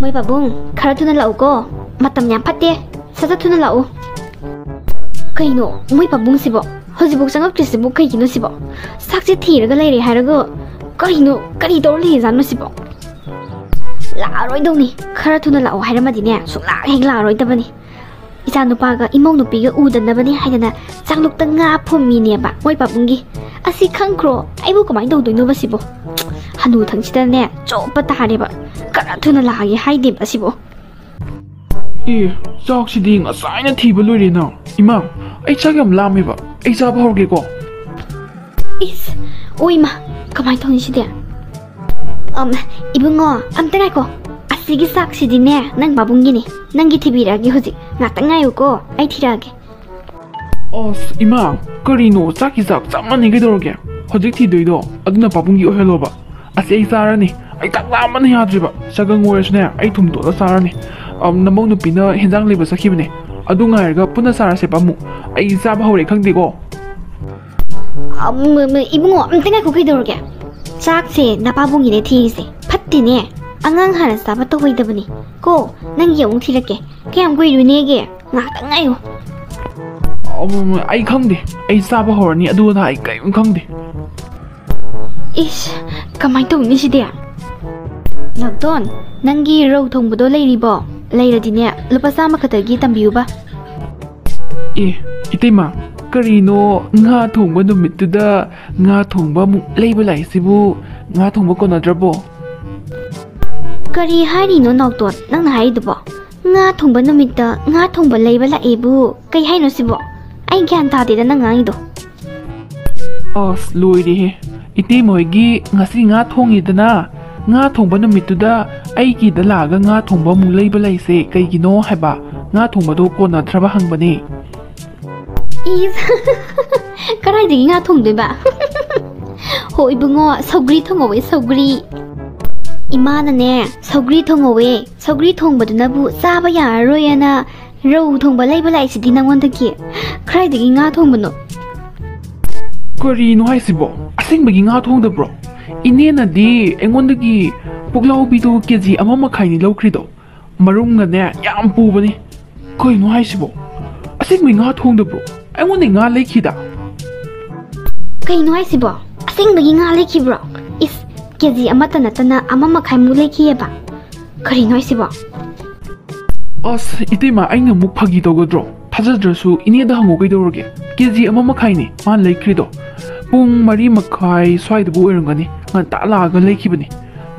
ꯃꯣꯏ ꯄꯥꯕꯨꯡ, ꯈꯔ ꯊꯨꯅ ꯂꯥꯛꯎꯀꯣ, ꯃꯇꯝ ꯌꯥꯝ ꯐꯠꯇꯦ, ꯁꯠ ꯁꯠ ꯊꯨꯅ ꯂꯥꯛꯎ꯫ ꯀꯩꯅꯣ ꯃꯣꯏ ꯄꯥꯕꯨꯡꯁꯤꯕꯣ? ꯍꯧꯖꯤꯛꯐꯥꯎ ꯆꯪꯉꯛꯇ꯭ꯔꯤꯁꯤꯕꯨ ꯀꯩꯒꯤꯅꯣ ꯁꯤꯕꯣ? ꯆꯥꯛꯁꯦ ꯊꯤꯔꯒ ꯂꯩꯔꯦ ꯍꯥꯏꯔꯒ ꯀꯩꯅꯣ, ꯀꯔꯤ ꯇꯧꯔ ꯂꯩꯖꯥꯠꯅꯣ ꯁꯤꯕꯣ? ꯂꯥꯛꯑꯔꯣꯏꯗꯧꯅꯤ꯫ ꯈꯔ ꯊꯨꯅ ꯂꯥꯛꯑꯣ ꯍꯥꯏꯔꯝꯃꯗꯤꯅꯦ, ꯁꯨꯡꯂꯥꯛ ꯍꯦꯛ ꯂꯥꯛꯑꯔꯣꯏꯗꯕꯅꯤ꯫ ꯏꯆꯥ ꯅꯨꯄꯥꯒ ꯏꯃꯧ ꯅꯨꯄꯤꯒ ꯎꯗꯅꯕꯅꯦ ꯍꯥꯏꯗꯅ ꯆꯥꯛꯂꯨꯛꯇ ꯉꯥ ꯐꯨꯝꯃꯤꯅꯦꯕ ꯃꯣꯏ ꯄꯥꯕꯨꯡꯒꯤ꯫ ꯑꯁꯤ ꯈꯪꯈ꯭ꯔꯣ? ꯑꯩꯕꯨ ꯀꯃꯥꯏꯅ ꯇꯧꯗꯣꯏꯅꯣꯕ ꯁꯤꯕꯣ? ꯍꯅꯨ ꯊꯪꯁꯤꯗꯅꯦ ꯆꯣꯞꯄ ꯇꯥꯔꯦꯕ꯫ ꯈꯔ ꯊꯨꯅ ꯂꯥꯛꯑꯒꯦ ꯍꯥꯏꯗꯦꯕ ꯁꯤꯕꯣ꯫ ꯑꯦ, ꯆꯥꯛꯁꯤꯗꯤ ꯉꯁꯥꯏꯅ ꯊꯤꯕ ꯂꯣꯏꯔꯦꯅ꯫ ꯏꯃꯥ, ꯑꯩ ꯆꯥꯛ ꯌꯥꯝ ꯂꯥꯝꯃꯦꯕ, ꯑꯩ ꯆꯥꯕ ꯍꯧꯔꯒꯦꯀꯣ꯫ ꯏꯁ, ꯑꯣꯏꯃ, ꯀꯃꯥꯏꯅ ꯇꯧꯅꯤ ꯁꯤꯗꯤ? ꯑꯝ, ꯏꯕꯨꯡꯉꯣ, ꯑꯝꯇ ꯉꯥꯏꯀꯣ꯫ ꯑꯁꯤꯒꯤ ꯆꯥꯛꯁꯤꯗꯤꯅꯦ, ꯅꯪ ꯄꯥꯕꯨꯡꯒꯤꯅꯤ꯫ ꯅꯪꯒꯤ ꯊꯤꯕꯤꯔꯛꯑꯒꯦ ꯍꯧꯖꯤꯛ꯫ ꯉꯥꯛꯇꯪ ꯉꯥꯏꯌꯨꯀꯣ, ꯑꯩ ꯊꯤꯔꯛꯑꯒꯦ꯫ ꯑꯁ, ꯏꯃꯥ, ꯀꯔꯤꯅꯣ? ꯆꯥꯛꯀꯤ ꯆꯥꯛ ꯆꯞ ꯃꯥꯟꯅꯩ, ꯀꯩꯗꯧꯔꯒꯦ? ꯍꯧꯖꯤꯛ ꯊꯤꯗꯣꯏꯗꯣ ꯑꯗꯨꯅ ꯄꯥꯕꯨꯡꯒꯤ ꯑꯣꯏꯍꯜꯂꯣꯕ꯫ ꯑꯁꯤ ꯑꯩ ꯆꯥꯔꯅꯤ꯫ ꯑꯩ ꯆꯥꯛ ꯂꯥꯝꯕꯅ ꯌꯥꯗ꯭ꯔꯦꯕ꯫ ꯆꯒꯪ ꯑꯣꯏꯔꯁꯨꯅꯦ, ꯑꯩ ꯊꯨꯝ ꯇꯣꯠꯂ ꯆꯥꯔꯅꯤ꯫ ꯑꯝ, ꯅꯃꯧ ꯅꯨꯄꯤꯅ ꯍꯦꯟꯖꯥꯡ ꯂꯩꯕ ꯆꯠꯈꯤꯕꯅꯦ꯫ ꯑꯗꯨ ꯉꯥꯏꯔꯒ ꯄꯨꯟꯅ ꯆꯥꯔꯁꯦꯕ ꯑꯃꯨꯛ꯫ ꯑꯩ ꯆꯥꯕ ꯍꯧꯔꯦ ꯈꯪꯗꯦꯀꯣ꯫ ꯑꯝ, ꯏꯕꯨꯡꯉꯣ, ꯑꯝꯇ ꯉꯥꯏꯈꯣ, ꯀꯩꯗꯧꯔꯒꯦ? ꯆꯥꯛꯁꯦ ꯅꯄꯥꯕꯨꯡꯒꯤꯅꯦ ꯊꯤꯔꯤꯁꯦ꯫ ꯐꯠꯇꯦꯅꯦ꯫ ꯑꯉꯥꯡ ꯍꯥꯟꯅ ꯆꯥꯕ ꯇꯧꯍꯩꯗꯕꯅꯤ꯫ ꯀꯣ, ꯅꯪꯒꯤ ꯑꯃꯨꯛ ꯊꯤꯔꯛꯀꯦ꯫ ꯀꯌꯥꯝ ꯀꯨꯏꯔꯨꯅꯦꯒꯦ? ꯉꯥꯛꯇꯪ ꯉꯥꯏꯌꯨ꯫ ꯑꯝ, ꯑꯩ ꯈꯪꯗꯦ꯫ ꯑꯩ ꯆꯥꯕ ꯍꯧꯔꯅꯤ꯫ ꯑꯗꯨ ꯑꯗꯥ ꯑꯩ ꯀꯔꯤꯝ ꯈꯪꯗꯦ꯫ ꯏꯁ, ꯀꯃꯥꯏꯅ ꯇꯧꯅꯤ ꯁꯤꯗꯤ? ꯅꯥꯎꯇꯣꯟ, ꯅꯪꯒꯤ ꯔꯧ ꯊꯣꯡꯕꯗꯣ ꯂꯩꯔꯤꯕꯣ? ꯂꯩꯔꯗꯤꯅꯦ, ꯂꯨꯄꯥ ꯆꯥꯝꯃ ꯈꯛꯇꯒꯤ ꯇꯝꯕꯤꯌꯨꯕ꯫ ꯑꯦ, ꯏꯇꯩꯃ, ꯀꯔꯤꯅꯣ ꯉꯥ ꯊꯣꯡꯕ ꯅꯨꯃꯤꯠꯇꯨꯗ ꯉꯥ ꯊꯣꯡꯕ ꯑꯃꯨꯛ ꯂꯩꯕ ꯂꯥꯛꯏꯁꯤꯕꯨ? ꯉꯥ ꯊꯣꯡꯕ ꯀꯣꯟꯅꯗ꯭ꯔꯕꯣ? ꯀꯔꯤ ꯍꯥꯏꯔꯤꯅꯣ ꯅꯥꯎꯇꯣꯟ, ꯅꯪꯅ ꯍꯥꯏꯔꯤꯗꯨꯕꯣ? ꯉꯥ ꯊꯣꯡꯕ ꯅꯨꯃꯤꯠꯇ ꯉꯥ ꯊꯣꯡꯕ ꯂꯩꯕ ꯂꯥꯛꯑꯦꯕꯨ? ꯀꯩ ꯍꯥꯏꯅꯣ ꯁꯤꯕꯣ? ꯑꯩ ꯒ꯭ꯌꯥꯟ ꯇꯥꯗꯦꯗ ꯅꯪ ꯉꯥꯡꯉꯤꯗꯣ꯫ ꯑꯁ, ꯂꯣꯏꯔꯦꯍꯦ꯫ ꯏꯇꯩꯃ ꯍꯣꯏꯒꯤ ꯉꯁꯤ ꯉꯥ ꯊꯣꯡꯉꯤꯗꯅ, ꯉꯥ ꯊꯣꯡꯕ ꯅꯨꯃꯤꯠꯇꯨꯗ ꯑꯩꯒꯤꯗ ꯂꯥꯛꯑꯒ ꯉꯥ ꯊꯣꯡꯕ ꯑꯃꯨꯛ ꯂꯩꯕ ꯂꯩꯁꯦ ꯀꯩꯒꯤꯅꯣ ꯍꯥꯏꯕ? ꯉꯥ ꯊꯣꯡꯕꯗꯣ ꯀꯣꯟꯅꯗ꯭ꯔꯕ ꯍꯪꯕꯅꯦ꯫ ꯏꯁ, ꯀꯗꯥꯏꯗꯒꯤ ꯉꯥ ꯊꯣꯡꯗꯣꯏꯕ? ꯍꯣ ꯏꯕꯨꯡꯉꯣ, ꯁꯧꯒ꯭ꯔꯤ ꯊꯣꯡꯍꯧꯋꯦ, ꯁꯧꯒ꯭ꯔꯤ꯫ ꯏꯃꯥꯅꯅꯦ, ꯁꯧꯒ꯭ꯔꯤ ꯊꯣꯡꯍꯧꯋꯦ, ꯁꯧꯒ꯭ꯔꯤ ꯊꯣꯡꯕꯗꯨꯅꯕꯨ ꯆꯥꯕ ꯌꯥꯔꯔꯣꯏꯅ ꯔꯧ ꯊꯣꯡꯕ ꯂꯩꯕ ꯂꯥꯛꯏꯁꯤꯗꯤ ꯅꯪꯉꯣꯟꯗꯒꯤ꯫ ꯀꯗꯥꯏꯗꯒꯤ ꯉꯥ ꯊꯣꯡꯕꯅꯣ? ꯀꯔꯤꯅꯣ ꯍꯥꯏꯁꯤꯕꯣ? ꯑꯁꯦꯡꯕꯒꯤ ꯉꯥ ꯊꯣꯡꯗꯕ꯭ꯔꯣ? ꯏꯅꯦꯅꯗꯤ ꯑꯩꯉꯣꯟꯗꯒꯤ ꯄꯨꯛꯂꯥꯎꯕꯤꯗꯣ ꯀꯦ ꯖꯤ ꯑꯃ ꯃꯈꯥꯏꯅꯤ ꯂꯧꯈ꯭ꯔꯤꯗꯣ꯫ ꯃꯔꯨꯝꯒꯅꯦ ꯌꯥꯝ ꯄꯨꯕꯅꯤ꯫ ꯀꯩꯅꯣ ꯍꯥꯏꯁꯤꯕꯣ? ꯑꯁꯦꯡꯕꯒꯤ ꯉꯥ ꯊꯣꯡꯗꯕ꯭ꯔꯣ? ꯑꯩꯉꯣꯟꯗꯒꯤ ꯉꯥ ꯂꯩꯈꯤꯗ꯫ ꯀꯩꯅꯣ ꯍꯥꯏꯁꯤꯕꯣ? ꯑꯁꯦꯡꯕꯒꯤ ꯉꯥ ꯂꯩꯈꯤꯕ꯭ꯔꯣ? ꯏꯁ, ꯀꯦ ꯖꯤ ꯑꯃꯠꯇ ꯅꯠꯇꯅ ꯑꯃ ꯃꯈꯥꯏꯃꯨꯛ ꯂꯩꯈꯤꯑꯕ꯫ ꯀꯔꯤꯅꯣ ꯍꯥꯏꯁꯤꯕꯣ? ꯑꯁ, ꯏꯇꯩꯃ, ꯑꯩꯅ ꯑꯃꯨꯛ ꯐꯥꯒꯤ ꯇꯧꯒꯗ꯭ꯔꯣ? ꯊꯥꯖꯗ꯭ꯔꯁꯨ ꯏꯅꯦꯗ ꯍꯪꯉꯣ ꯀꯩꯗꯧꯔꯒꯦ? ꯀꯦ ꯖꯤ ꯑꯃ ꯃꯈꯥꯏꯅꯤ ꯃꯥꯅ ꯂꯩꯈ꯭ꯔꯤꯗꯣ꯫ ꯄꯨꯡ ꯃꯔꯤ ꯃꯈꯥꯏ ꯁ꯭ꯋꯥꯏꯗꯕꯨ ꯑꯣꯏꯔꯝꯒꯅꯤ꯫ ꯉꯟꯇꯥ ꯂꯥꯛꯑꯒ ꯂꯩꯈꯤꯕꯅꯤ꯫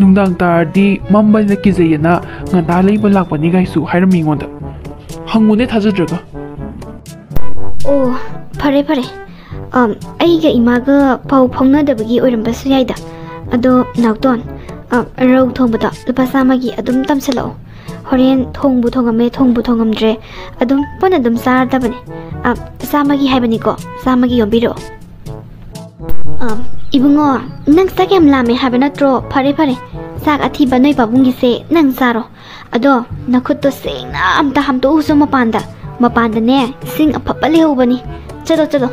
ꯅꯨꯡꯗꯥꯡ ꯇꯥꯔꯗꯤ ꯃꯝꯕꯅ ꯀꯤꯖꯩꯌꯦꯅ ꯉꯟꯇꯥ ꯂꯩꯕ ꯂꯥꯛꯄꯅꯤ ꯒꯥꯏꯁꯨ ꯍꯥꯏꯔꯝꯃꯤ ꯑꯩꯉꯣꯟꯗ꯫ ꯍꯪꯉꯨꯅꯦ ꯊꯥꯖꯗ꯭ꯔꯒ꯫ ꯑꯣ, ꯐꯔꯦ, ꯐꯔꯦ꯫ ꯑꯝ, ꯑꯩꯒ ꯏꯃꯥꯒ ꯄꯥꯎ ꯐꯥꯎꯅꯗꯕꯒꯤ ꯑꯣꯏꯔꯝꯕꯁꯨ ꯌꯥꯏꯗ꯫ ꯑꯗꯣ, ꯅꯥꯎꯇꯣꯟ, ꯑꯝ, ꯔꯧ ꯊꯣꯡꯕꯗꯣ ꯂꯨꯄꯥ ꯆꯥꯝꯃꯒꯤ ꯑꯗꯨꯝ ꯇꯝꯁꯤꯜꯂꯛꯑꯣ꯫ ꯍꯣꯔꯦꯟ ꯊꯣꯡꯕꯨ ꯊꯣꯡꯉꯝꯃꯦ, ꯊꯣꯡꯕꯨ ꯊꯣꯡꯉꯝꯗ꯭ꯔꯦ, ꯑꯗꯨꯝ ꯄꯨꯟꯅ ꯑꯗꯨꯝ ꯆꯥꯔꯗꯕꯅꯦ꯫ ꯑꯝ, ꯆꯥꯝꯃꯒꯤ ꯍꯥꯏꯕꯅꯤꯀꯣ, ꯆꯥꯝꯃꯒꯤ ꯌꯣꯝꯕꯤꯔꯛꯑꯣ꯫ ꯑꯝ, ꯏꯕꯨꯡꯉꯣ, ꯅꯪ ꯆꯥꯛ ꯌꯥꯝ ꯂꯥꯝꯃꯦ ꯍꯥꯏꯕ ꯅꯠꯇ꯭ꯔꯣ? ꯐꯔꯦ, ꯐꯔꯦ, ꯆꯥꯛ ꯑꯊꯤꯕ ꯅꯣꯏ ꯄꯥꯕꯨꯡꯒꯤꯁꯦ ꯅꯪ ꯆꯥꯔꯣ꯫ ꯑꯗꯣ, ꯅꯈꯨꯠꯇꯣ ꯁꯦꯡꯅ ꯑꯝꯇ ꯍꯥꯝꯇꯣꯛꯎꯁꯣ ꯃꯄꯥꯟꯗ꯫ ꯃꯄꯥꯟꯗꯅꯦ, ꯏꯁꯤꯡ ꯑꯐꯕ ꯂꯩꯍꯧꯕꯅꯤ꯫ ꯆꯠꯂꯣ, ꯆꯠꯂꯣ꯫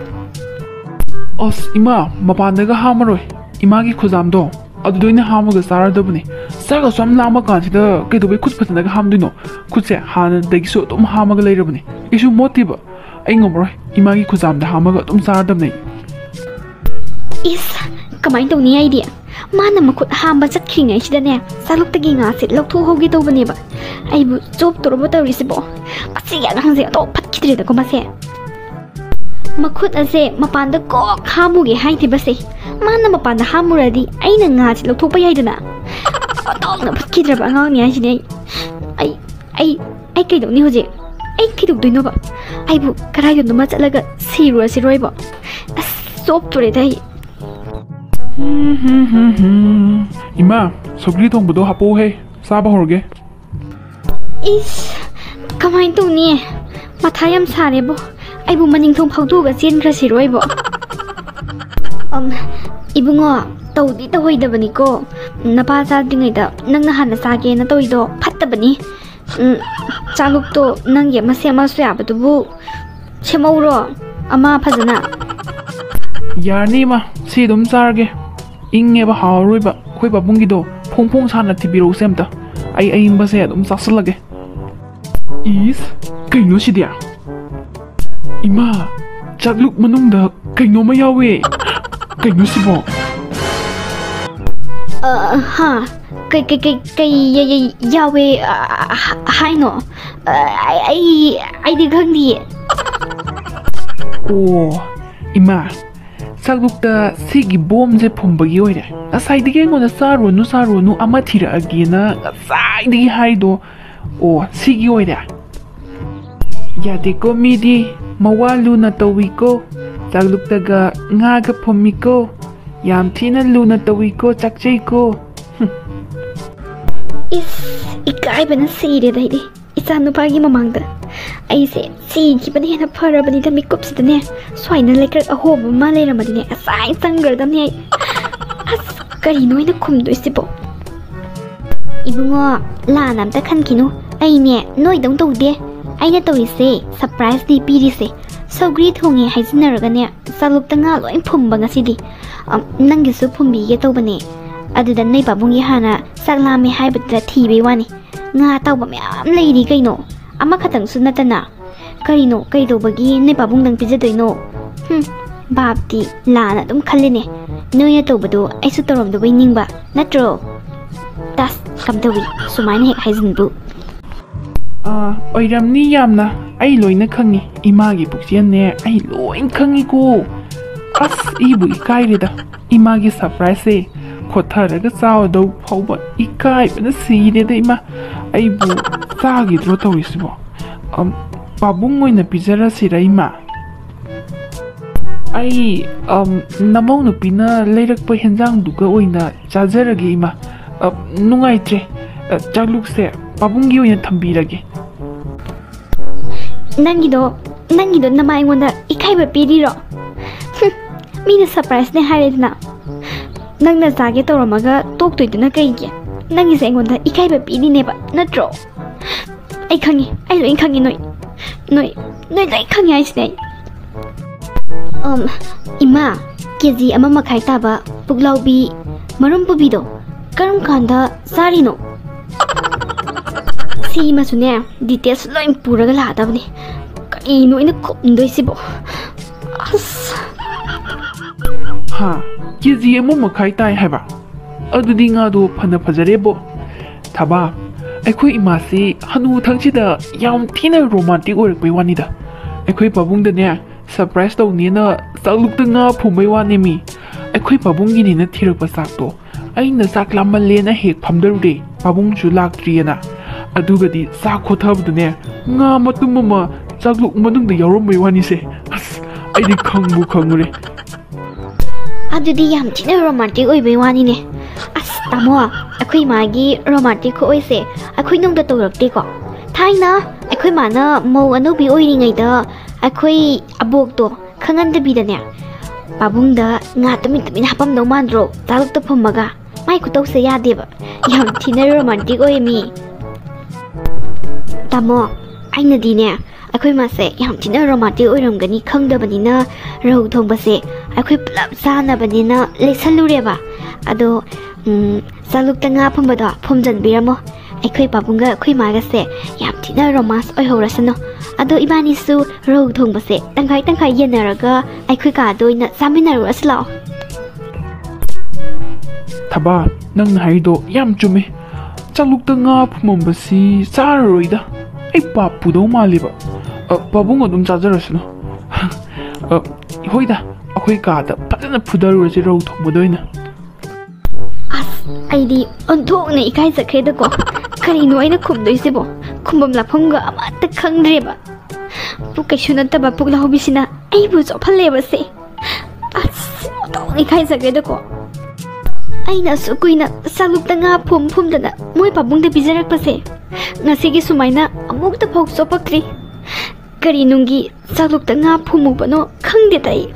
ꯑꯁ, ꯏꯃꯥ, ꯃꯄꯥꯟꯗꯒ ꯍꯥꯝꯃꯔꯣꯏ꯫ ꯏꯃꯥꯒꯤ ꯈꯨꯖꯥꯝꯗꯣ ꯑꯗꯨꯗ ꯑꯣꯏꯅ ꯍꯥꯝꯃꯒ ꯆꯥꯔꯗꯕꯅꯤ꯫ ꯆꯥꯛ ꯑꯁꯨꯛ ꯌꯥꯝ ꯂꯥꯝꯃ ꯀꯥꯟꯁꯤꯗ ꯀꯩꯗꯧꯕꯩ ꯈꯨꯠ ꯐꯖꯅꯒ ꯍꯥꯝꯗꯣꯏꯅꯣ? ꯈꯨꯠꯁꯦ ꯍꯥꯟꯅꯗꯒꯤꯁꯨ ꯑꯗꯨꯝ ꯍꯥꯝꯃꯒ ꯂꯩꯔꯕꯅꯤ꯫ ꯀꯩꯁꯨ ꯃꯣꯠꯇꯦꯕ꯫ ꯑꯩ ꯉꯝꯃꯔꯣꯏ꯫ ꯏꯃꯥꯒꯤ ꯈꯨꯖꯥꯝꯗ ꯍꯥꯝꯃꯒ ꯑꯗꯨꯝ ꯆꯥꯔꯗꯕꯅꯤ꯫ ꯏꯁ, ꯀꯃꯥꯏꯅ ꯇꯧꯅꯤ ꯑꯩꯗꯤ? ꯃꯥꯅ ꯃꯈꯨꯠ ꯍꯥꯝꯕ ꯆꯠꯈ꯭ꯔꯤꯉꯩꯁꯤꯗꯅꯦ, ꯆꯥꯂꯨꯛꯇꯒꯤ ꯉꯥꯁꯦ ꯂꯧꯊꯣꯛꯍꯧꯒꯦ ꯇꯧꯕꯅꯦꯕ꯫ ꯑꯩꯕꯨ ꯆꯣꯞꯇꯣꯔꯕ ꯇꯧꯔꯤꯁꯤꯕꯣ? ꯃꯁꯤꯒꯤ ꯑꯉꯥꯡꯁꯦ ꯑꯣꯟꯊꯣꯛ ꯐꯠꯈꯤꯗ꯭ꯔꯦꯗꯀꯣ ꯃꯁꯦ꯫ ꯃꯈꯨꯠ ꯑꯁꯦ ꯃꯄꯥꯟꯗ ꯀꯣꯛ ꯍꯥꯝꯃꯨꯒꯦ ꯍꯥꯏꯗꯦꯕꯁꯦ꯫ ꯃꯥꯅ ꯃꯄꯥꯟꯗ ꯍꯥꯝꯃꯨꯔꯗꯤ ꯑꯩꯅ ꯉꯥꯁꯦ ꯂꯧꯊꯣꯛꯄ ꯌꯥꯏꯗꯅ꯫ ꯑꯣꯟꯊꯣꯛꯅ ꯐꯠꯈꯤꯗ꯭ꯔꯕ ꯑꯉꯥꯡꯅꯤ ꯍꯥꯏꯁꯤꯅꯦ ꯑꯩ꯫ ꯑꯩ, ꯑꯩ, ꯑꯩ ꯀꯩꯗꯧꯅꯤ ꯍꯧꯖꯤꯛ? ꯑꯩ ꯀꯩꯗꯧꯗꯣꯏꯅꯣꯕ? ꯑꯩꯕꯨ ꯀꯔꯥꯏꯗꯅꯣꯃ ꯆꯠꯂꯒ ꯁꯤꯔꯨꯔꯁꯤꯔꯣ ꯑꯩꯕꯣ? ꯑꯁ, ꯆꯣꯞꯇꯣꯔꯦꯗ ꯑꯩ꯫ ꯏꯃꯥ, ꯁꯧꯒ꯭ꯔꯤ ꯊꯣꯡꯕꯗꯣ ꯍꯥꯞꯄꯛꯎꯍꯦ, ꯆꯥꯕ ꯍꯧꯔꯒꯦ꯫ ꯏꯁ, ꯀꯃꯥꯏꯅ ꯇꯧꯅꯤ? ꯃꯊꯥ ꯌꯥꯝ ꯁꯥꯔꯦꯕꯣ꯫ ꯑꯩꯕꯨ ꯃꯅꯤꯡ ꯊꯣꯡ ꯐꯥꯎꯗꯣꯛꯑꯒ ꯆꯦꯟꯈ꯭ꯔꯁꯤꯔꯣ ꯑꯩꯕꯣ? ꯑꯝ, ꯏꯕꯨꯡꯉꯣ, ꯇꯧꯗꯤ ꯇꯧꯍꯩꯗꯕꯅꯤꯀꯣ꯫ ꯅꯄꯥ ꯆꯥꯗ꯭ꯔꯤꯉꯩꯗ ꯅꯪꯅ ꯍꯥꯟꯅ ꯆꯥꯒꯦꯅ ꯇꯧꯔꯤꯗꯣ ꯐꯠꯇꯕꯅꯤ꯫ ꯎꯝ, ꯆꯥꯂꯨꯛꯇꯣ ꯅꯪꯒꯤ ꯑꯃ ꯁꯦꯝꯃꯁꯨ ꯌꯥꯕꯗꯨꯕꯨ ꯁꯦꯝꯍꯧꯔꯣ, ꯑꯃ ꯐꯖꯅ꯫ ꯌꯥꯔꯅꯤ ꯏꯃꯥ, ꯁꯤ ꯑꯗꯨꯝ ꯆꯥꯔꯒꯦ꯫ ꯏꯪꯉꯦꯕ, ꯍꯥꯎꯔꯔꯣꯏꯕ꯫ ꯑꯩꯈꯣꯏ ꯄꯥꯕꯨꯡꯒꯤꯗꯣ ꯐꯣꯡ ꯐꯣꯡ ꯁꯥꯅ ꯊꯤꯕꯤꯔꯛꯎꯁꯦ ꯑꯝꯇ꯫ ꯑꯩ ꯑꯏꯪꯕꯁꯦ ꯑꯗꯨꯝ ꯆꯥꯁꯤꯜꯂꯒꯦ꯫ ꯏꯁ, ꯀꯩꯅꯣ ꯁꯤꯗꯤ? ꯏꯃꯥ, ꯆꯥꯛꯂꯨꯛ ꯃꯅꯨꯡꯗ ꯀꯩꯅꯣꯝꯃ ꯌꯥꯎꯋꯦ꯫ ꯀꯩꯅꯣ ꯁꯤꯕꯣ? ꯑ, ꯍꯥ? ꯀꯩ, ꯀꯩ, ꯀꯩ, ꯀꯩ ꯌ-, ꯌ-, ꯌꯥꯎꯋꯦ? ꯑ, ꯍ-, ꯍꯥꯏꯅꯣ? ꯑ, ꯑꯩ, ꯑꯩ, ꯑꯩꯗꯤ ꯈꯪꯗꯤꯌꯦ꯫ ꯑꯣ, ꯏꯃꯥ, ꯆꯥꯛꯂꯨꯛꯇ ꯁꯤꯒꯤ ꯕꯣꯝꯁꯦ ꯐꯨꯝꯕꯒꯤ ꯑꯣꯏꯔꯦ꯫ ꯉꯁꯥꯏꯗꯒꯤ ꯑꯩꯉꯣꯟꯗ "ꯆꯥꯔꯨꯔꯅꯨ, ꯆꯥꯔꯨꯔꯅꯨ, ꯑꯃ ꯊꯤꯔꯛꯑꯒꯦꯅ" ꯉꯁꯥꯏꯗꯒꯤ ꯍꯥꯏꯗꯣ꯫ ꯑꯣ, ꯁꯤꯒꯤ ꯑꯣꯏꯔꯦ꯫ ꯌꯥꯗꯦꯀꯣ ꯃꯤꯗꯤ, ꯃꯋꯥ ꯂꯨꯅ ꯇꯧꯏꯀꯣ꯫ ꯆꯥꯛꯂꯨꯛꯇꯒ ꯉꯥꯒ ꯐꯨꯝꯃꯤꯀꯣ꯫ ꯌꯥꯝ ꯊꯤꯅ ꯂꯨꯅ ꯇꯧꯏꯀꯣ, ꯆꯥꯛꯆꯩꯀꯣ꯫ ꯍꯨꯝ꯫ ꯏꯁ, ꯏꯀꯥꯏꯕꯅ ꯁꯤꯔꯦꯗ ꯑꯩꯗꯤ꯫ ꯏꯆꯥ ꯅꯨꯄꯥꯒꯤ ꯃꯃꯥꯡꯗ ꯑꯩꯁꯦ ꯁꯤꯈꯤꯕꯅ ꯍꯦꯟꯅ ꯐꯔꯕꯅꯤꯗ꯫ ꯃꯤꯀꯨꯞꯁꯤꯗꯅꯦ, ꯁ꯭ꯋꯥꯏꯅ ꯂꯩꯀ꯭ꯔꯛ ꯑꯍꯣꯕ ꯑꯃ ꯂꯩꯔꯝꯃꯗꯤꯅꯦ, ꯉꯁꯥꯏ ꯆꯪꯈ꯭ꯔꯗꯕꯅꯦ ꯑꯩ꯫ ꯑꯁ, ꯀꯔꯤꯅꯣ ꯑꯩꯅ ꯈꯨꯝꯗꯣꯏꯁꯤꯕꯣ? ꯏꯕꯨꯡꯉꯣ, ꯂꯥꯟꯅ ꯑꯝꯇ ꯈꯟꯈꯤꯅꯨ꯫ ꯑꯩꯅꯦ, ꯅꯣꯏꯗꯧ ꯇꯧꯗꯦ꯫ ꯑꯩꯅ ꯇꯧꯔꯤꯁꯦ, surprise ꯗꯤ ꯄꯤꯔꯤꯁꯦ꯫ ꯁꯧꯒ꯭ꯔꯤ ꯊꯣꯡꯉꯦ ꯍꯥꯏꯖꯤꯟꯅꯔꯒꯅꯦ, ꯆꯥꯛꯂꯨꯛꯇ ꯉꯥ ꯂꯣꯏ ꯐꯨꯝꯕ ꯉꯁꯤꯗꯤ꯫ ꯑꯝ, ꯅꯪꯒꯤꯁꯨ ꯐꯨꯝꯕꯤꯒꯦ ꯇꯧꯕꯅꯦ꯫ ꯑꯗꯨꯗ ꯅꯣꯏ ꯄꯥꯕꯨꯡꯒꯤ ꯍꯥꯟꯅ ꯆꯥꯛ ꯂꯥꯝꯃꯦ ꯍꯥꯏꯕꯗꯨꯗ ꯊꯤꯕꯩ ꯋꯥꯅꯤ꯫ ꯉꯥ ꯑꯇꯥꯎꯕ ꯃꯌꯥꯝ ꯂꯩꯔꯤ ꯀꯩꯅꯣ, ꯑꯃꯈꯛꯇꯪꯁꯨ ꯅꯠꯇꯅ꯫ ꯀꯔꯤꯅꯣ, ꯀꯩꯗꯧꯕꯒꯤ ꯅꯣꯏ ꯄꯥꯕꯨꯡꯗꯪ ꯄꯤꯖꯗꯣꯏꯅꯣ? ꯍꯨꯝ, ꯚꯥꯞꯇꯤ ꯂꯥꯟꯅ ꯑꯗꯨꯝ ꯈꯜꯂꯤꯅꯦ꯫ ꯅꯣꯏꯅ ꯇꯧꯕꯗꯣ ꯑꯩꯁꯨ ꯇꯧꯔꯝꯗꯧꯕꯩ ꯅꯤꯡꯕ, ꯅꯠꯇ꯭ꯔꯣ? ꯇꯁ, ꯀꯝꯗꯧꯏ ꯁꯨꯃꯥꯏꯅ ꯍꯦꯛ ꯍꯥꯏꯖꯤꯟꯕꯨ? ꯑꯥ, ꯑꯣꯏꯔꯝꯅꯤ ꯌꯥꯝꯅ꯫ ꯑꯩ ꯂꯣꯏꯅ ꯈꯪꯉꯤ꯫ ꯏꯃꯥꯒꯤ ꯄꯨꯛꯆꯦꯜꯅꯦ ꯑꯩ ꯂꯣꯏ ꯈꯪꯉꯤꯀꯣ꯫ ꯑꯁ, ꯏꯕꯨ ꯏꯀꯥꯏꯔꯦꯗ꯫ ꯏꯃꯥꯒꯤ surprise ꯁꯦ ꯈꯣꯠꯊꯔꯒ ꯆꯥꯎꯗꯧ ꯐꯥꯎꯕ ꯏꯀꯥꯏꯕꯅ ꯁꯤꯔꯦꯗ ꯏꯃꯥ꯫ ꯑꯩꯕꯨ ꯆꯥꯈꯤꯗ꯭ꯔꯣ ꯇꯧꯔꯤꯁꯤꯕꯣ? ꯑꯝ, ꯄꯥꯕꯨꯡ ꯑꯣꯏꯅ ꯄꯤꯖꯔꯁꯤꯔ ꯏꯃꯥ? ꯑꯩ, ꯑꯝ, ꯅꯃꯧ ꯅꯨꯄꯤꯅ ꯂꯩꯔꯛꯄ ꯍꯦꯟꯖꯥꯡꯗꯨꯒ ꯑꯣꯏꯅ ꯆꯥꯖꯔꯒꯦ ꯏꯃꯥ꯫ ꯑ, ꯅꯨꯡꯉꯥꯏꯇ꯭ꯔꯦ꯫ ꯑ, ꯆꯥꯛꯂꯨꯛꯁꯦ ꯄꯥꯕꯨꯡꯒꯤ ꯑꯣꯏꯅ ꯊꯝꯕꯤꯔꯒꯦ꯫ ꯅꯪꯒꯤꯗꯣ, ꯅꯪꯒꯤꯗꯣ ꯅꯃꯥ ꯑꯩꯉꯣꯟꯗ ꯏꯀꯥꯏꯕ ꯄꯤꯔꯤꯔꯣ? ꯍꯨꯝ, ꯃꯤꯅ surprise ꯅꯦ ꯍꯥꯏꯔꯦꯗꯅ, ꯅꯪꯅ ꯆꯥꯒꯦ ꯇꯧꯔꯝꯃꯒ ꯇꯣꯛꯇꯣꯏꯗꯨꯅ ꯀꯩꯒꯤ? ꯅꯪꯒꯤꯁꯦ ꯑꯩꯉꯣꯟꯗ ꯏꯀꯥꯏꯕ ꯄꯤꯔꯤꯅꯦꯕ, ꯅꯠꯇ꯭ꯔꯣ? ꯑꯩ ꯈꯪꯉꯤ, ꯑꯩ ꯂꯣꯏ ꯈꯪꯉꯤ꯫ ꯅꯣꯏ, ꯅꯣꯏ, ꯅꯣꯏ ꯂꯣꯏ ꯈꯪꯉꯤ ꯍꯥꯏꯁꯤꯅꯦ ꯑꯩ꯫ ꯑꯝ, ꯏꯃꯥ, ꯀꯦ ꯖꯤ ꯑꯃ ꯃꯈꯥꯏ ꯇꯥꯕ ꯄꯨꯛꯂꯥꯎꯕꯤ ꯃꯔꯨꯝ ꯄꯨꯕꯤꯗꯣ ꯀꯔꯝ ꯀꯥꯟꯗ ꯆꯥꯔꯤꯅꯣ? ꯁꯤꯃꯁꯨꯅꯦ, details ꯂꯣꯏ ꯄꯨꯔꯒ ꯂꯥꯛꯑꯗꯕꯅꯤ꯫ ꯀꯔꯤꯅꯣ ꯑꯩꯅ ꯈꯨꯝꯗꯣꯏꯁꯤꯕꯣ? ꯑꯁ꯫ ꯍꯥ? ꯀꯦ ꯖꯤ ꯑꯃ ꯃꯈꯥꯏ ꯇꯥꯏ ꯍꯥꯏꯕ? ꯑꯗꯨꯗꯤ ꯉꯥꯗꯣ ꯐꯅ ꯐꯖꯔꯦꯕꯣ꯫ ꯊꯕꯥ, ꯑꯩꯈꯣꯏ ꯏꯃꯥꯁꯤ ꯍꯅꯨ ꯊꯪꯁꯤꯗ ꯌꯥꯝ ꯊꯤꯅ romantic ꯑꯣꯏꯔꯛꯄꯩ ꯋꯥꯅꯤꯗ꯫ ꯑꯩꯈꯣꯏ ꯄꯥꯕꯨꯡꯗꯅꯦ surprise ꯇꯧꯅꯦꯅ ꯆꯥꯛꯂꯨꯛꯇ ꯉꯥ ꯐꯨꯝꯕꯩ ꯋꯥꯅꯦꯃꯤ꯫ ꯑꯩꯈꯣꯏ ꯄꯥꯕꯨꯡꯒꯤꯅꯦꯅ ꯊꯤꯔꯛꯄ ꯆꯥꯛꯇꯣ ꯑꯩꯅ ꯆꯥꯛ ꯂꯥꯝꯃꯜꯂꯦꯅ ꯍꯦꯛ ꯐꯝꯗꯔꯨꯔꯦ, ꯄꯥꯕꯨꯡꯁꯨ ꯂꯥꯛꯇ꯭ꯔꯤꯑꯅ꯫ ꯑꯗꯨꯒꯗꯤ ꯆꯥꯛ ꯈꯣꯊꯕꯗꯨꯅꯦ, ꯉꯥ ꯃꯇꯨꯝ ꯑꯃ ꯆꯥꯛꯂꯨꯛ ꯃꯅꯨꯡꯗ ꯌꯥꯎꯔꯝꯕꯩ ꯋꯥꯅꯤꯁꯦ꯫ ꯑꯁ, ꯑꯩꯗꯤ ꯈꯪꯕꯨ ꯈꯪꯉꯨꯔꯦ꯫ ꯑꯗꯨꯗꯤ ꯌꯥꯝ ꯊꯤꯅ romantic ꯑꯣꯏꯕꯩ ꯋꯥꯅꯤꯅꯦ꯫ ꯑꯁ ꯇꯥꯃꯣ, ꯑꯩꯈꯣꯏ ꯏꯃꯥꯒꯤ romantic ꯈꯨꯑꯣꯏꯁꯦ ꯑꯩꯈꯣꯏ ꯅꯨꯡꯗ ꯇꯧꯔꯛꯇꯦꯀꯣ꯫ ꯊꯥꯏꯅ ꯑꯩꯈꯣꯏ ꯃꯥꯅ ꯃꯧ ꯑꯅꯧꯕꯤ ꯑꯣꯏꯔꯤꯉꯩꯗ ꯑꯩꯈꯣꯏ ꯑꯕꯣꯛꯇꯣ ꯈꯪꯍꯟꯗꯕꯤꯗꯅꯦ, ꯄꯥꯕꯨꯡꯗ ꯉꯥ ꯇꯨꯃꯤꯟ ꯇꯨꯃꯤꯟ ꯍꯥꯞꯄꯝꯗꯧ ꯃꯥꯟꯗ꯭ꯔꯣ ꯆꯥꯂꯨꯛꯇ ꯐꯨꯝꯃꯒ? ꯃꯥꯏ ꯈꯨꯇꯧꯁꯦ ꯌꯥꯗꯦꯕ, ꯌꯥꯝ ꯊꯤꯅ romantic ꯑꯣꯏꯌꯦ ꯃꯤ꯫ ꯇꯥꯃꯣ, ꯑꯩꯅꯗꯤꯅꯦ ꯑꯩꯈꯣꯏ ꯃꯥꯁꯦ ꯌꯥꯝ ꯊꯤꯅ romantic ꯑꯣꯏꯔꯝꯒꯅꯤ ꯈꯪꯗꯕꯅꯤꯅ ꯔꯧ ꯊꯣꯡꯕꯁꯦ ꯑꯩꯈꯣꯏ ꯄꯨꯂꯞ ꯆꯥꯅꯕꯅꯤꯅ ꯂꯩꯁꯜꯂꯨꯔꯦꯕ꯫ ꯑꯗꯣ ꯎꯝ, ꯆꯥꯂꯨꯛꯇ ꯉꯥ ꯐꯨꯝꯕꯗꯣ ꯐꯨꯝꯖꯟꯕꯤꯔꯝꯃꯣ꯫ ꯑꯩꯈꯣꯏ ꯄꯥꯕꯨꯡꯒ ꯑꯩꯈꯣꯏ ꯃꯥꯒꯁꯦ ꯌꯥꯝ ꯊꯤꯅ romance ꯑꯣꯏꯍꯧꯔꯁꯅꯨ꯫ ꯑꯗꯣ ꯏꯕꯥꯅꯤꯁꯨ ꯔꯧ ꯊꯣꯡꯕꯁꯦ ꯇꯪꯈꯥꯏ ꯇꯪꯈꯥꯏ ꯌꯦꯟꯅꯔꯒ ꯑꯩꯈꯣꯏ ꯀꯥꯗ ꯑꯣꯏꯅ ꯆꯥꯃꯤꯟꯅꯔꯨꯔꯁꯤ ꯂꯥꯛꯑꯣ꯫ ꯊꯕꯥ, ꯅꯪꯅ ꯍꯥꯏꯔꯤꯗꯣ ꯌꯥꯝ ꯆꯨꯝꯃꯦ꯫ ꯆꯥꯂꯨꯛꯇ ꯉꯥ ꯐꯨꯝꯃꯝꯕꯁꯤ ꯆꯥꯔꯔꯣꯏꯗ꯫ ꯑꯩ ꯄꯥꯞ ꯄꯨꯗꯧ ꯃꯥꯜꯂꯦꯕ꯫ ꯑ, ꯄꯥꯕꯨꯡ ꯑꯗꯨꯝ ꯆꯥꯖꯔꯁꯅꯨ꯫ ꯑ, ꯍꯣꯏꯗ, ꯑꯩꯈꯣꯏ ꯀꯥꯗ ꯐꯖꯅ ꯐꯨꯗꯔꯨꯔꯁꯤ ꯔꯧ ꯊꯣꯡꯕꯗ ꯑꯣꯏꯅ꯫ ꯑꯁ, ꯑꯩꯗꯤ ꯑꯣꯟꯊꯣꯛꯅ ꯏꯀꯥꯏꯖꯈ꯭ꯔꯦꯗꯀꯣ꯫ ꯀꯔꯤꯅꯣ ꯑꯩꯅ ꯈꯨꯝꯗꯣꯏꯁꯤꯕꯣ? ꯈꯨꯝꯐꯝ ꯂꯥꯛꯐꯝꯒ ꯑꯃꯠꯇ ꯈꯪꯗ꯭ꯔꯦꯕ꯫ ꯄꯨꯛ ꯀꯩꯁꯨ ꯅꯠꯇꯕ ꯄꯨꯛꯂꯥꯎꯕꯤꯁꯤꯅ ꯑꯩꯕꯨ ꯆꯣꯞꯍꯜꯂꯦꯕꯁꯦ꯫ ꯑꯁ, ꯑꯣꯟꯊꯣꯛꯅ ꯏꯀꯥꯏꯖꯈ꯭ꯔꯦꯗꯀꯣ꯫ ꯑꯩꯅ ꯑꯁꯨꯛ ꯀꯨꯏꯅ ꯆꯥꯂꯨꯛꯇ ꯉꯥ ꯐꯨꯝ ꯐꯨꯝꯗꯅ ꯃꯣꯏ ꯄꯥꯕꯨꯡꯗ ꯄꯤꯖꯔꯛꯄꯁꯦ, ꯉꯁꯤꯒꯤ ꯁꯨꯃꯥꯏꯅ ꯑꯃꯨꯛꯇ ꯐꯥꯎ ꯆꯣꯞꯄꯛꯇ꯭ꯔꯤ꯫ ꯀꯔꯤ ꯅꯨꯡꯒꯤ ꯆꯥꯂꯨꯛꯇ ꯉꯥ ꯐꯨꯝꯃꯨꯕꯅꯣ ꯈꯪꯗꯦꯗ ꯑꯩ꯫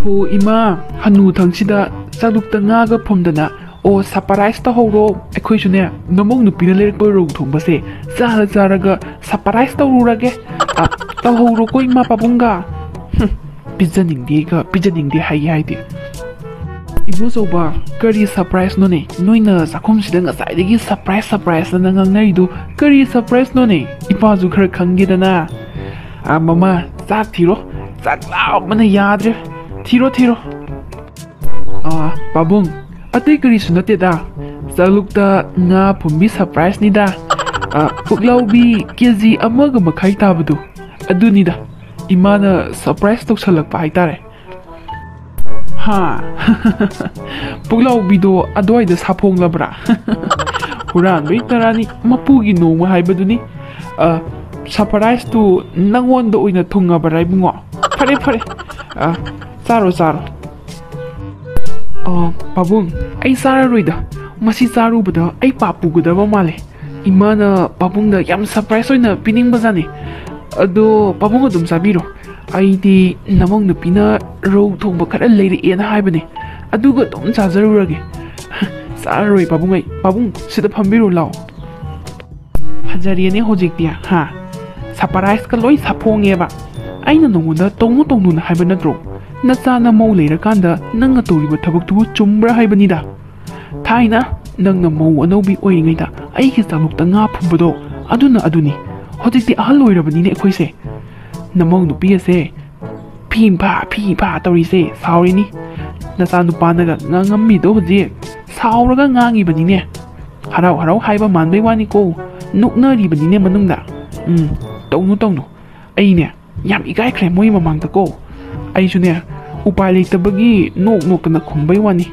ꯍꯣ ꯏꯃꯥ, ꯍꯅꯨ ꯊꯪꯁꯤꯗ ꯆꯥꯂꯨꯛꯇ ꯉꯥꯒ ꯐꯨꯝꯗꯅ ꯑꯣ, ꯁꯔꯄ꯭ꯔꯥꯏꯖ ꯇꯧꯍꯧꯔꯣ꯫ ꯑꯩꯈꯣꯏꯁꯨꯅꯦ, ꯅꯃꯧ ꯅꯨꯄꯤꯅ ꯂꯩꯔꯛꯄ ꯔꯧ ꯊꯣꯡꯕꯁꯦ ꯆꯥꯔ ꯆꯥꯔꯒ ꯁꯔꯄ꯭ꯔꯥꯏꯖ ꯇꯧꯔꯨꯔꯒꯦ꯫ ꯑ, ꯇꯧꯍꯧꯔꯣꯀꯣ, ꯏꯃꯥ ꯄꯥꯕꯨꯡꯒ꯫ ꯍꯨꯝ, ꯄꯤꯖꯅꯤꯡꯗꯦꯒ ꯄꯤꯖꯅꯤꯡꯗꯦ ꯍꯥꯏꯒꯦ ꯍꯥꯏꯗꯦ꯫ ꯏꯕꯣꯆꯧꯕ, ꯀꯔꯤ ꯁꯔꯄ꯭ꯔꯥꯏꯖꯅꯣꯅꯦ? ꯅꯣꯏꯅ ꯆꯥꯛꯈꯨꯝꯁꯤꯗ ꯉꯁꯥꯏꯗꯒꯤ ꯁꯔꯄ꯭ꯔꯥꯏꯖ, ꯁꯔꯄ꯭ꯔꯥꯏꯖ ꯑꯅ ꯉꯥꯡꯅꯔꯤꯗꯨ ꯀꯔꯤ ꯁꯔꯄ꯭ꯔꯥꯏꯖꯅꯣꯅꯦ? ꯏꯄꯥꯁꯨ ꯈꯔ ꯈꯪꯒꯦꯗꯅ꯫ ꯑ, ꯃꯃꯥ, ꯆꯥꯛ ꯊꯤꯔꯣ꯫ ꯆꯥꯛ ꯂꯥꯝꯕꯅ ꯌꯥꯗ꯭ꯔꯦ꯫ ꯊꯤꯔꯣ, ꯊꯤꯔꯣ꯫ ꯑ, ꯄꯥꯕꯨꯡ, ꯑꯇꯩ ꯀꯔꯤꯁꯨ ꯅꯠꯇꯦꯗ꯫ ꯆꯥꯛꯂꯨꯛꯇ ꯉꯥ ꯐꯨꯝꯕꯤ ꯁꯔꯄ꯭ꯔꯥꯏꯖꯅꯤꯗ꯫ ꯑ, ꯄꯨꯛꯂꯥꯎꯕꯤ ꯀꯦ ꯖꯤ ꯑꯃꯒ ꯃꯈꯥꯏ ꯇꯥꯕꯗꯨ, ꯑꯗꯨꯅꯤꯗ꯫ ꯏꯃꯥꯅ ꯁꯔꯄ꯭ꯔꯥꯏꯖ ꯇꯧꯁꯜꯂꯛꯄ ꯍꯥꯏꯇꯥꯔꯦ꯫ ꯍꯥ? ꯄꯨꯛꯂꯥꯎꯕꯤꯗꯣ ꯑꯗꯨꯋꯥꯏꯗ ꯁꯥꯐꯣꯡꯂꯕ꯭ꯔꯥ? ꯍꯨꯔꯥꯟꯕꯩ ꯇꯔꯥꯅꯤ, ꯃꯄꯨꯒꯤ ꯅꯣꯡꯃ ꯍꯥꯏꯕꯗꯨꯅꯤ꯫ ꯑ, ꯁꯔꯄ꯭ꯔꯥꯏꯖꯇꯨ ꯅꯪꯉꯣꯟꯗ ꯑꯣꯏꯅ ꯊꯨꯡꯉꯕꯔꯥ, ꯏꯕꯨꯡꯉꯣ? ꯐꯔꯦ, ꯐꯔꯦ꯫ ꯑ, ꯆꯥꯔꯣ, ꯆꯥꯔꯣ꯫ ꯑ, ꯄꯥꯕꯨꯡ, ꯑꯩ ꯆꯥꯔꯔꯣꯏꯗ꯫ ꯃꯁꯤ ꯆꯥꯔꯨꯕꯗ ꯑꯩ ꯄꯥꯞ ꯄꯨꯒꯗꯕ ꯃꯥꯜꯂꯦ꯫ ꯏꯃꯥꯅ ꯄꯥꯕꯨꯡꯗ ꯌꯥꯝ ꯁꯔꯄ꯭ꯔꯥꯏꯖ ꯑꯣꯏꯅ ꯄꯤꯅꯤꯡꯕꯖꯥꯠꯅꯤ꯫ ꯑꯗꯣ ꯄꯥꯕꯨꯡ ꯑꯗꯨꯝ ꯆꯥꯕꯤꯔꯣ꯫ ꯑꯩꯗꯤ ꯅꯃꯧ ꯅꯨꯄꯤꯅ ꯔꯧ ꯊꯣꯡꯕ ꯈꯔ ꯂꯩꯔꯛꯑꯦꯅ ꯍꯥꯏꯕꯅꯦ꯫ ꯑꯗꯨꯒ ꯑꯗꯨꯝ ꯆꯥꯖꯔꯨꯔꯒꯦ꯫ ꯆꯥꯔꯔꯣꯏ ꯄꯥꯕꯨꯡ ꯑꯩ꯫ ꯄꯥꯕꯨꯡ, ꯁꯤꯗ ꯐꯝꯕꯤꯔꯣ ꯂꯥꯎ꯫ ꯐꯖꯔꯦꯅꯦ ꯍꯧꯖꯤꯛꯇꯤ, ꯍꯥ? ꯁꯔꯄ꯭ꯔꯥꯏꯖꯀ ꯂꯣꯏ ꯁꯥꯐꯣꯡꯉꯦꯕ꯫ ꯑꯩꯅ ꯅꯉꯣꯟꯗ ꯇꯧꯅꯨ ꯇꯧꯅꯨꯅ ꯍꯥꯏꯕ ꯅꯠꯇ꯭ꯔꯣ? ꯅꯆꯥ ꯅꯃꯧ ꯂꯩꯔꯀꯥꯟꯗ ꯅꯪꯅ ꯇꯧꯔꯤꯕ ꯊꯕꯛꯇꯨꯕꯨ ꯆꯨꯝꯕ꯭ꯔꯥ ꯍꯥꯏꯕꯅꯤꯗ꯫ ꯊꯥꯏꯅ ꯅꯪꯅ ꯃꯧ ꯑꯅꯧꯕꯤ ꯑꯣꯏꯔꯤꯉꯩꯗ ꯑꯩꯒꯤ ꯆꯥꯛꯂꯨꯛꯇ ꯉꯥ ꯐꯨꯝꯕꯗꯣ, ꯑꯗꯨꯅ ꯑꯗꯨꯅꯤ꯫ ꯍꯧꯖꯤꯛꯇꯤ ꯑꯍꯜ ꯑꯣꯏꯔꯕꯅꯤꯅꯦ ꯑꯩꯈꯣꯏꯁꯦ꯫ ꯅꯃꯧ ꯅꯨꯄꯤ ꯑꯁꯦ ꯐꯤ ꯐꯥ, ꯐꯤ ꯐꯥ ꯇꯧꯔꯤꯁꯦ ꯁꯥꯎꯔꯤꯅꯤ꯫ ꯅꯆꯥꯅꯨꯄꯥꯅꯒ ꯉꯥꯡꯉꯝꯃꯤꯗꯣ ꯍꯧꯖꯤꯛ ꯁꯥꯎꯔꯒ ꯉꯥꯡꯉꯤꯕꯅꯤꯅꯦ꯫ ꯍꯔꯥꯎ ꯍꯔꯥꯎ ꯍꯥꯏꯕ ꯃꯥꯟꯕꯩ ꯋꯥꯅꯤꯀꯣ, ꯅꯣꯛꯅꯔꯤꯕꯅꯤꯅꯦ ꯃꯅꯨꯡꯗ꯫ ꯎꯝ, ꯇꯧꯅꯨ, ꯇꯧꯅꯨ꯫ ꯑꯩꯅꯦ, ꯌꯥꯝ ꯏꯀꯥꯏꯈ꯭ꯔꯦ ꯃꯣꯏ ꯃꯃꯥꯡꯗꯀꯣ꯫ ꯑꯩꯁꯨꯅꯦ, ꯎꯄꯥꯏ ꯂꯩꯇꯕꯒꯤ ꯅꯣꯛ ꯅꯣꯛꯇꯅ ꯈꯨꯝꯕꯩ ꯋꯥꯅꯤ꯫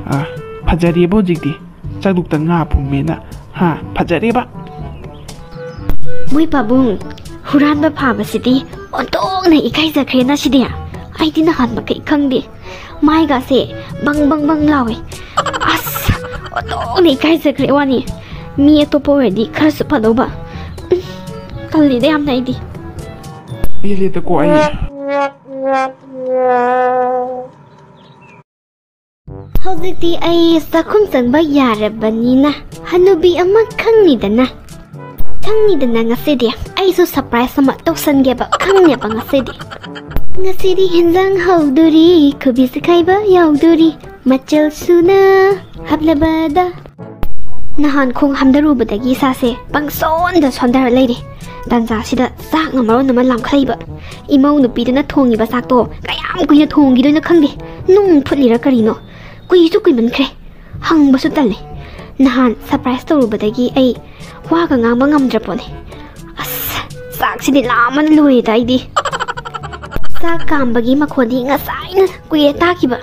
ꯑ, ꯐꯖꯔꯦꯕ ꯍꯧꯖꯤꯛꯇꯤ꯫ ꯆꯥꯛꯂꯨꯛꯇ ꯉꯥ ꯐꯨꯝꯃꯦꯅ꯫ ꯍꯥ, ꯐꯖꯔꯦꯕ꯫ ꯃꯣꯏ ꯄꯥꯕꯨꯡ, ꯍꯨꯔꯥꯟꯕ ꯐꯥꯕꯁꯤꯗꯤ ꯑꯣꯟꯊꯣꯛꯅ ꯏꯀꯥꯏꯖꯈ꯭ꯔꯦꯅ ꯁꯤꯗꯤ꯫ ꯑꯩꯗꯤ ꯅꯍꯥꯟꯃꯈꯩ ꯈꯪꯗꯦ꯫ ꯃꯥꯏꯒꯥꯁꯦ ꯕꯪ ꯕꯪ ꯕꯪ ꯂꯥꯎꯋꯦ꯫ ꯑꯁ, ꯑꯣꯟꯊꯣꯛꯅ ꯏꯀꯥꯏꯖꯈ꯭ꯔꯦ ꯋꯥꯅꯤ꯫ ꯃꯤ ꯑꯇꯣꯞꯄ ꯑꯣꯏꯔꯗꯤ ꯈꯔꯁꯨ ꯐꯗꯧꯕ꯫ ꯎꯝ, ꯇꯜꯂꯤꯗ ꯌꯥꯝꯅ ꯑꯩꯗꯤ꯫ ꯄꯦꯜꯂꯦꯗꯀꯣ ꯑꯩ꯫ ꯍꯧꯖꯤꯛꯇꯤ ꯑꯩ ꯆꯥꯛꯈꯨꯝ ꯆꯪꯕ ꯌꯥꯔꯕꯅꯤꯅ, ꯍꯅꯨꯕꯤ ꯑꯃ ꯈꯪꯅꯤꯗꯅ꯫ ꯈꯪꯅꯤꯗꯅ ꯉꯁꯤꯗꯤ꯫ ꯑꯩꯁꯨ surprise ꯑꯃ ꯇꯧꯁꯟꯒꯦꯕ, ꯈꯪꯅꯦꯕ ꯉꯁꯤꯗꯤ꯫ ꯉꯁꯤꯗꯤ ꯍꯦꯟꯖꯥꯡ ꯍꯧꯗꯣꯔꯤ, ꯀꯣꯕꯤ ꯆꯤꯈꯥꯏꯕ ꯌꯥꯎꯗꯣꯔꯤ, ꯃꯆꯜ ꯁꯨꯅ ꯍꯥꯞꯂꯕꯗ꯫ ꯅꯍꯥꯟ ꯈꯣꯡ ꯍꯥꯝꯊꯔꯨꯕꯗꯒꯤ ꯏꯁꯥꯁꯦ ꯄꯪꯁꯣꯟꯗ ꯁꯣꯟꯊꯔ ꯂꯩꯔꯦ꯫ ꯇꯟꯖꯥꯁꯤꯗ ꯆꯥꯛꯅ ꯃꯔꯣꯟ ꯑꯃ ꯂꯥꯝꯈꯠꯂꯛꯏꯕ꯫ ꯏꯃꯧ ꯅꯨꯄꯤꯗꯨꯅ ꯊꯣꯡꯉꯤꯕ ꯆꯥꯛꯇꯣ ꯀꯌꯥꯝ ꯀꯨꯏꯅ ꯊꯣꯡꯈꯤꯗꯣꯏꯅꯣ ꯈꯪꯗꯦ꯫ ꯅꯨꯡ ꯐꯨꯠꯂꯤꯔ ꯀꯔꯤꯅꯣ? ꯀꯨꯏꯁꯨ ꯀꯨꯏꯃꯟꯈ꯭ꯔꯦ꯫ ꯍꯪꯕꯁꯨ ꯇꯜꯂꯦ꯫ ꯅꯍꯥꯟ surprise ꯇꯧꯔꯨꯕꯗꯒꯤ ꯑꯩ ꯋꯥꯒ ꯉꯥꯡꯕ ꯉꯝꯗ꯭ꯔ ꯄꯣꯠꯅꯤ꯫ ꯑꯁ, ꯆꯥꯛꯁꯤꯗꯤ ꯂꯥꯝꯃꯅ ꯂꯣꯏꯔꯦꯗ ꯑꯩꯗꯤ꯫ ꯆꯥꯛ ꯀꯥꯝꯕꯒꯤ ꯃꯈꯣꯟꯗꯤ ꯉꯁꯥꯏꯅ ꯀꯨꯏꯔꯦ ꯇꯥꯈꯤꯕ꯫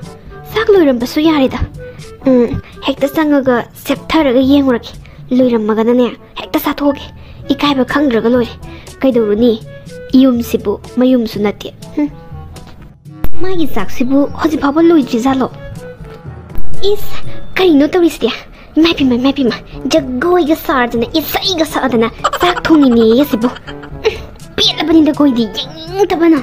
ꯆꯥꯛ ꯂꯣꯏꯔꯝꯕꯁꯨ ꯌꯥꯔꯦꯗ꯫ ꯎꯝ, ꯍꯦꯛꯇ ꯆꯪꯉꯒ ꯁꯦꯞꯊꯔꯒ ꯌꯦꯡꯉꯨꯔꯒꯦ꯫ ꯂꯣꯏꯔꯝꯃꯒꯅꯅꯦ, ꯍꯦꯛꯇ ꯆꯥꯊꯣꯛꯑꯒꯦ꯫ ꯏꯀꯥꯏꯕ ꯈꯪꯗ꯭ꯔꯒ ꯂꯣꯏꯔꯦ꯫ ꯀꯩꯗꯧꯔꯨꯅꯤ? ꯌꯨꯝꯁꯤꯕꯨ ꯃꯌꯨꯝꯁꯨ ꯅꯠꯇꯦ꯫ ꯍꯨꯝ꯫ ꯃꯥꯒꯤ ꯆꯥꯛꯁꯤꯕꯨ ꯍꯧꯖꯤꯛ ꯐꯥꯎꯕ ꯂꯣꯏꯗ꯭ꯔꯤꯖꯥꯠꯂꯣ? ꯏꯁ, ꯀꯔꯤꯅꯣ ꯇꯧꯔꯤꯁꯤꯗꯤ? ꯏꯃꯥꯏ ꯄꯦꯝꯃ, ꯏꯃꯥꯏ ꯄꯦꯝꯃ, ꯖꯒꯣꯏꯒ ꯁꯥꯗꯅ, ꯏꯁꯩꯒ ꯁꯛꯗꯅ ꯆꯥꯛ ꯊꯣꯡꯉꯤꯅꯦꯌꯦ ꯁꯤꯕꯨ꯫ ꯎꯝ, ꯄꯦꯜꯂꯕꯅꯤꯗ ꯑꯩꯈꯣꯏꯗꯤ ꯌꯦꯡꯅꯤꯡꯗꯕꯅ꯫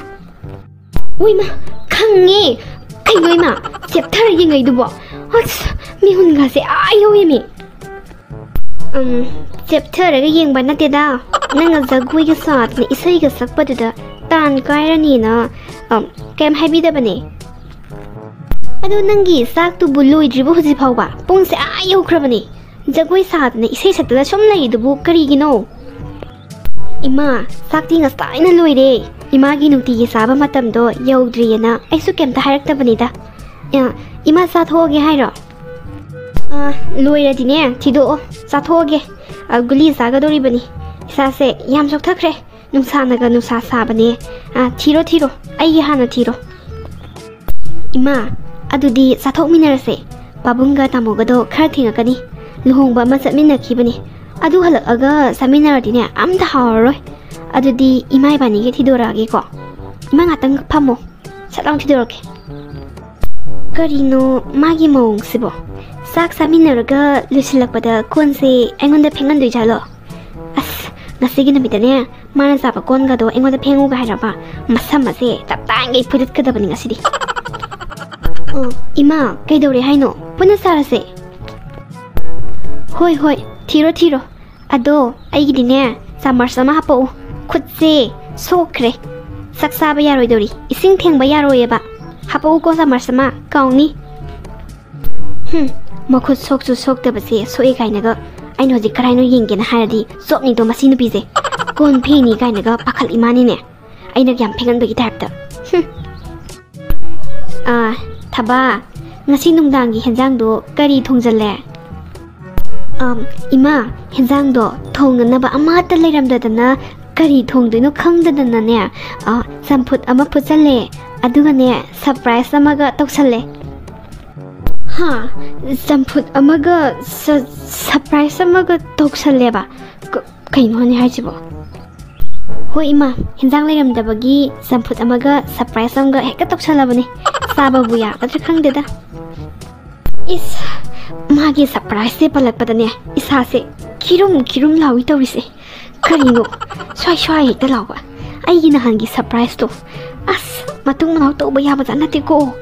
ꯎꯏꯃ, ꯈꯪꯉꯦ꯫ ꯀꯩꯅꯣ ꯏꯃꯥ, ꯆꯦꯞꯊꯔ ꯌꯦꯡꯉꯩꯗꯨꯕꯣ? ꯑꯁ, ꯃꯤꯍꯨꯟꯒꯁꯦ ꯑꯥ ꯌꯧꯋꯦꯃꯤ꯫ ꯎꯝ, ꯆꯦꯞꯊꯔꯒ ꯌꯦꯡꯕ ꯅꯠꯇꯦꯗ꯫ ꯅꯪꯅ ꯖꯒꯣꯏꯒ ꯁꯥꯗꯅ ꯏꯁꯩꯒ ꯁꯛꯄꯗꯨꯗ ꯇꯥꯟ ꯀꯥꯏꯔꯅꯤꯅ, ꯎꯝ, ꯀꯩꯝ ꯍꯥꯏꯕꯤꯗꯕꯅꯦ꯫ ꯑꯗꯣ ꯅꯪꯒꯤ ꯆꯥꯛꯇꯨꯕꯨ ꯂꯣꯏꯗ꯭ꯔꯤꯕꯣ ꯍꯧꯖꯤꯛ ꯐꯥꯎꯕ? ꯄꯨꯡꯁꯦ ꯑꯥ ꯌꯧꯈ꯭ꯔꯕꯅꯦ꯫ ꯖꯒꯣꯏ ꯁꯥꯗꯅ ꯏꯁꯩ ꯁꯛꯇꯅ ꯁꯨꯝ ꯂꯩꯔꯤꯗꯨꯕꯨ ꯀꯔꯤꯒꯤꯅꯣ? ꯏꯃꯥ, ꯆꯥꯛꯇꯤ ꯉꯁꯥꯏꯅ ꯂꯣꯏꯔꯦ꯫ ꯏꯃꯥꯒꯤ ꯅꯨꯡꯇꯤꯒꯤ ꯆꯥꯕ ꯃꯇꯝꯗꯣ ꯌꯧꯗ꯭ꯔꯤꯌꯦꯅ ꯑꯩꯁꯨ ꯀꯩꯝꯇ ꯍꯥꯏꯔꯛꯇꯕꯅꯤꯗ꯫ ꯑ, ꯏꯃꯥ ꯆꯥꯊꯣꯛꯑꯒꯦ ꯍꯥꯏꯔꯣ? ꯑ, ꯂꯣꯏꯔꯗꯤꯅꯦ ꯊꯤꯗꯣꯛꯑꯣ, ꯆꯥꯊꯣꯛꯑꯒꯦ꯫ ꯑ, ꯒꯨꯂꯤ ꯆꯥꯒꯗꯧꯔꯤꯕꯅꯤ꯫ ꯏꯁꯥꯁꯦ ꯌꯥꯝ ꯆꯣꯛꯊꯈ꯭ꯔꯦ꯫ ꯅꯨꯡꯁꯥꯅꯒ ꯅꯨꯡꯁꯥ ꯁꯥꯕꯅꯦ꯫ ꯑ, ꯊꯤꯔꯣ, ꯊꯤꯔꯣ, ꯑꯩꯒꯤ ꯍꯥꯟꯅ ꯊꯤꯔꯣ꯫ ꯏꯃꯥ, ꯑꯗꯨꯗꯤ ꯆꯥꯊꯣꯛꯃꯤꯟꯅꯔꯁꯦ꯫ ꯄꯥꯕꯨꯡꯒ ꯇꯥꯃꯣꯒꯗꯣ ꯈꯔ ꯊꯦꯡꯉꯛꯀꯅꯤ꯫ ꯂꯨꯍꯣꯡꯕ ꯑꯃ ꯆꯠꯃꯤꯟꯅꯈꯤꯕꯅꯤ꯫ ꯑꯗꯨ ꯍꯜꯂꯛꯑꯒ ꯆꯥꯃꯤꯟꯅꯔꯗꯤꯅꯦ ꯑꯝꯇ ꯍꯥꯎꯔꯔꯣꯏ꯫ ꯑꯗꯨꯗꯤ ꯏꯃꯥ ꯏꯕꯥꯅꯤꯒꯤ ꯊꯤꯗꯣꯔꯛꯑꯒꯦꯀꯣ꯫ ꯏꯃꯥ, ꯉꯥꯛꯇꯪ ꯐꯝꯃꯣ꯫ ꯁꯠ ꯂꯥꯎ ꯊꯤꯗꯣꯔꯛꯀꯦ꯫ ꯀꯔꯤꯅꯣ ꯃꯥꯒꯤ ꯃꯑꯣꯡꯁꯤꯕꯣ? ꯆꯥꯛ ꯆꯥꯃꯤꯟꯅꯔꯒ ꯂꯣꯏꯁꯤꯜꯂꯛꯄꯗ ꯀꯣꯟꯁꯦ ꯑꯩꯉꯣꯟꯗ ꯐꯦꯡꯍꯟꯗꯣꯏꯖꯥꯠꯂꯣ? ꯑꯁ, ꯉꯁꯤꯒꯤ ꯅꯨꯃꯤꯠꯇꯅꯦ ꯃꯥꯅ ꯆꯥꯕ ꯀꯣꯟꯒꯗꯣ ꯑꯩꯉꯣꯟꯗ ꯐꯦꯡꯉꯨꯒ ꯍꯥꯏꯔꯕ? ꯃꯁꯝ ꯑꯁꯦ ꯇꯞ ꯇꯥꯡꯒꯩ ꯐꯨꯗꯠꯀꯗꯕꯅꯤ ꯉꯁꯤꯗꯤ꯫ ꯑꯣ, ꯏꯃꯥ, ꯀꯩꯗꯧꯔꯦ ꯍꯥꯏꯅꯣ? ꯄꯨꯟꯅ ꯆꯥꯔꯁꯦ꯫ ꯍꯣꯏ, ꯍꯣꯏ, ꯊꯤꯔꯣ, ꯊꯤꯔꯣ꯫ ꯑꯗꯣ ꯑꯩꯒꯤꯗꯤꯅꯦ, ꯆꯥꯃꯁ ꯑꯃ ꯍꯥꯄꯛꯎ꯫ ꯈꯨꯠꯁꯦ ꯁꯣꯛꯈ꯭ꯔꯦ꯫ ꯆꯥꯛ ꯆꯥꯕ ꯌꯥꯔꯣꯏꯗꯧꯔꯤ꯫ ꯏꯁꯤꯡ ꯊꯦꯡꯕ ꯌꯥꯔꯣꯏꯌꯦꯕ꯫ ꯍꯥꯄꯛꯎꯀꯣ ꯆꯥꯃꯁ ꯑꯃ, ꯀꯥꯎꯅꯤ꯫ ꯍꯨꯝ, ꯃꯈꯨꯠ ꯁꯣꯛꯁꯨ ꯁꯣꯛꯇꯕꯁꯦ ꯁꯣꯛꯑꯦ ꯀꯥꯏꯅꯒ꯫ ꯑꯩꯅ ꯍꯧꯖꯤꯛ ꯀꯔꯥꯏꯅꯣ ꯌꯦꯡꯒꯦꯅ ꯍꯥꯏꯔꯗꯤ ꯆꯣꯞꯅꯤꯗꯣ ꯃꯁꯤ ꯅꯨꯄꯤꯁꯦ꯫ ꯀꯣꯟ ꯐꯦꯡꯅꯤ ꯀꯥꯏꯅꯒ ꯄꯥꯈꯠꯂꯤ ꯃꯥꯅꯤꯅꯦ꯫ ꯑꯩꯅ ꯌꯥꯝ ꯐꯦꯡꯍꯟꯕꯒꯤ ꯇꯥꯏꯞꯇ꯫ ꯍꯨꯝ꯫ ꯑꯥ, ꯊꯕꯥ, ꯉꯁꯤ ꯅꯨꯡꯗꯥꯡꯒꯤ ꯍꯦꯟꯖꯥꯡꯗꯣ ꯀꯔꯤ ꯊꯣꯡꯖꯜꯂꯦ? ꯑꯝ, ꯏꯃꯥ, ꯍꯦꯟꯖꯥꯡꯗꯣ ꯊꯣꯡꯅꯅꯕ ꯑꯃꯠꯇ ꯂꯩꯔꯝꯗꯗꯅ ꯀꯔꯤ ꯊꯣꯡꯗꯣꯏꯅꯣ ꯈꯪꯗꯗꯅꯅꯦ, ꯑ, ꯆꯝꯐꯨꯠ ꯑꯃ ꯐꯨꯠꯆꯜꯂꯦ, ꯑꯗꯨꯒꯅꯦ ꯁꯔꯄ꯭ꯔꯥꯏꯖ ꯑꯃꯒ ꯇꯧꯁꯜꯂꯦ꯫ ꯍꯥ? ꯆꯝꯐꯨꯠ ꯑꯃꯒ ꯁ-, ꯁꯔꯄ꯭ꯔꯥꯏꯖ ꯑꯃꯒ ꯇꯧꯁꯜꯂꯦꯕ? ꯀ-, ꯀꯩꯅꯣꯅꯦ ꯍꯥꯏꯁꯤꯕꯣ? ꯍꯣꯏ ꯏꯃꯥ, ꯍꯦꯟꯖꯥꯡ ꯂꯩꯔꯝꯗꯕꯒꯤ ꯆꯝꯐꯨꯠ ꯑꯃꯒ ꯁꯔꯄ꯭ꯔꯥꯏꯖ ꯑꯃꯒ ꯍꯦꯛꯇ ꯇꯧꯁꯜꯂꯕꯅꯦ꯫ ꯆꯥꯕꯕꯨ ꯌꯥꯒꯗ꯭ꯔꯥ ꯈꯪꯗꯦꯗ꯫ ꯏꯁ, ꯃꯥꯒꯤ ꯁꯔꯄ꯭ꯔꯥꯏꯖꯁꯦ ꯄꯜꯂꯛꯄꯗꯅꯦ ꯏꯁꯥꯁꯦ ꯈꯤꯔꯨꯝ ꯈꯤꯔꯨꯝ ꯂꯥꯎꯏ ꯇꯧꯔꯤꯁꯦ꯫ ꯀꯔꯤꯅꯣ ꯁ꯭ꯋꯥꯏ ꯁ꯭ꯋꯥꯏ ꯍꯦꯛꯇ ꯂꯥꯎꯕ? ꯑꯩꯒꯤ ꯅꯍꯥꯟꯒꯤ ꯁꯔꯄ꯭ꯔꯥꯏꯖꯇꯣ, ꯑꯁ, ꯃꯇꯨꯡ ꯃꯅꯥꯎ ꯇꯧꯕ ꯌꯥꯕꯖꯥꯠ ꯅꯠꯇꯦꯀꯣ꯫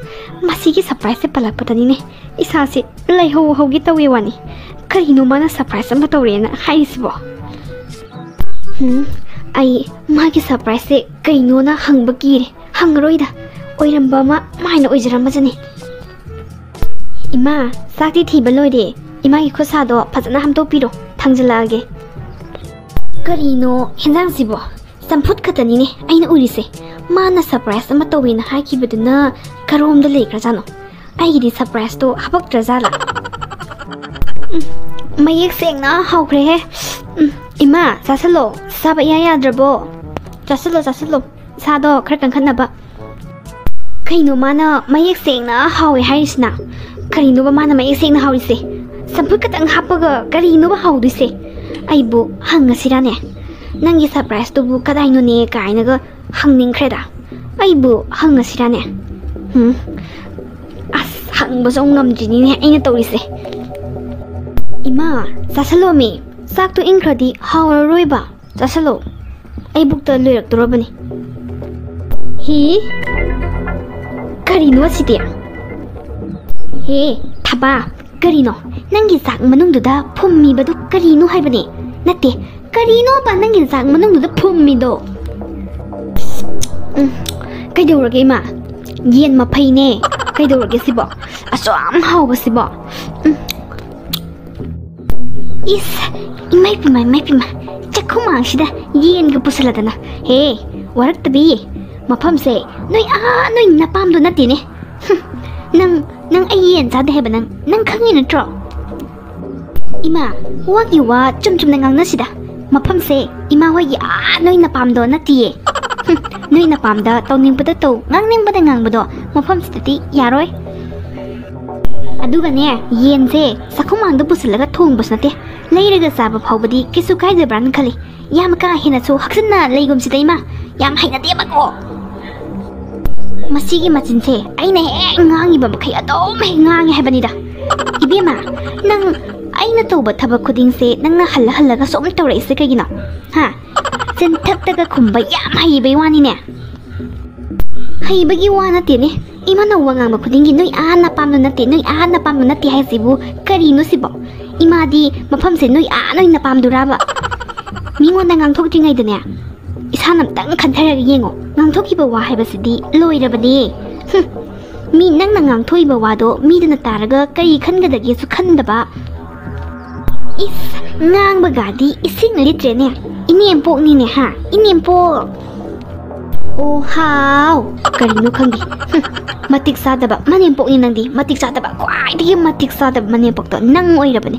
ꯃꯁꯤꯒꯤ ꯁꯔꯄ꯭ꯔꯥꯏꯖꯁꯦ ꯄꯜꯂꯛꯄꯗꯅꯤꯅꯦ ꯏꯁꯥꯁꯦ ꯂꯩꯍꯧ ꯍꯧꯒꯦ ꯇꯧꯋꯦ ꯋꯥꯅꯤ꯫ ꯀꯔꯤꯅꯣ ꯃꯥꯅ ꯁꯔꯄ꯭ꯔꯥꯏꯖ ꯑꯃ ꯇꯧꯔꯦꯅ ꯍꯥꯏꯔꯤꯁꯤꯕꯣ? ꯎꯝ, ꯑꯩ ꯃꯥꯒꯤ ꯁꯔꯄ꯭ꯔꯥꯏꯖꯁꯦ ꯀꯩꯅꯣꯅ ꯍꯪꯕ ꯀꯤꯔꯦ꯫ ꯍꯪꯉꯔꯣꯏꯗ, ꯑꯣꯏꯔꯝꯕ ꯑꯃ ꯃꯥꯏꯅ ꯑꯣꯏꯖꯔꯝꯃꯖꯅꯤ꯫ ꯏꯃꯥ, ꯆꯥꯛꯇꯤ ꯊꯤꯕ ꯂꯣꯏꯔꯦ꯫ ꯏꯃꯥꯒꯤ ꯈꯨꯠꯁꯥꯗꯣ ꯐꯖꯅ ꯍꯥꯝꯗꯣꯛꯄꯤꯔꯣ, ꯊꯥꯡꯖꯜꯂꯛꯑꯒꯦ꯫ ꯀꯔꯤꯅꯣ ꯍꯦꯟꯖꯥꯡꯁꯤꯕꯣ? ꯆꯝꯐꯨꯠ ꯈꯛꯇꯅꯤꯅꯦ ꯑꯩꯅ ꯎꯔꯤꯁꯦ꯫ ꯃꯥꯅ ꯁꯔꯄ꯭ꯔꯥꯏꯖ ꯑꯃ ꯇꯧꯋꯦꯅ ꯍꯥꯏꯈꯤꯕꯗꯨꯅ ꯀꯔꯣꯝꯗ ꯂꯩꯈ꯭ꯔꯖꯥꯠꯅꯣ? ꯑꯩꯒꯤꯗꯤ ꯁꯔꯄ꯭ꯔꯥꯏꯖꯇꯣ ꯍꯥꯄꯛꯇ꯭ꯔꯖꯥꯠꯂꯥ? ꯎꯝ, ꯃꯌꯦꯛ ꯁꯦꯡꯅ ꯍꯥꯎꯈ꯭ꯔꯦꯍꯦ꯫ ꯎꯝ, ꯏꯃꯥ, ꯆꯥꯁꯤꯜꯂꯣ꯫ ꯆꯥꯕ ꯏꯌꯥ ꯌꯥꯗ꯭ꯔꯕꯣ? ꯆꯥꯁꯤꯜꯂꯣ, ꯆꯥꯁꯤꯜꯂꯣ꯫ ꯏꯁꯥꯗꯣ ꯈꯔ ꯀꯟꯈꯠꯅꯕ꯫ ꯀꯩꯅꯣ ꯃꯥꯅ ꯃꯌꯦꯛ ꯁꯦꯡꯅ ꯍꯥꯎꯋꯦ ꯍꯥꯏꯔꯤꯁꯤꯅ? ꯀꯔꯤꯅꯣꯕ ꯃꯥꯅ ꯃꯌꯦꯛ ꯁꯦꯡꯅ ꯍꯥꯎꯔꯤꯁꯦ? ꯆꯝꯐꯨꯠ ꯈꯛꯇꯪ ꯍꯥꯞꯄꯒ ꯀꯔꯤꯅꯣꯕ ꯍꯥꯎꯗꯣꯏꯁꯦ? ꯑꯩꯕꯨ ꯍꯪꯉꯁꯤꯔꯥꯅꯦ? ꯅꯪꯒꯤ ꯁꯔꯄ꯭ꯔꯥꯏꯖꯇꯨꯕꯨ ꯀꯗꯥꯏꯅꯣꯅꯦ ꯀꯥꯏꯅꯒ ꯍꯪꯅꯤꯡꯈ꯭ꯔꯦꯗ꯫ ꯑꯩꯕꯨ ꯍꯪꯉꯁꯤꯔꯥꯅꯦ? ꯎꯝ, ꯑꯁ, ꯍꯪꯕꯁꯨ ꯑꯃꯨꯛ ꯉꯝꯗ꯭ꯔꯤꯅꯤꯅꯦ ꯑꯩꯅ ꯇꯧꯔꯤꯁꯦ꯫ ꯏꯃꯥ, ꯆꯥꯁꯜꯂꯣꯃꯤ꯫ ꯆꯥꯛꯇꯣ ꯏꯪꯈ꯭ꯔꯗꯤ ꯍꯥꯎꯔꯔꯣꯏꯕ꯫ ꯆꯥꯁꯜꯂꯣ꯫ ꯑꯩ ꯕꯨꯛꯇ ꯂꯣꯏꯔꯛꯇꯣꯔꯕꯅꯤ꯫ ꯍꯤ? ꯀꯔꯤꯅꯣ ꯑꯁꯤꯗꯤ? ꯍꯦ, ꯊꯕꯥ, ꯀꯔꯤꯅꯣ? ꯅꯪꯒꯤ ꯆꯥꯛ ꯃꯅꯨꯡꯗꯨꯗ ꯐꯨꯝꯃꯤꯕꯗꯨ ꯀꯔꯤꯅꯣ ꯍꯥꯏꯕꯅꯦ? ꯅꯠꯇꯦ, ꯀꯔꯤꯅꯣꯕ ꯅꯪꯒꯤ ꯆꯥꯛ ꯃꯅꯨꯡꯗꯨꯗ ꯐꯨꯝꯃꯤꯗꯣ? ꯎꯝ, ꯀꯩꯗꯧꯔꯒꯦ ꯏꯃꯥ? ꯌꯦꯟ ꯃꯐꯩꯅꯦ꯫ ꯀꯩꯗꯧꯔꯒꯦ ꯁꯤꯕꯣ? ꯑꯁꯨꯛ ꯌꯥꯝ ꯍꯥꯎꯕꯁꯤꯕꯣ? ꯎꯝ꯫ ꯏꯁ, ꯏꯃꯥꯏ ꯄꯤꯃ, ꯏꯃꯥꯏ ꯄꯤꯃ, ꯆꯥꯛꯈꯨꯃꯥꯡꯁꯤꯗ ꯌꯦꯟꯒ ꯄꯨꯁꯜꯂꯗꯅ꯫ ꯍꯦ, ꯋꯥꯔꯛꯇꯕꯤ, ꯃꯐꯝꯁꯦ ꯅꯣꯏ ꯑꯥ ꯅꯣꯏ ꯅꯄꯥꯝꯗꯣ ꯅꯠꯇꯦꯅꯦ꯫ ꯍꯨꯝ, ꯅꯪ, ꯅꯪ ꯑꯩ ꯌꯦꯟ ꯆꯥꯗꯦ ꯍꯥꯏꯕ ꯅꯪ, ꯅꯪ ꯈꯪꯉꯤ ꯅꯠꯇ꯭ꯔꯣ? ꯏꯃꯥ, ꯋꯥꯒꯤ ꯋꯥ ꯆꯨꯝ ꯆꯨꯝꯅ ꯉꯥꯡꯅꯁꯤꯗ꯫ ꯃꯐꯝꯁꯦ ꯏꯃꯥ ꯍꯣꯏꯒꯤ ꯑꯥ ꯅꯣꯏ ꯅꯄꯥꯝꯗꯣ ꯅꯠꯇꯤꯌꯦ꯫ ꯍꯨꯝ, ꯅꯣꯏ ꯅꯄꯥꯝꯗ ꯇꯧꯅꯤꯡꯕꯗ ꯇꯧ, ꯉꯥꯡꯅꯤꯡꯕꯗ ꯉꯥꯡꯕꯗꯣ ꯃꯐꯝꯁꯤꯗꯗꯤ ꯌꯥꯔꯣꯏ꯫ ꯑꯗꯨꯒꯅꯦ, ꯌꯦꯟꯁꯦ ꯆꯥꯛꯈꯨꯝꯃꯥꯡꯗ ꯄꯨꯁꯤꯜꯂꯒ ꯊꯣꯡꯕꯁꯨ ꯅꯠꯇꯦ, ꯂꯩꯔꯒ ꯆꯥꯕ ꯐꯥꯎꯕꯗꯤ ꯀꯩꯁꯨ ꯀꯥꯏꯗꯕ꯭ꯔꯥꯅ ꯈꯜꯂꯤ꯫ ꯌꯥꯝ ꯀꯥ ꯍꯦꯟꯅꯁꯨ ꯍꯛꯆꯤꯟꯅ ꯂꯩꯒꯨꯝꯁꯤꯗ ꯏꯃꯥ, ꯌꯥꯝ ꯍꯩꯅꯗꯦꯕꯀꯣ꯫ ꯃꯁꯤꯒꯤ ꯃꯆꯤꯟꯁꯦ ꯑꯩꯅ ꯍꯦꯛ ꯉꯥꯡꯉꯤꯕ ꯃꯈꯩ ꯑꯗꯨꯝ ꯍꯦꯛ ꯉꯥꯡꯉꯦ ꯍꯥꯏꯕꯅꯤꯗ꯫ ꯏꯕꯦꯝꯃ, ꯅꯪ ꯑꯩꯅ ꯇꯧꯕ ꯊꯕꯛ ꯈꯨꯗꯤꯡꯁꯦ ꯅꯪꯅ ꯍꯜꯂ ꯍꯜꯂꯒ ꯁꯨꯝ ꯇꯧꯔꯛꯏꯁꯦ ꯀꯩꯒꯤꯅꯣ? ꯍꯥ? ꯆꯤꯟꯊꯛꯇꯒ ꯈꯨꯝꯕ ꯌꯥꯝ ꯍꯩꯕꯩ ꯋꯥꯅꯤꯅꯦ꯫ ꯍꯩꯕꯒꯤ ꯋꯥ ꯅꯠꯇꯦꯅꯦ꯫ ꯏꯃꯥꯅ ꯋꯥ ꯉꯥꯡꯕ ꯈꯨꯗꯤꯡꯒꯤ "ꯅꯣꯏ ꯑꯥ ꯅꯄꯥꯝꯗꯣ ꯅꯠꯇꯦ, ꯅꯣꯏ ꯑꯥ ꯅꯄꯥꯝꯗꯣ ꯅꯠꯇꯦ" ꯍꯥꯏꯁꯤꯕꯨ ꯀꯔꯤꯅꯣ ꯁꯤꯕꯣ? ꯏꯃꯥꯗꯤ ꯃꯐꯝꯁꯦ ꯅꯣꯏ ꯑꯥ ꯅꯣꯏ ꯅꯄꯥꯝꯗꯨꯔꯥꯕ? ꯃꯤꯉꯣꯟꯗ ꯉꯥꯡꯊꯣꯛꯇ꯭ꯔꯤꯉꯩꯗꯅꯦ, ꯏꯁꯥꯅ ꯑꯝꯇꯪ ꯈꯟꯊꯔꯒ ꯌꯦꯡꯉꯣ꯫ ꯉꯥꯡꯊꯣꯛꯈꯤꯕ ꯋꯥ ꯍꯥꯏꯕꯁꯤꯗꯤ ꯂꯣꯏꯔꯕꯅꯦ꯫ ꯍꯨꯝ꯫ ꯃꯤ ꯅꯪꯅ ꯉꯥꯡꯊꯣꯛꯏꯕ ꯋꯥꯗꯣ ꯃꯤꯗꯨꯅ ꯇꯥꯔꯒ ꯀꯔꯤ ꯈꯟꯒꯗꯒꯦꯁꯨ ꯈꯟꯗꯕ꯫ ꯏꯁ, ꯉꯥꯡꯕꯒꯗꯤ ꯏꯁꯤꯡ ꯂꯤꯇ꯭ꯔꯦꯅꯦ꯫ ꯏꯅꯦꯝꯄꯣꯛꯅꯤꯅꯦ ꯍꯥ, ꯏꯅꯦꯝꯄꯣꯛ꯫ ꯑꯣ ꯍꯥꯎ, ꯀꯔꯤꯅꯣ ꯈꯪꯗꯦ꯫ ꯍꯨꯝ, ꯃꯇꯤꯛ ꯆꯥꯗꯕ ꯃꯅꯦꯝꯄꯣꯛꯅꯤ ꯅꯪꯗꯤ, ꯃꯇꯤꯛ ꯆꯥꯗꯕ, ꯈ꯭ꯋꯥꯏꯗꯒꯤ ꯃꯇꯤꯛ ꯆꯥꯗꯕ ꯃꯅꯦꯝꯄꯣꯛꯇꯣ ꯅꯪ ꯑꯣꯏꯔꯕꯅꯦ꯫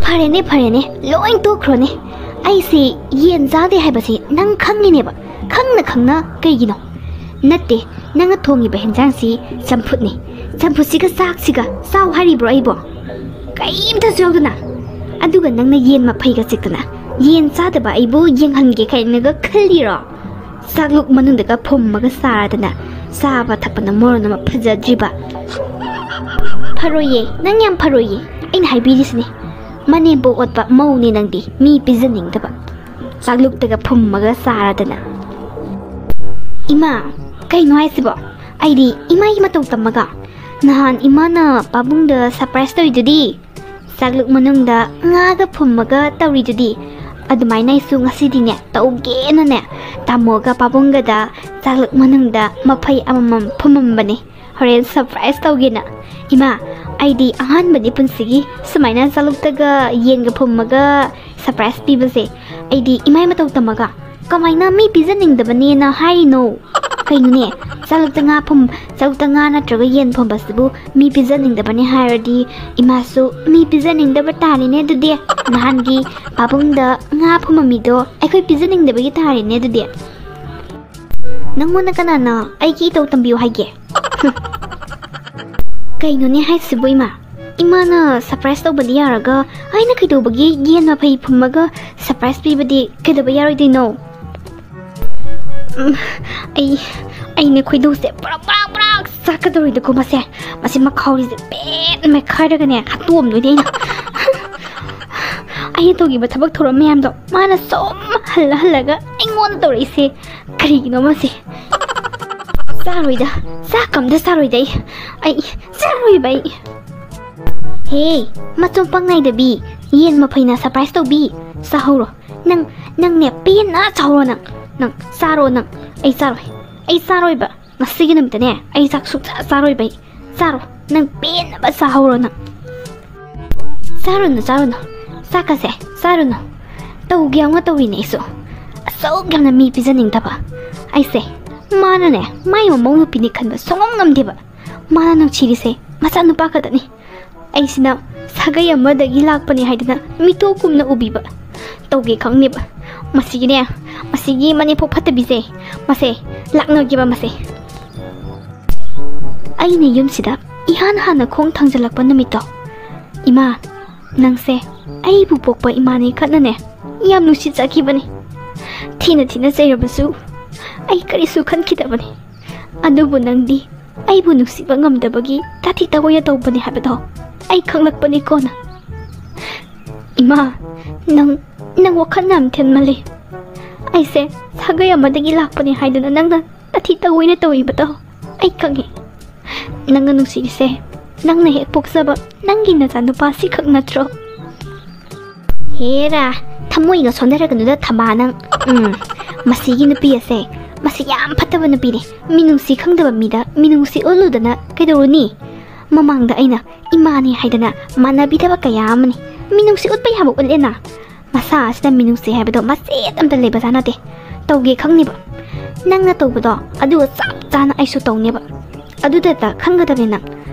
ꯐꯔꯦꯅꯦ, ꯐꯔꯦꯅꯦ, ꯂꯣꯏ ꯇꯣꯛꯈ꯭ꯔꯣꯅꯦ꯫ ꯑꯩꯁꯦ ꯌꯦꯟ ꯆꯥꯗꯦ ꯍꯥꯏꯕꯁꯤ ꯅꯪ ꯈꯪꯉꯤꯅꯦꯕ꯫ ꯈꯪꯅ ꯈꯪꯅ ꯀꯩꯒꯤꯅꯣ? ꯅꯠꯇꯦ, ꯅꯪꯅ ꯊꯣꯡꯉꯤꯕ ꯍꯦꯟꯖꯥꯡꯁꯤ ꯆꯝꯐꯨꯠꯅꯤ꯫ ꯆꯝꯐꯨꯠꯁꯤꯒ ꯆꯥꯛꯁꯤꯒ ꯆꯥꯎ ꯍꯥꯏꯔꯤꯕ꯭ꯔꯣ ꯑꯩꯕꯣ? ꯀꯩꯝꯇꯁꯨ ꯌꯥꯎꯗꯅ꯫ ꯑꯗꯨꯒ ꯅꯪꯅ ꯌꯦꯟ ꯃꯐꯩꯒ ꯆꯤꯛꯇꯅ ꯌꯦꯟ ꯆꯥꯗꯕ ꯑꯩꯕꯨ ꯌꯦꯡꯍꯟꯒꯦ ꯀꯥꯏꯅꯒ ꯈꯜꯂꯤꯔꯣ? ꯆꯥꯛꯂꯨꯛ ꯃꯅꯨꯡꯗꯒ ꯐꯨꯝꯃꯒ ꯆꯥꯔꯗꯅ ꯆꯥꯕ ꯊꯛꯄꯅ ꯃꯔꯣꯟ ꯑꯃ ꯐꯖꯗ꯭ꯔꯤꯕ꯫ ꯐꯔꯣꯏꯌꯦ, ꯅꯪ ꯌꯥꯝ ꯐꯔꯣꯏꯌꯦ꯫ ꯑꯩꯅ ꯍꯥꯏꯕꯤꯔꯤꯁꯤꯅꯦ, ꯃꯅꯦꯝꯄꯣꯛ ꯑꯣꯠꯄ ꯃꯧꯅꯦ ꯅꯪꯗꯤ, ꯃꯤ ꯄꯤꯖꯅꯤꯡꯗꯕ꯫ ꯆꯥꯛꯂꯨꯛꯇꯒ ꯐꯨꯝꯃꯒ ꯆꯥꯔꯗꯅ꯫ ꯏꯃꯥ, ꯀꯩꯅꯣ ꯍꯥꯏꯁꯤꯕꯣ? ꯑꯩꯗꯤ ꯏꯃꯥꯒꯤ ꯃꯇꯧ ꯇꯝꯃꯒ ꯅꯍꯥꯟ ꯏꯃꯥꯅ ꯄꯥꯕꯨꯡꯗ ꯁꯔꯄ꯭ꯔꯥꯏꯁ ꯇꯧꯔꯤꯗꯨꯗꯤ, ꯆꯥꯛꯂꯨꯛ ꯃꯅꯨꯡꯗ ꯉꯥꯒ ꯐꯨꯝꯃꯒ ꯇꯧꯔꯤꯗꯨꯗꯤ, ꯑꯗꯨꯃꯥꯏꯅ ꯑꯩꯁꯨ ꯉꯁꯤꯗꯤꯅꯦ ꯇꯧꯒꯦꯅꯅꯦ ꯇꯥꯃꯣꯒ ꯄꯥꯕꯨꯡꯒꯗ ꯆꯥꯛꯂꯨꯛ ꯃꯅꯨꯡꯗ ꯃꯐꯩ ꯑꯃꯃꯝ ꯐꯨꯝꯃꯝꯕꯅꯦ꯫ ꯍꯣꯔꯦꯟ ꯁꯔꯄ꯭ꯔꯥꯏꯁ ꯇꯧꯒꯦꯅ꯫ ꯏꯃꯥ, ꯑꯩꯗꯤ ꯑꯍꯥꯟꯕꯅꯤ ꯄꯨꯟꯁꯤꯒꯤ ꯁꯨꯃꯥꯏꯅ ꯆꯥꯛꯂꯨꯛꯇꯒ ꯌꯦꯟꯒ ꯐꯨꯝꯃꯒ ꯁꯔꯄ꯭ꯔꯥꯏꯁ ꯄꯤꯕꯁꯦ꯫ ꯑꯩꯗꯤ ꯏꯃꯥꯏ ꯃꯇꯧ ꯇꯝꯃꯒ ꯀꯃꯥꯏꯅ ꯃꯤ ꯄꯤꯖꯅꯤꯡꯗꯕꯅꯦꯅ ꯍꯥꯏꯔꯤꯅꯣ? ꯀꯩꯅꯣꯅꯦ, ꯆꯥꯛꯂꯨꯛꯇ ꯉꯥ ꯐꯨꯝ-, ꯆꯥꯛꯂꯨꯛꯇ ꯉꯥ ꯅꯠꯇ꯭ꯔꯒ ꯌꯦꯟ ꯐꯨꯝꯕꯁꯤꯕꯨ ꯃꯤ ꯄꯤꯖꯅꯤꯡꯗꯕꯅꯦ ꯍꯥꯏꯔꯗꯤ, ꯏꯃꯥꯁꯨ ꯃꯤ ꯄꯤꯖꯅꯤꯡꯗꯕ ꯇꯥꯔꯦꯅꯦ ꯑꯗꯨꯗꯤ꯫ ꯅꯍꯥꯟꯒꯤ ꯄꯥꯕꯨꯡꯗ ꯉꯥ ꯐꯨꯝꯃꯝꯃꯤꯗꯣ ꯑꯩꯈꯣꯏ ꯄꯤꯖꯅꯤꯡꯗꯕꯒꯤ ꯇꯥꯔꯦꯅꯦ ꯑꯗꯨꯗꯤ꯫ ꯅꯪꯉꯣꯟꯗ ꯀꯅꯥꯅ ꯑꯩꯒꯤ ꯏꯇꯧ ꯇꯝꯕꯤꯌꯨ ꯍꯥꯏꯒꯦ? ꯀꯩꯅꯣꯅꯦ ꯍꯥꯏꯁꯤꯕꯨ ꯏꯃꯥ? ꯏꯃꯥꯅ ꯁꯔꯄ꯭ꯔꯥꯏꯁ ꯇꯧꯕꯗꯤ ꯌꯥꯔꯒ ꯑꯩꯅ ꯀꯩꯗꯧꯕꯒꯤ ꯌꯦꯟ ꯃꯐꯩ ꯐꯨꯝꯃꯒ ꯁꯔꯄ꯭ꯔꯥꯏꯁ ꯄꯤꯕꯗꯤ ꯀꯩꯗꯧꯕ ꯌꯥꯔꯣꯏꯗꯣꯏꯅꯣ? ꯎꯝ, ꯑꯩ, ꯑꯩꯅꯦ ꯈꯣꯏꯗꯧꯁꯦ ꯄ꯭ꯔꯛ ꯄ꯭ꯔꯛ ꯄ꯭ꯔꯛ ꯆꯥꯛꯀꯗꯧꯔꯤꯗꯀꯣ ꯃꯁꯦ꯫ ꯃꯁꯤ ꯃꯈꯥꯎꯔꯤꯁꯦ ꯄꯦꯠ ꯃꯦꯠꯈꯥꯏꯔꯒꯅꯦ ꯍꯥꯠꯇꯣꯛꯑꯝꯗꯣꯏꯅꯦ ꯑꯩꯅ꯫ ꯑꯩꯅ ꯇꯧꯈꯤꯕ ꯊꯕꯛ ꯊꯧꯔꯝ ꯃꯌꯥꯝꯗꯣ ꯃꯥꯅ ꯁꯨꯝ ꯍꯜꯂ ꯍꯜꯂꯒ ꯑꯩꯉꯣꯟꯗ ꯇꯧꯔꯛꯏꯁꯦ ꯀꯔꯤꯒꯤꯅꯣ ꯃꯁꯦ? ꯆꯥꯔꯣꯏꯗ, ꯆꯥꯛꯀ ꯑꯝꯇ ꯆꯥꯔꯣꯏꯗ ꯑꯩ꯫ ꯑꯩ ꯆꯥꯔꯣꯏꯕ ꯑꯩ꯫ ꯍꯦ, ꯃꯆꯨꯝ ꯄꯪ ꯅꯥꯏꯗꯕꯤ, ꯌꯦꯟ ꯃꯐꯩꯅ ꯁꯔꯄ꯭ꯔꯥꯏꯁ ꯇꯧꯕꯤ꯫ ꯆꯥꯍꯧꯔꯣ꯫ ꯅꯪ, ꯅꯪꯅꯦ ꯄꯦꯟꯅ ꯆꯥꯍꯧꯔꯣ ꯅꯪ꯫ ꯅꯪ ꯆꯥꯔꯣ ꯅꯪ꯫ ꯑꯩ ꯆꯥꯔꯣꯏ꯫ ꯑꯩ ꯆꯥꯔꯣꯏꯕ꯫ ꯉꯁꯤꯒꯤ ꯅꯨꯃꯤꯠꯇꯅꯦ ꯑꯩ ꯆꯥꯛ ꯁꯨꯡꯆꯥ ꯆꯥꯔꯣꯏꯕ ꯑꯩ꯫ ꯆꯥꯔꯣ꯫ ꯅꯪ ꯄꯦꯟꯅꯕ ꯆꯥꯍꯧꯔꯣ ꯅꯪ꯫ ꯆꯥꯔꯨꯅꯨ, ꯆꯥꯔꯨꯅꯨ꯫ ꯆꯥꯛꯀꯁꯦ ꯆꯥꯔꯨꯅꯨ꯫ ꯇꯧꯒꯦ ꯌꯥꯎꯅ ꯇꯧꯔꯤꯅꯦ ꯑꯩꯁꯨ꯫ ꯑꯁꯨꯛ ꯌꯥꯝꯅ ꯃꯤ ꯄꯤꯖꯅꯤꯡꯗꯕ ꯑꯩꯁꯦ꯫ ꯃꯥꯅꯅꯦ ꯃꯥꯏ ꯃꯃꯧ ꯅꯨꯄꯤꯅꯤ ꯈꯟꯕ ꯁꯨꯡꯉꯝ ꯉꯝꯗꯦꯕ꯫ ꯃꯥꯅ ꯅꯨꯡꯁꯤꯔꯤꯁꯦ ꯃꯆꯥ ꯅꯨꯄꯥ ꯈꯛꯇꯅꯤ꯫ ꯑꯩꯁꯤꯅ ꯁꯥꯒꯩ ꯑꯃꯗꯒꯤ ꯂꯥꯛꯄꯅꯤ ꯍꯥꯏꯗꯅ ꯃꯤꯇꯣꯞ ꯀꯨꯝꯅ ꯎꯕꯤꯕ꯫ ꯇꯧꯒꯦ ꯈꯪꯅꯦꯕ꯫ ꯃꯁꯤꯒꯤꯅꯦ, ꯃꯁꯤꯒꯤ ꯃꯅꯦꯝꯄꯣꯛ ꯐꯠꯇꯕꯤꯁꯦ, ꯃꯁꯦ ꯂꯥꯛꯅꯒꯦꯕ ꯃꯁꯦ꯫ ꯑꯩꯅ ꯌꯨꯝꯁꯤꯗ ꯏꯍꯥꯟ ꯍꯥꯟꯅ ꯈꯣꯡ ꯊꯥꯡꯖꯜꯂꯛꯄ ꯅꯨꯃꯤꯠꯇꯣ, ꯏꯃꯥ, ꯅꯪꯁꯦ ꯑꯩꯕꯨ ꯄꯣꯛꯄ ꯏꯃꯥꯅꯤ ꯈꯠꯅꯅꯦ ꯌꯥꯝ ꯅꯨꯡꯁꯤꯖꯈꯤꯕꯅꯤ꯫ ꯊꯤꯅ ꯊꯤꯅ ꯆꯩꯔꯕꯁꯨ ꯑꯩ ꯀꯔꯤꯁꯨ ꯈꯟꯈꯤꯗꯕꯅꯤ꯫ ꯑꯗꯨꯕꯨ ꯅꯪꯗꯤ ꯑꯩꯕꯨ ꯅꯨꯡꯁꯤꯕ ꯉꯝꯗꯕꯒꯤ ꯇꯥꯊꯤ ꯇꯥꯑꯣꯏꯅ ꯇꯧꯕꯅꯤ ꯍꯥꯏꯕꯗꯣ ꯑꯩ ꯈꯪꯂꯛꯄꯅꯤ ꯀꯣꯟꯅ꯫ ꯏꯃꯥ, ꯅꯪ, ꯅꯪ ꯋꯥꯈꯜ ꯌꯥꯝ ꯊꯤꯟꯃꯜꯂꯤ꯫ ꯑꯩꯁꯦ ꯁꯥꯒꯩ ꯑꯃꯗꯒꯤ ꯂꯥꯛꯄꯅꯤ ꯍꯥꯏꯗꯨꯅ ꯅꯪꯅ ꯇꯥꯊꯤ ꯇꯥꯑꯣꯏꯅ ꯇꯧꯔꯤꯕꯗꯣ ꯑꯩ ꯈꯪꯉꯤ꯫ ꯅꯪꯅ ꯅꯨꯡꯁꯤꯔꯤꯁꯦ ꯅꯪꯅ ꯍꯦꯛ ꯄꯣꯛꯆꯕ ꯅꯪꯒꯤ ꯅꯆꯥꯅꯨꯄꯥꯁꯤ ꯈꯛ ꯅꯠꯇ꯭ꯔꯣ? ꯍꯦꯔꯥ, ꯊꯃꯣꯏꯒ ꯁꯣꯟꯊꯔꯒꯅꯨꯗ ꯊꯕꯥ ꯅꯪ꯫ ꯎꯝ, ꯃꯁꯤꯒꯤ ꯅꯨꯄꯤ ꯑꯁꯦ, ꯃꯁꯤ ꯌꯥꯝ ꯐꯠꯇꯕ ꯅꯨꯄꯤꯅꯦ꯫ ꯃꯤꯅꯨꯡꯁꯤ ꯈꯪꯗꯕ ꯃꯤꯗ ꯃꯤꯅꯨꯡꯁꯤ ꯎꯠꯂꯨꯗꯅ ꯀꯩꯗꯧꯔꯨꯅꯤ? ꯃꯃꯥꯡꯗ ꯑꯩꯅ ꯏꯃꯥꯅꯤ ꯍꯥꯏꯗꯅ ꯃꯥꯟꯅꯕꯤꯗꯕ ꯀꯌꯥ ꯑꯃꯅꯤ꯫ ꯃꯤꯅꯨꯡꯁꯤ ꯎꯠꯄ ꯌꯥꯕ ꯎꯠꯂꯦꯅ꯫ ꯃꯁꯥ ꯑꯁꯤꯗ ꯃꯤꯅꯨꯡꯁꯤ ꯍꯥꯏꯕꯗꯣ ꯃꯆꯦꯠ ꯑꯝꯇ ꯂꯩꯕꯖꯥꯠ ꯅꯠꯇꯦ꯫ ꯇꯧꯒꯦ ꯈꯪꯅꯤꯕ꯫ ꯅꯪꯅ ꯇꯧꯕꯗꯣ ꯑꯗꯨꯒ ꯆꯞ ꯆꯥꯅ ꯑꯩꯁꯨ ꯇꯧꯅꯦꯕ꯫ ꯑꯗꯨꯗꯇ ꯈꯪꯒꯗꯕꯅꯤ ꯅꯪ꯫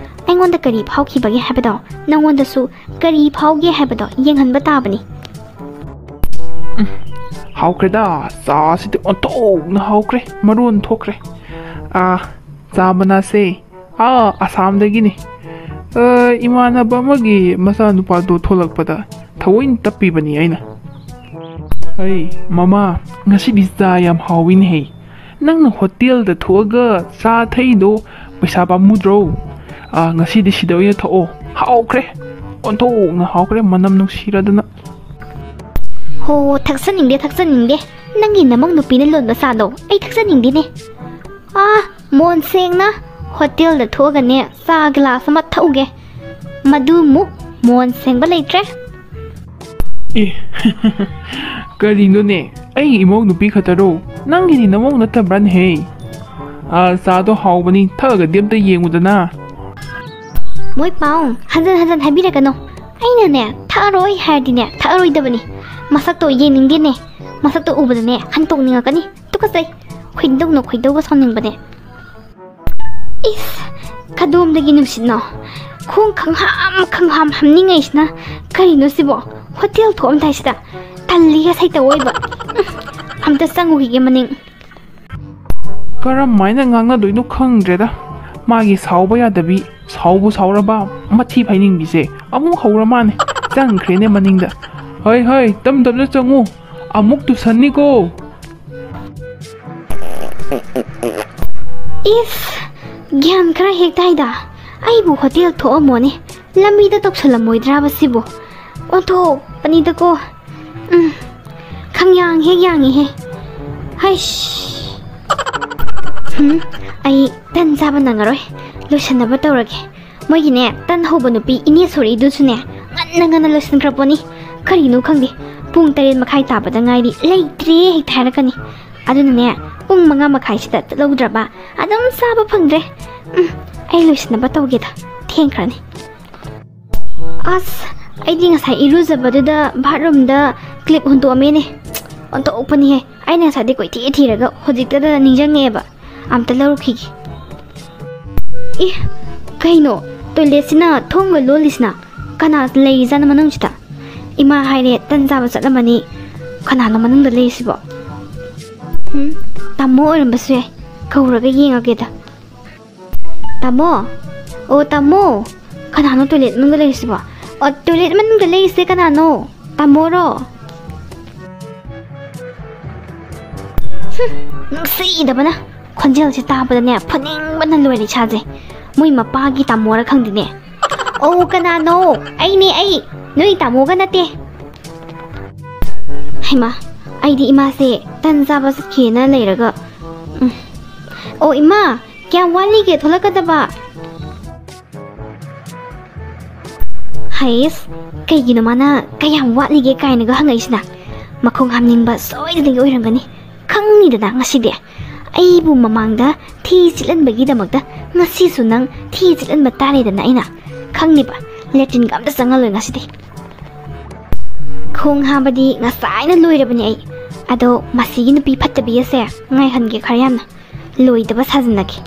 ꯑꯩꯉꯣꯟꯗ ꯀꯔꯤ ꯐꯥꯎꯈꯤꯕꯒꯦ ꯍꯥꯏꯕꯗꯣ ꯅꯪꯉꯣꯟꯗꯁꯨ ꯀꯔꯤ ꯐꯥꯎꯒꯦ ꯍꯥꯏꯕꯗꯣ ꯌꯦꯡꯍꯟꯕ ꯇꯥꯕꯅꯤ꯫ ꯍꯥꯎꯈ꯭ꯔꯦꯗ꯫ ꯆꯥꯁꯤꯗꯤ ꯑꯣꯟꯊꯣꯛꯅ ꯍꯥꯎꯈ꯭ꯔꯦ꯫ ꯃꯔꯣꯟ ꯊꯣꯛꯈ꯭ꯔꯦ꯫ ꯑꯥ, ꯆꯥ ꯃꯅꯥꯁꯦ ꯑꯥ ꯑꯁꯥꯝꯗꯒꯤꯅꯤ꯫ ꯑ, ꯏꯃꯥꯟꯅꯕ ꯑꯃꯒꯤ ꯃꯆꯥꯅꯨꯄꯥꯗꯣ ꯊꯣꯛꯂꯛꯄꯗ ꯊꯑꯣꯏꯅ ꯇꯞꯄꯤꯕꯅꯤ ꯑꯩꯅ꯫ ꯑꯩ, ꯃꯃꯥ, ꯉꯁꯤꯗꯤ ꯆꯥ ꯌꯥꯝ ꯍꯥꯎꯋꯤꯅꯦꯍꯦ꯫ ꯅꯪꯅ ꯍꯣꯇꯦꯜꯗ ꯊꯣꯛꯑꯒ ꯆꯥ ꯊꯛꯏꯗꯣ ꯄꯩꯁꯥ ꯄꯥꯝꯃꯨꯗ꯭ꯔꯣ? ꯑ, ꯉꯁꯤꯗꯤ ꯁꯤꯗ ꯑꯣꯏꯅ ꯊꯛꯑꯣ꯫ ꯍꯥꯎꯈ꯭ꯔꯦ꯫ ꯑꯣꯟꯊꯣꯛꯅ ꯍꯥꯎꯈ꯭ꯔꯦ, ꯃꯅꯝ ꯅꯨꯡꯁꯤꯔꯗꯅ꯫ ꯍꯣ, ꯊꯛꯆꯅꯤꯡꯗꯦ, ꯊꯛꯆꯅꯤꯡꯗꯦ꯫ ꯅꯪꯒꯤ ꯅꯃꯧ ꯅꯨꯄꯤꯅ ꯂꯣꯟꯕ ꯆꯥꯗꯣ ꯑꯩ ꯊꯛꯆꯅꯤꯡꯗꯦꯅꯦ꯫ ꯑꯥ, ꯃꯣꯟ ꯁꯦꯡꯅ ꯍꯣꯇꯦꯜꯗ ꯊꯣꯛꯑꯒꯅꯦ ꯆꯥ ꯒꯤꯂꯥꯁ ꯑꯃ ꯊꯛꯎꯒꯦ꯫ ꯃꯗꯨꯃꯨꯛ ꯃꯣꯟ ꯁꯦꯡꯕ ꯂꯩꯇ꯭ꯔꯦ꯫ ꯑꯦ, ꯀꯔꯤꯅꯣꯅꯦ? ꯑꯩꯒꯤ ꯏꯃꯧ ꯅꯨꯄꯤ ꯈꯛꯇꯔꯣ? ꯅꯪꯒꯤꯗꯤ ꯅꯃꯧ ꯅꯠꯇꯕ꯭ꯔꯥꯅꯦꯍꯦ? ꯑꯥ, ꯆꯥꯗꯣ ꯍꯥꯎꯕꯅꯤ, ꯊꯛꯑꯒꯗꯤ ꯑꯝꯇ ꯌꯦꯡꯉꯨꯗꯅ꯫ ꯃꯣꯏ ꯄꯥꯎ ꯍꯟꯖꯟ ꯍꯟꯖꯟ ꯍꯥꯏꯕꯤꯔꯛꯀꯅꯣ꯫ ꯑꯩꯅꯅꯦ ꯊꯛꯑꯔꯣꯏ ꯍꯥꯏꯔꯗꯤꯅꯦ ꯊꯛꯑꯔꯣꯏꯗꯕꯅꯤ꯫ ꯃꯁꯛꯇꯣ ꯌꯦꯡꯅꯤꯡꯗꯦꯅꯦ꯫ ꯃꯁꯛꯇꯣ ꯎꯕꯗꯅꯦ ꯍꯟꯇꯣꯛꯅꯤꯡꯉꯛꯀꯅꯤ꯫ ꯇꯨꯀꯠꯆꯩ꯫ ꯈꯣꯏꯗꯧꯅ ꯈꯣꯏꯗꯧꯒ ꯁꯥꯎꯅꯤꯡꯕꯅꯦ꯫ ꯏꯁ, ꯀꯗꯣꯝꯗꯒꯤ ꯅꯨꯡꯁꯤꯠꯅꯣ? ꯈꯣꯡ ꯈꯪꯍꯥꯝ ꯈꯪꯍꯥꯝ ꯍꯥꯝꯅꯤꯡꯉꯩꯁꯤꯅ꯫ ꯀꯔꯤꯅꯣ ꯁꯤꯕꯣ? ꯍꯣꯇꯦꯜ ꯊꯣꯛꯑꯝꯗꯥꯏꯁꯤꯗ ꯇꯜꯂꯤꯒ ꯁꯩꯇ ꯑꯣꯏꯕ꯫ ꯎꯝ, ꯑꯝꯇ ꯆꯪꯉꯨꯈꯤꯒꯦ ꯃꯅꯤꯡ꯫ ꯀꯔꯝ ꯍꯥꯏꯅ ꯉꯥꯡꯅꯗꯣꯏꯅꯣ ꯈꯪꯗ꯭ꯔꯦꯗ꯫ ꯃꯥꯒꯤ ꯁꯥꯎꯕ ꯌꯥꯗꯕꯤ, ꯁꯥꯎꯕꯨ ꯁꯥꯎꯔꯕ, ꯃꯊꯤ ꯐꯥꯏꯅꯤꯡꯕꯤꯁꯦ ꯑꯃꯨꯛ ꯍꯧꯔ ꯃꯥꯅꯦ꯫ ꯆꯪꯈ꯭ꯔꯦꯅꯦ ꯃꯅꯤꯡꯗ꯫ ꯍꯣꯏ ꯍꯣꯏ, ꯇꯞ ꯇꯞꯅ ꯆꯪꯉꯨ꯫ ꯑꯃꯨꯛ ꯇꯨꯁꯟꯅꯤꯀꯣ꯫ ꯏꯁ, ꯒ꯭ꯌꯥꯟ ꯈꯔ ꯍꯦꯛ ꯇꯥꯏꯗ꯫ ꯑꯩꯕꯨ ꯍꯣꯇꯦꯜ ꯊꯣꯛꯑꯝꯃꯣꯅꯦ꯫ ꯂꯝꯕꯤꯗ ꯇꯧꯁꯜꯂꯝꯃꯣꯏꯗ꯭ꯔꯥꯕ ꯁꯤꯕꯨ? ꯑꯣꯟꯊꯣꯛꯄꯅꯤꯗꯀꯣ꯫ ꯎꯝ, ꯈꯪꯌꯥꯡ ꯍꯦꯛ ꯌꯥꯡꯉꯤꯍꯦ꯫ ꯍꯩꯁ꯫ ꯍꯨꯝ, ꯑꯩ ꯇꯟ ꯆꯥꯕ ꯅꯪꯉꯔꯣꯏ꯫ ꯂꯣꯏꯁꯟꯅꯕ ꯇꯧꯔꯒꯦ꯫ ꯃꯣꯏꯒꯤꯅꯦ, ꯇꯟ ꯍꯧꯕ ꯅꯨꯄꯤ ꯏꯅꯦ ꯁꯣꯔꯤꯗꯨꯁꯨꯅꯦ, ꯉꯟꯅ ꯉꯟꯅ ꯂꯣꯏꯁꯤꯟꯈ꯭ꯔ ꯄꯣꯠꯅꯤ꯫ ꯀꯔꯤꯅꯣ ꯈꯪꯗꯦ, ꯄꯨꯡ ꯇꯔꯦꯠ ꯃꯈꯥꯏ ꯇꯥꯕꯗ ꯉꯥꯏꯔꯤ, ꯂꯩꯇ꯭ꯔꯦ ꯍꯦꯛꯇ ꯍꯥꯏꯔꯛꯀꯅꯤ꯫ ꯑꯗꯨꯅꯅꯦ, ꯄꯨꯡ ꯃꯉꯥ ꯃꯈꯥꯏꯁꯤꯗ ꯆꯠꯍꯧꯗ꯭ꯔꯕ ꯑꯗꯨꯝ ꯆꯥꯕ ꯐꯪꯗ꯭ꯔꯦ꯫ ꯎꯝ, ꯑꯩ ꯂꯣꯏꯁꯤꯟꯅꯕ ꯇꯧꯒꯦꯗ, ꯊꯦꯡꯈ꯭ꯔꯅꯤ꯫ ꯑꯁ, ꯑꯩꯗꯤ ꯉꯁꯥꯏ ꯏꯔꯨꯖꯕꯗꯨꯗ ꯕꯥꯠꯔꯨꯝꯗ ꯀ꯭ꯂꯤꯞ ꯍꯨꯟꯗꯣꯛꯑꯝꯃꯦꯅꯦ꯫ ꯑꯣꯟꯊꯣꯛꯄꯅꯤꯍꯦ, ꯑꯩꯅ ꯉꯁꯥꯏꯗꯤ ꯀꯣꯏꯊꯤ ꯊꯤꯔꯒ ꯍꯧꯖꯤꯛꯇꯗ ꯅꯤꯡꯁꯤꯡꯉꯛꯑꯦꯕ꯫ ꯑꯝꯇ ꯂꯧꯔꯨꯈꯤꯒꯦ꯫ ꯑꯦ, ꯀꯩꯅꯣ? ꯇꯣꯏꯂꯦꯠꯁꯤꯅ ꯊꯣꯡꯒ ꯂꯣꯜꯂꯤꯁꯤꯅ? ꯀꯅꯥ ꯂꯩꯔꯤꯖꯥꯠꯅꯣ ꯃꯅꯨꯡꯁꯤꯗ? ꯏꯃꯥ ꯍꯥꯏꯔꯦ, ꯇꯟ ꯆꯥꯕ ꯆꯠꯂꯝꯃꯅꯤ꯫ ꯀꯅꯥꯅꯣ ꯃꯅꯨꯡꯗ ꯂꯩꯔꯤꯁꯤꯕꯣ? ꯍꯨꯝ, ꯇꯥꯃꯣ ꯑꯣꯏꯔꯝꯕꯁꯨ ꯌꯥꯏ꯫ ꯀꯧꯔꯒ ꯌꯦꯡꯉꯒꯦꯗ꯫ ꯇꯥꯃꯣ? ꯑꯣ, ꯇꯥꯃꯣ꯫ ꯀꯅꯥꯅꯣ ꯇꯣꯏꯂꯦꯠ ꯃꯅꯨꯡꯗ ꯂꯩꯔꯤꯁꯤꯕꯣ? ꯑꯣ, ꯇꯣꯏꯂꯦꯠ ꯃꯅꯨꯡꯗ ꯂꯩꯔꯤꯁꯦ ꯀꯅꯥꯅꯣ? ꯇꯥꯃꯣꯔꯣ? ꯍꯨꯝ, ꯅꯨꯡꯁꯤꯗꯕꯅ꯫ ꯈꯣꯟꯖꯦꯜꯁꯦ ꯇꯥꯕꯗꯅꯦ, ꯐꯨꯅꯤꯡꯕꯅ ꯂꯣꯏꯔꯦ ꯏꯁꯥꯁꯦ꯫ ꯃꯣꯏ ꯃꯄꯥꯒꯤ ꯇꯥꯃꯣꯔ ꯈꯪꯗꯦꯅꯦ꯫ ꯑꯣ, ꯀꯅꯥꯅꯣ? ꯑꯩꯅꯦ, ꯑꯩ꯫ ꯅꯣꯏ ꯇꯥꯃꯣꯒ ꯅꯠꯇꯦ꯫ ꯍꯩꯃꯥ, ꯑꯩꯗꯤ ꯏꯃꯥꯁꯦ ꯇꯟ ꯆꯥꯕ ꯆꯠꯈꯤꯅ ꯂꯩꯔꯒ꯫ ꯎꯝ꯫ ꯑꯣ, ꯏꯃꯥ, ꯀꯌꯥꯝ ꯋꯥꯠꯂꯤꯒꯦ ꯊꯣꯛꯂꯛꯀꯗꯕ? ꯍꯩꯁ, ꯀꯩꯒꯤꯅꯣ ꯃꯥꯅ "ꯀꯌꯥꯝ ꯋꯥꯠꯂꯤꯒꯦ?" ꯀꯥꯏꯅꯒ ꯍꯪꯉꯛꯏꯁꯤꯅ? ꯃꯈꯣꯡ ꯍꯥꯝꯅꯤꯡꯕ ꯁꯣꯏꯗꯅꯒꯤ ꯑꯣꯏꯔꯝꯒꯅꯤ꯫ ꯈꯪꯅꯤꯗꯅ ꯉꯁꯤꯗꯤ꯫ ꯑꯩꯕꯨ ꯃꯃꯥꯡꯗ ꯊꯤ ꯁꯤꯠꯍꯟꯕꯒꯤꯗꯃꯛꯇ ꯉꯁꯤꯁꯨ ꯅꯪ ꯊꯤ ꯁꯤꯠꯍꯟꯕ ꯇꯥꯔꯦꯗꯅ ꯑꯩꯅ꯫ ꯈꯪꯅꯤꯕ, ꯂꯦꯇ꯭ꯔꯤꯟꯒ ꯑꯝꯇ ꯆꯪꯉꯜꯂꯣꯏ ꯉꯁꯤꯗꯤ꯫ ꯈꯣꯡ ꯍꯥꯝꯕꯗꯤ ꯉꯁꯥꯏꯅ ꯂꯣꯏꯔꯕꯅꯦ ꯑꯩ꯫ ꯑꯗꯣ ꯃꯁꯤꯒꯤ ꯅꯨꯄꯤ ꯐꯠꯇꯕꯤ ꯑꯁꯦ ꯉꯥꯏꯍꯟꯒꯦ ꯈꯔ ꯌꯥꯝꯅ꯫ ꯂꯣꯏꯗꯕ ꯁꯥꯖꯤꯟꯅꯒꯦ꯫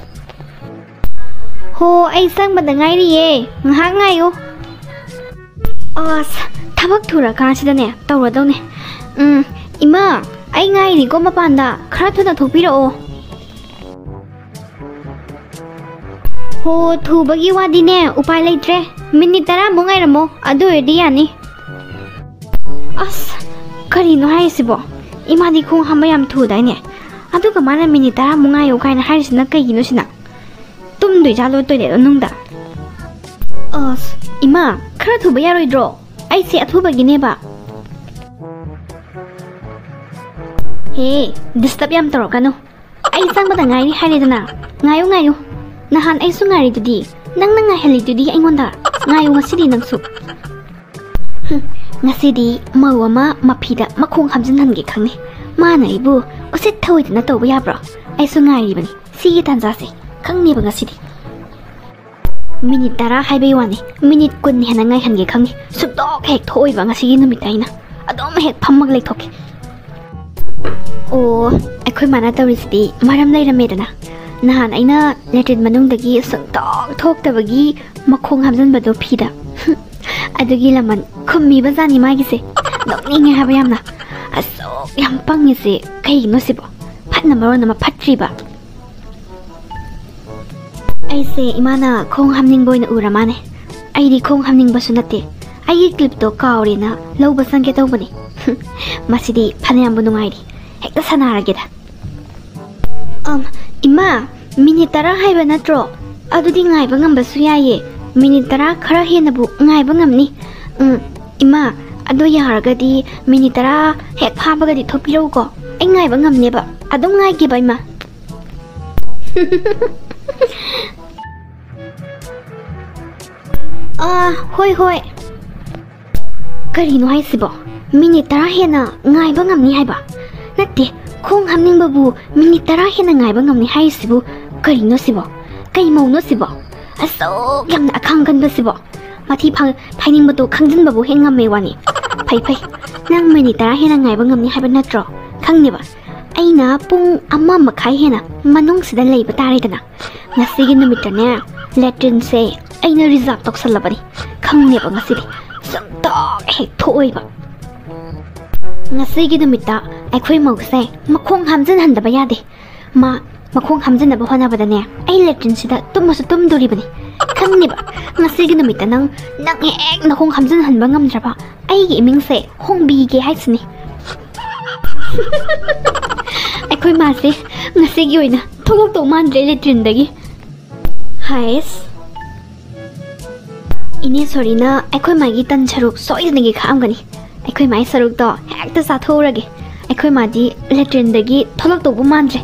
ꯍꯣ, ꯑꯩ ꯆꯪꯕꯗ ꯉꯥꯏꯔꯤꯌꯦ, ꯉꯥꯏꯍꯥꯛ ꯉꯥꯏꯌꯨ꯫ ꯑꯁ, ꯊꯕꯛ ꯊꯨꯔꯀꯥꯟꯁꯤꯗꯅꯦ, ꯇꯧꯔꯗꯧꯅꯦ꯫ ꯎꯝ, ꯏꯃꯥ, ꯑꯩ ꯉꯥꯏꯔꯤꯀꯣ ꯃꯄꯥꯟꯗ, ꯈꯔ ꯊꯨꯅ ꯊꯣꯛꯄꯤꯔꯛꯑꯣ꯫ ꯍꯣ, ꯊꯨꯕꯒꯤ ꯋꯥꯗꯤꯅꯦ, ꯎꯄꯥꯏ ꯂꯩꯇ꯭ꯔꯦ꯫ ꯃꯤꯅꯤꯠ ꯇꯔꯥꯃꯨꯛ ꯉꯥꯏꯔꯝꯃꯣ, ꯑꯗꯨ ꯑꯣꯏꯔꯗꯤ ꯌꯥꯅꯤ꯫ ꯑꯁ, ꯀꯔꯤꯅꯣ ꯍꯥꯏꯔꯤꯁꯤꯕꯣ? ꯏꯃꯥꯗꯤ ꯈꯣꯡ ꯍꯥꯝꯕ ꯌꯥꯝ ꯊꯨꯗꯥꯏꯅꯦ? ꯑꯗꯨꯒ ꯃꯥꯅ ꯃꯤꯅꯤꯠ ꯇꯔꯥꯃꯨꯛ ꯉꯥꯏꯌꯣ ꯀꯥꯏꯅ ꯍꯥꯏꯔꯤꯁꯤꯅ ꯀꯩꯒꯤꯅꯣ ꯁꯤꯅ? ꯇꯨꯝꯗꯣꯏꯖꯥꯠꯂꯣ ꯇꯣꯏꯂꯦꯠ ꯃꯅꯨꯡꯗ? ꯑꯁ, ꯏꯃꯥ, ꯈꯔ ꯊꯨꯕ ꯌꯥꯔꯣꯏꯗ꯭ꯔꯣ? ꯑꯩꯁꯦ ꯑꯊꯨꯕꯒꯤꯅꯦꯕ꯫ ꯍꯦ, ꯗꯤꯁꯇꯔꯕ ꯌꯥꯝ ꯇꯧꯔꯛꯀꯅꯨ꯫ ꯑꯩ ꯆꯪꯕꯗ ꯉꯥꯏꯔꯤ ꯍꯥꯏꯔꯦꯗꯅ꯫ ꯉꯥꯏꯌꯨ, ꯉꯥꯏꯌꯨ꯫ ꯅꯍꯥꯟ ꯑꯩꯁꯨ ꯉꯥꯏꯔꯤꯗꯨꯗꯤ, ꯅꯪꯅ ꯉꯥꯏꯍꯜꯂꯤꯗꯨꯗꯤ ꯑꯩꯉꯣꯟꯗ꯫ ꯉꯥꯏꯌꯨ ꯉꯁꯤꯗꯤ ꯅꯪꯁꯨ꯫ ꯍꯨꯝ, ꯉꯁꯤꯗꯤ ꯃꯧ ꯑꯃ ꯃꯐꯤꯗ ꯃꯈꯣꯡ ꯍꯥꯝꯖꯤꯟꯍꯟꯒꯦ ꯈꯪꯅꯤ꯫ ꯃꯥꯅ ꯑꯩꯕꯨ ꯎꯁꯤꯠ ꯊꯑꯣꯏꯗꯅ ꯇꯧꯕ ꯌꯥꯕ꯭ꯔꯣ? ꯑꯩꯁꯨ ꯉꯥꯏꯔꯤꯕꯅꯤ ꯁꯤꯒꯤ ꯇꯥꯟꯖꯥꯁꯦ꯫ ꯈꯪꯅꯦꯕ ꯉꯁꯤꯗꯤ꯫ ꯃꯤꯅꯤꯠ ꯇꯔꯥ ꯍꯥꯏꯕꯩ ꯋꯥꯅꯤ, ꯃꯤꯅꯤꯠ ꯀꯨꯟ ꯍꯦꯟꯅ ꯉꯥꯏꯍꯟꯒꯦ ꯈꯪꯅꯤ꯫ ꯁꯨꯡꯊꯣꯛ ꯍꯦꯛ ꯊꯣꯛꯑꯣꯏꯕ ꯉꯁꯤꯒꯤ ꯅꯨꯃꯤꯠꯇ ꯑꯩꯅ꯫ ꯑꯗꯨꯝ ꯍꯦꯛ ꯐꯝꯃꯒ ꯂꯩꯊꯣꯛꯀꯦ꯫ ꯑꯣ, ꯑꯩꯈꯣꯏ ꯃꯥꯅ ꯇꯧꯔꯤꯁꯤꯗꯤ ꯃꯔꯝ ꯂꯩꯔꯝꯃꯦꯗꯅ꯫ ꯅꯍꯥꯟ ꯑꯩꯅ ꯂꯦꯇ꯭ꯔꯤꯟ ꯃꯅꯨꯡꯗꯒꯤ ꯁꯨꯡꯊꯣꯛ ꯊꯣꯛꯇꯕꯒꯤ ꯃꯈꯣꯡ ꯍꯥꯝꯖꯟꯕꯗꯣ ꯐꯤꯗ꯫ ꯑꯗꯨꯒꯤ ꯂꯃꯟ ꯈꯨꯝꯃꯤꯕ ꯖꯥꯠꯅꯤ ꯃꯥꯒꯤꯁꯦ꯫ ꯅꯣꯛꯅꯤꯡꯉꯦ ꯍꯥꯏꯕ ꯌꯥꯝꯅ꯫ ꯑꯁꯨꯛ ꯌꯥꯝ ꯄꯪꯉꯤꯁꯦ ꯀꯩꯒꯤꯅꯣ ꯁꯤꯕꯣ? ꯐꯠꯅ ꯃꯔꯣꯟ ꯑꯃ ꯐꯠꯇ꯭ꯔꯤꯕ꯫ ꯑꯩꯁꯦ ꯏꯃꯥꯅ ꯈꯣꯡ ꯍꯥꯝꯅꯤꯡꯕ ꯑꯣꯏꯅ ꯎꯔ ꯃꯥꯅꯦ꯫ ꯑꯩꯗꯤ ꯈꯣꯡ ꯍꯥꯝꯅꯤꯡꯕꯁꯨ ꯅꯠꯇꯦ꯫ ꯑꯩꯒꯤ ꯀ꯭ꯂꯤꯞꯇꯣ ꯀꯥꯎꯔꯦꯅ ꯂꯧꯕ ꯆꯪꯒꯦ ꯇꯧꯕꯅꯦ꯫ ꯃꯁꯤꯗꯤ ꯐꯅꯌꯥꯝꯕꯨ ꯅꯨꯡꯉꯥꯏꯔꯤ꯫ ꯍꯦꯛꯇ ꯁꯥꯟꯅꯔꯒꯦꯗ꯫ ꯑꯝ, ꯏꯃꯥ, ꯃꯤꯅꯤꯠ ꯇꯔꯥ ꯍꯥꯏꯕ ꯅꯠꯇ꯭ꯔꯣ? ꯑꯗꯨꯗꯤ ꯉꯥꯏꯕ ꯉꯝꯕꯁꯨ ꯌꯥꯏꯌꯦ꯫ ꯃꯤꯅꯤꯠ ꯇꯔꯥ ꯈꯔ ꯍꯦꯟꯅꯕꯨ ꯉꯥꯏꯕ ꯉꯝꯅꯤ꯫ ꯎꯝ, ꯏꯃꯥ, ꯑꯗꯣ ꯌꯥꯔꯒꯗꯤ ꯃꯤꯅꯤꯠ ꯇꯔꯥ ꯍꯦꯛ ꯐꯥꯕꯒꯗꯤ ꯊꯣꯛꯄꯤꯔꯛꯎꯀꯣ꯫ ꯑꯩ ꯉꯥꯏꯕ ꯉꯝꯅꯦꯕ꯫ ꯑꯗꯨꯝ ꯉꯥꯏꯒꯦꯕ, ꯏꯃꯥ꯫ ꯑꯥ, ꯍꯣꯏ, ꯍꯣꯏ꯫ ꯀꯔꯤꯅꯣ ꯍꯥꯏꯁꯤꯕꯣ? ꯃꯤꯅꯤꯠ ꯇꯔꯥ ꯍꯦꯟꯅ ꯉꯥꯏꯕ ꯉꯝꯅꯤ ꯍꯥꯏꯕ? ꯅꯠꯇꯦ, ꯈꯣꯡ ꯍꯥꯝꯅꯤꯡꯕꯕꯨ ꯃꯤꯅꯤꯠ ꯇꯔꯥ ꯍꯦꯟꯅ ꯉꯥꯏꯕ ꯉꯝꯅꯤ ꯍꯥꯏꯔꯤꯁꯤꯕꯨ ꯀꯔꯤꯅꯣ ꯁꯤꯕꯣ? ꯀꯩ ꯃꯧꯅꯣ ꯁꯤꯕꯣ? ꯑꯁꯨꯛ ꯌꯥꯝꯅ ꯑꯈꯥꯡ ꯀꯟꯕꯁꯤꯕꯣ? ꯃꯊꯤ ꯐꯥ-, ꯐꯥꯏꯅꯤꯡꯕꯗꯣ ꯈꯪꯖꯤꯟꯕꯕꯨ ꯍꯦꯛ ꯉꯝꯃꯦ ꯋꯥꯅꯤ꯫ ꯐꯩ, ꯐꯩ꯫ ꯅꯪ ꯃꯤꯅꯤꯠ ꯇꯔꯥ ꯍꯦꯟꯅ ꯉꯥꯏꯕ ꯉꯝꯅꯤ ꯍꯥꯏꯕ ꯅꯠꯇ꯭ꯔꯣ? ꯈꯪꯅꯦꯕ꯫ ꯑꯩꯅ ꯄꯨꯡ ꯑꯃ ꯃꯈꯥꯏ ꯍꯦꯟꯅ ꯃꯅꯨꯡꯁꯤꯗ ꯂꯩꯕ ꯇꯥꯔꯦꯗꯅ꯫ ꯉꯁꯤꯒꯤ ꯅꯨꯃꯤꯠꯇꯅꯦ, ꯂꯦꯇ꯭ꯔꯤꯟꯁꯦ ꯑꯩꯅ ꯔꯤꯖꯥꯔꯚ ꯇꯧꯁꯜꯂꯕꯅꯤ꯫ ꯈꯪꯅꯦꯕ ꯉꯁꯤꯗꯤ꯫ ꯁꯨꯡꯊꯣꯛ ꯍꯦꯛ ꯊꯣꯛꯑꯣꯏꯕ꯫ ꯉꯁꯤꯒꯤ ꯅꯨꯃꯤꯠꯇ ꯑꯩꯈꯣꯏ ꯃꯧꯁꯦ ꯃꯈꯣꯡ ꯍꯥꯝꯖꯤꯟꯍꯟꯗꯕ ꯌꯥꯗꯦ꯫ ꯃꯥ ꯃꯈꯣꯡ ꯍꯥꯝꯖꯤꯟꯅꯕ ꯍꯣꯠꯅꯕꯗꯅꯦ, ꯑꯩ ꯂꯦꯇ꯭ꯔꯤꯟꯁꯤꯗ ꯇꯨꯝꯃꯁꯨ ꯇꯨꯝꯗꯣꯔꯤꯕꯅꯤ꯫ ꯈꯪꯅꯦꯕ, ꯉꯁꯤꯒꯤ ꯅꯨꯃꯤꯠꯇ ꯅꯪ, ꯅꯪ ꯍꯦꯛ ꯅꯈꯣꯡ ꯍꯥꯝꯖꯤꯟꯍꯟꯕ ꯉꯝꯗ꯭ꯔꯕ, ꯑꯩꯒꯤ ꯏꯃꯤꯡꯁꯦ ꯍꯣꯡꯕꯤꯒꯦ ꯍꯥꯏꯁꯤꯅꯤ꯫ ꯑꯩꯈꯣꯏ ꯃꯥꯁꯦ ꯉꯁꯤꯒꯤ ꯑꯣꯏꯅ ꯊꯣꯛꯂꯛꯇꯧ ꯃꯥꯟꯗ꯭ꯔꯦ ꯂꯦꯇ꯭ꯔꯤꯟꯗꯒꯤ꯫ ꯍꯥꯏꯁ꯫ ꯏꯅꯦ ꯁꯣꯔꯤꯅ ꯑꯩꯈꯣꯏ ꯃꯥꯒꯤ ꯇꯟ ꯁꯔꯨꯛ ꯁꯣꯏꯗꯅꯒꯤ ꯈꯥꯛꯑꯝꯒꯅꯤ꯫ ꯑꯩꯈꯣꯏ ꯃꯥꯒꯤ ꯁꯔꯨꯛꯇꯣ ꯍꯦꯛꯇ ꯆꯥꯊꯣꯛꯎꯔꯒꯦ꯫ ꯑꯩꯈꯣꯏ ꯃꯥꯗꯤ ꯂꯦꯇ꯭ꯔꯤꯟꯗꯒꯤ ꯊꯣꯛꯂꯛꯇꯧꯕꯨ ꯃꯥꯟꯗ꯭ꯔꯦ꯫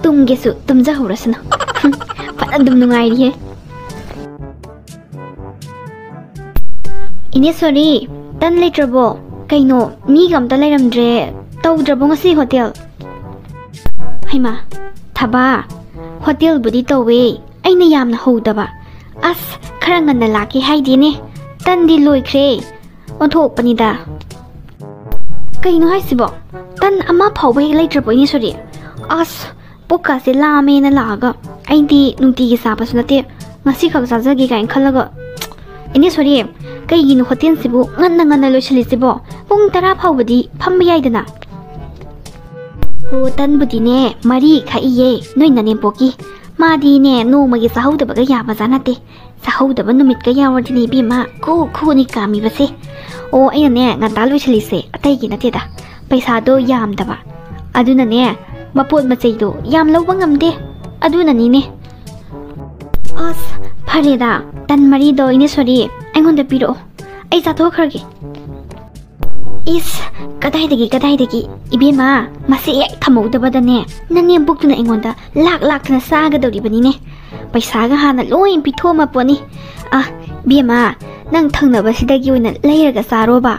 ꯇꯨꯝꯒꯦꯁꯨ ꯇꯨꯝꯖꯍꯧꯔꯁꯅꯨ꯫ ꯍꯨꯝ, ꯐꯅ ꯑꯗꯨꯝ ꯅꯨꯡꯉꯥꯏꯔꯤꯍꯦ꯫ ꯏꯅꯦ ꯁꯣꯔꯤ, ꯇꯟ ꯂꯩꯇ꯭ꯔꯕꯣ? ꯀꯩꯅꯣ, ꯃꯤꯒ ꯑꯝꯇ ꯂꯩꯔꯝꯗ꯭ꯔꯦ? ꯇꯧꯗ꯭ꯔꯕꯣ ꯉꯁꯤ ꯍꯣꯇꯦꯜ? ꯍꯩꯃꯥ, ꯊꯕꯥ, ꯍꯣꯇꯦꯜꯕꯨꯗꯤ ꯇꯧꯋꯦ, ꯑꯩꯅ ꯌꯥꯝꯅ ꯍꯧꯗꯕ꯫ ꯑꯁ, ꯈꯔ ꯉꯟꯅ ꯂꯥꯛꯀꯦ ꯍꯥꯏꯗꯦꯅꯦ꯫ ꯇꯟꯗꯤ ꯂꯣꯏꯈ꯭ꯔꯦ꯫ ꯑꯣꯟꯊꯣꯛꯄꯅꯤꯗ꯫ ꯀꯩꯅꯣ ꯍꯥꯏꯁꯤꯕꯣ? ꯇꯟ ꯑꯃ ꯐꯥꯎꯕ ꯍꯦꯛ ꯂꯩꯇ꯭ꯔꯕꯣ, ꯏꯅꯦ ꯁꯣꯔꯤ? ꯑꯁ, ꯄꯨꯛꯀꯥꯁꯦ ꯂꯥꯝꯃꯦꯅ ꯂꯥꯛꯑꯒ, ꯑꯩꯗꯤ ꯅꯨꯡꯇꯤꯒꯤ ꯆꯥꯕꯁꯨ ꯅꯠꯇꯦ, ꯉꯁꯤꯈꯛ ꯆꯥꯖꯒꯦ ꯀꯥꯏꯅ ꯈꯜꯂꯒ꯫ ꯏꯅꯦ ꯁꯣꯔꯤ, ꯀꯩꯒꯤꯅꯣ ꯍꯣꯇꯦꯜꯁꯤꯕꯨ ꯉꯟꯅ ꯉꯟꯅ ꯂꯣꯏꯁꯤꯜꯂꯤꯁꯤꯕꯣ? ꯄꯨꯡ ꯇꯔꯥ ꯐꯥꯎꯕꯗꯤ ꯐꯝꯕ ꯌꯥꯏꯗꯅ꯫ ꯍꯣ, ꯇꯟꯕꯨꯗꯤꯅꯦ ꯃꯔꯤ ꯈꯛꯏꯌꯦ, ꯅꯣꯏ ꯅꯅꯦꯝꯄꯣꯛꯀꯤ꯫ ꯃꯥꯗꯤꯅꯦ ꯅꯣꯡꯃꯒꯤ ꯆꯥꯍꯧꯗꯕꯒ ꯌꯥꯕꯖꯥꯠ ꯅꯠꯇꯦ꯫ ꯆꯥꯍꯧꯗꯕ ꯅꯨꯃꯤꯠꯀ ꯌꯥꯎꯔꯗꯤꯅꯦ ꯏꯕꯦꯝꯃ, ꯈꯨ ꯈꯨꯅꯤ ꯀꯥꯝꯃꯤꯕꯁꯦ꯫ ꯑꯣ, ꯑꯩꯅꯅꯦ ꯉꯟꯇꯥ ꯂꯣꯏꯁꯤꯜꯂꯤꯁꯦ ꯑꯇꯩꯒꯤ ꯅꯠꯇꯦꯗ, ꯄꯩꯁꯥꯗꯣ ꯌꯥꯝꯗꯕ꯫ ꯑꯗꯨꯅꯅꯦ ꯃꯄꯣꯠ ꯃꯆꯩꯗꯣ ꯌꯥꯝ ꯂꯧꯕ ꯉꯝꯗꯦ꯫ ꯑꯗꯨꯅꯅꯤꯅꯦ꯫ ꯑꯁ, ꯐꯔꯦꯗ, ꯇꯟ ꯃꯔꯤꯗꯣ ꯏꯅꯦ ꯁꯣꯔꯤ, ꯑꯩꯉꯣꯟꯗ ꯄꯤꯔꯛꯑꯣ, ꯑꯩ ꯆꯥꯊꯣꯛꯈ꯭ꯔꯒꯦ꯫ ꯏꯁ, ꯀꯗꯥꯏꯗꯒꯤ, ꯀꯗꯥꯏꯗꯒꯤ? ꯏꯕꯦꯝꯃ, ꯃꯁꯤ ꯍꯦꯛ ꯊꯝꯍꯧꯗꯕꯗꯅꯦ, ꯅꯅꯦꯝꯕꯣꯛꯇꯨꯅ ꯑꯩꯉꯣꯟꯗ ꯂꯥꯛ ꯂꯥꯛꯇꯅ ꯆꯥꯒꯗꯧꯔꯤꯕꯅꯤꯅꯦ꯫ ꯄꯩꯁꯥꯒ ꯍꯥꯟꯅ ꯂꯣꯏ ꯄꯤꯊꯣꯛꯑꯝꯃ ꯄꯣꯠꯅꯤ꯫ ꯑ, ꯏꯕꯦꯝꯃ, ꯅꯪ ꯊꯪꯅꯕꯁꯤꯗꯒꯤ ꯑꯣꯏꯅ ꯂꯩꯔꯒ ꯆꯥꯔꯣꯕ꯫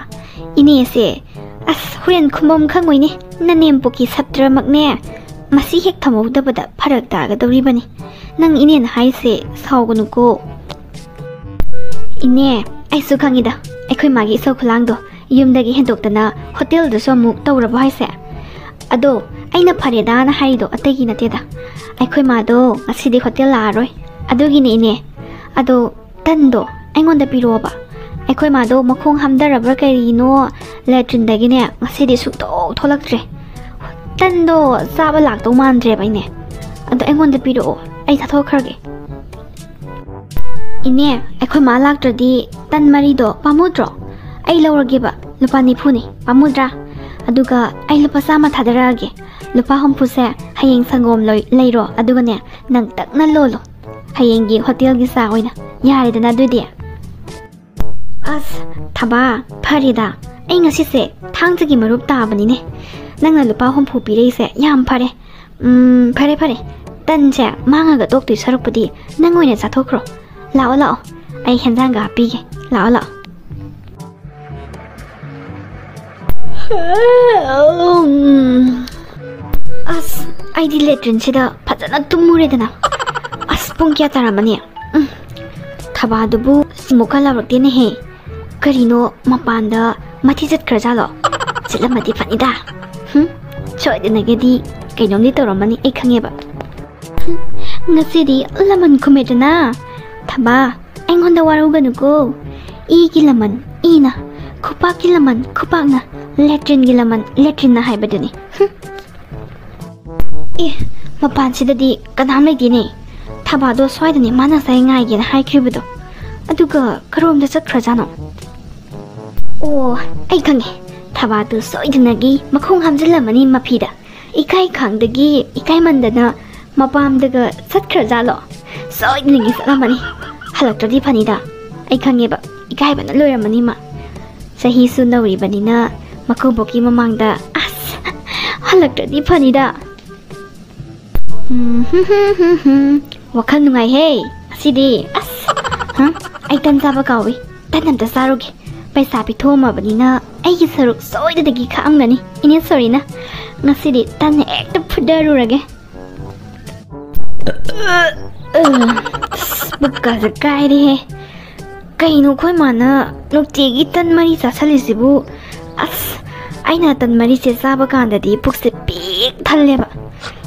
ꯏꯅꯦꯁꯦ, ꯑꯁ, ꯍꯣꯔꯦꯟ ꯈꯨꯝꯕꯝ ꯈꯪꯉꯣꯏꯅꯦ꯫ ꯅꯅꯦꯝꯕꯣꯛꯀꯤ ꯁꯞꯇ꯭ꯔꯃꯛꯅꯦ, ꯃꯁꯤ ꯍꯦꯛ ꯊꯝꯍꯧꯗꯕꯗ ꯐꯔꯛ ꯇꯥꯒꯗꯧꯔꯤꯕꯅꯤ꯫ ꯅꯪ ꯏꯅꯦꯅ ꯍꯥꯏꯁꯦ ꯁꯥꯎꯒꯅꯨꯀꯣ꯫ ꯏꯅꯦ, ꯑꯩꯁꯨ ꯈꯪꯉꯤꯗ, ꯑꯩꯈꯣꯏ ꯃꯥꯒꯤ ꯏꯁꯧ ꯈꯨꯂꯥꯡꯗꯣ꯫ ꯌꯨꯝꯗꯒꯤ ꯍꯦꯟꯗꯣꯛꯇꯅ ꯍꯣꯇꯦꯜꯗꯁꯨ ꯑꯃꯨꯛ ꯇꯧꯔꯕꯣ ꯍꯥꯏꯁꯦ? ꯑꯗꯣ, ꯑꯩꯅ ꯐꯔꯦꯗꯥꯅ ꯍꯥꯏꯔꯤꯗꯣ ꯑꯇꯩꯒꯤ ꯅꯠꯇꯦꯗ꯫ ꯑꯩꯈꯣꯏ ꯃꯥꯗꯣ ꯉꯁꯤꯗꯤ ꯍꯣꯇꯦꯜ ꯂꯥꯛꯑꯔꯣꯏ꯫ ꯑꯗꯨꯒꯤꯅꯦ, ꯏꯅꯦ꯫ ꯑꯗꯣ, ꯇꯟꯗꯣ ꯑꯩꯉꯣꯟꯗ ꯄꯤꯔꯛꯑꯣꯕ꯫ ꯑꯩꯈꯣꯏ ꯃꯥꯗꯣ ꯃꯈꯣꯡ ꯍꯥꯝꯊꯔꯕ꯭ꯔꯥ ꯀꯔꯤꯅꯣ, ꯂꯦꯇ꯭ꯔꯤꯟꯗꯒꯤꯅꯦ ꯉꯁꯤꯗꯤ ꯁꯨꯡꯊꯣꯛ ꯊꯣꯛꯂꯛꯇ꯭ꯔꯦ꯫ ꯇꯟꯗꯣ ꯆꯥꯕ ꯂꯥꯛꯇꯧ ꯃꯥꯟꯗ꯭ꯔꯦꯕ, ꯏꯅꯦ꯫ ꯑꯗꯣ ꯑꯩꯉꯣꯟꯗ ꯄꯤꯔꯛꯑꯣ, ꯑꯩ ꯆꯥꯊꯣꯛꯈ꯭ꯔꯒꯦ꯫ ꯏꯅꯦ, ꯑꯩꯈꯣꯏ ꯃꯥ ꯂꯥꯛꯇ꯭ꯔꯗꯤ ꯇꯟ ꯃꯔꯤꯗꯣ ꯄꯥꯝꯃꯨꯗ꯭ꯔꯣ? ꯑꯩ ꯂꯧꯔꯒꯦꯕ, ꯂꯨꯄꯥ ꯅꯤꯐꯨꯅꯤ, ꯄꯥꯝꯃꯨꯗ꯭ꯔꯥ? ꯑꯗꯨꯒ ꯑꯩ ꯂꯨꯄꯥ ꯆꯥꯝꯃ ꯊꯥꯗꯔꯛꯑꯒꯦ꯫ ꯂꯨꯄꯥ ꯍꯨꯝꯐꯨꯁꯦ ꯍꯌꯦꯡ ꯁꯪꯒꯣꯝ ꯂꯣꯏ-, ꯂꯩꯔꯣ, ꯑꯗꯨꯒꯅꯦ ꯅꯪ ꯇꯛꯅ ꯂꯣꯜꯂꯣ꯫ ꯍꯌꯦꯡꯒꯤ ꯍꯣꯇꯦꯜꯒꯤ ꯆꯥ ꯑꯣꯏꯅ꯫ ꯌꯥꯔꯦꯗꯅ ꯑꯗꯨꯗꯤ? ꯑꯁ, ꯊꯕꯥ, ꯐꯔꯦꯗ꯫ ꯑꯩ ꯉꯁꯤꯁꯦ ꯊꯥꯡꯖꯒꯤ ꯃꯔꯨꯞ ꯇꯥꯕꯅꯤꯅꯦ꯫ ꯅꯪꯅ ꯂꯨꯄꯥ ꯍꯨꯝꯐꯨ ꯄꯤꯔꯛꯏꯁꯦ ꯌꯥꯝ ꯐꯔꯦ꯫ ꯎꯝ, ꯐꯔꯦ, ꯐꯔꯦ꯫ ꯇꯟꯁꯦ ꯃꯥꯡꯉꯒ ꯇꯣꯛꯇꯣꯏ ꯁꯔꯨꯛꯄꯨꯗꯤ ꯅꯪ ꯑꯣꯏꯅ ꯆꯥꯊꯣꯛꯈ꯭ꯔꯣ꯫ ꯂꯥꯛꯑꯣ, ꯂꯥꯛꯑꯣ, ꯑꯩ ꯍꯦꯟꯖꯥꯡꯒ ꯍꯥꯞꯄꯤꯒꯦ꯫ ꯂꯥꯛꯑꯣ, ꯂꯥꯛꯑꯣ꯫ ꯑꯁ, ꯑꯩꯗꯤ ꯂꯦꯇ꯭ꯔꯤꯟꯁꯤꯗ ꯐꯖꯅ ꯇꯨꯝꯃꯨꯔꯦꯗꯅ꯫ ꯑꯁ, ꯄꯨꯡ ꯀꯌꯥ ꯇꯥꯔꯝꯃꯅꯤ? ꯎꯝ, ꯊꯕꯥꯗꯨꯕꯨ ꯁꯤꯃꯨꯛꯀ ꯂꯥꯎꯔꯛꯇꯦꯅꯦꯍꯦ꯫ ꯀꯔꯤꯅꯣ, ꯃꯄꯥꯟꯗ ꯃꯊꯤ ꯆꯠꯈ꯭ꯔꯖꯥꯠꯂꯣ? ꯆꯠꯂꯝꯃꯗꯤ ꯐꯅꯤꯗ꯫ ꯍꯨꯝ, ꯁꯣꯏꯗꯅꯒꯗꯤ ꯀꯩꯅꯣꯝꯗꯤ ꯇꯧꯔꯝꯃꯅꯤ, ꯑꯩ ꯈꯪꯉꯦꯕ꯫ ꯍꯨꯝ, ꯉꯁꯤꯗꯤ ꯂꯃꯟ ꯈꯨꯝꯃꯦꯗꯅ꯫ ꯊꯕꯥ, ꯑꯩꯉꯣꯟꯗ ꯋꯥꯔꯧꯒꯅꯨꯀꯣ꯫ ꯏꯒꯤ ꯂꯃꯟ ꯏꯅ, ꯈꯨꯄꯥꯛꯀꯤ ꯂꯃꯟ ꯈꯨꯄꯥꯛꯅ, ꯂꯦꯇ꯭ꯔꯤꯟꯒꯤ ꯂꯃꯟ ꯂꯦꯇ꯭ꯔꯤꯟꯅ ꯍꯥꯏꯕꯗꯨꯅꯤ꯫ ꯍꯨꯝ꯫ ꯑꯦ, ꯃꯄꯥꯟꯁꯤꯗꯗꯤ ꯀꯅꯥꯝ ꯂꯩꯇꯦꯅꯦ꯫ ꯊꯕꯥꯗꯣ ꯁ꯭ꯋꯥꯏꯗꯅꯦ ꯃꯥꯅ ꯉꯁꯥꯏ ꯉꯥꯏꯒꯦꯅ ꯍꯥꯏꯈ꯭ꯔꯤꯕꯗꯣ꯫ ꯑꯗꯨꯒ ꯀꯔꯣꯝꯗ ꯆꯠꯈ꯭ꯔꯖꯥꯠꯅꯣ? ꯑꯣ, ꯑꯩ ꯈꯪꯉꯦ꯫ ꯊꯕꯥꯗꯣ ꯁꯣꯏꯗꯅꯒꯤ ꯃꯈꯣꯡ ꯍꯥꯝꯖꯤꯜꯂꯝꯃꯅꯤ ꯃꯐꯤꯗ꯫ ꯏꯀꯥꯏ ꯈꯥꯡꯗꯒꯤ ꯏꯀꯥꯏꯃꯟꯗꯅ ꯃꯄꯥꯝꯗꯒ ꯆꯠꯈ꯭ꯔꯖꯥꯠꯂꯣ? ꯁꯣꯏꯗꯅꯒꯤ ꯆꯠꯂꯝꯃꯅꯤ꯫ ꯍꯜꯂꯛꯇ꯭ꯔꯗꯤ ꯐꯅꯤꯗ꯫ ꯑꯩ ꯈꯪꯉꯦꯕ, ꯏꯀꯥꯏꯕꯅ ꯂꯣꯏꯔꯝꯃꯅꯤ ꯃꯥ꯫ ꯆꯍꯤꯁꯨ ꯅꯧꯔꯤꯕꯅꯤꯅ ꯃꯀꯨꯕꯣꯛꯀꯤ ꯃꯃꯥꯡꯗ, ꯑꯁ, ꯍꯜꯂꯛꯇ꯭ꯔꯗꯤ ꯐꯅꯤꯗ꯫ ꯎꯝ, ꯍꯨꯝ, ꯍꯨꯝ, ꯍꯨꯝ, ꯍꯨꯝ꯫ ꯋꯥꯈꯜ ꯅꯨꯡꯉꯥꯏꯍꯦ ꯉꯁꯤꯗꯤ꯫ ꯑꯁ, ꯍꯥ? ꯑꯩ ꯇꯟ ꯆꯥꯕ ꯀꯥꯎꯏ꯫ ꯇꯟ ꯑꯝꯇ ꯆꯥꯔꯨꯒꯦ꯫ ꯄꯩꯁꯥ ꯄꯤꯊꯣꯛꯑꯝꯃꯕꯅꯤꯅ ꯑꯩꯒꯤ ꯁꯔꯨꯛ ꯁꯣꯏꯗꯅꯒꯤ ꯈꯥꯛꯑꯝꯒꯅꯤ ꯏꯅꯦ ꯁꯣꯔꯤꯅ꯫ ꯉꯁꯤꯗꯤ ꯇꯟ ꯍꯦꯛꯇ ꯐꯨꯗꯔꯨꯔꯒꯦ꯫ ꯑꯁ, ꯄꯨꯛꯀꯁꯦ ꯀꯥꯏꯔꯦꯍꯦ꯫ ꯀꯩꯅꯣ ꯑꯩꯈꯣꯏ ꯃꯥꯅ ꯅꯨꯡꯇꯤꯒꯤ ꯇꯟ ꯃꯔꯤ ꯆꯥꯁꯜꯂꯤꯁꯤꯕꯨ? ꯑꯁ, ꯑꯩꯅ ꯇꯟ ꯃꯔꯤꯁꯦ ꯆꯥꯕ ꯀꯥꯟꯗꯗꯤ ꯄꯨꯛꯁꯦ ꯄꯤꯛ ꯊꯜꯂꯦꯕ꯫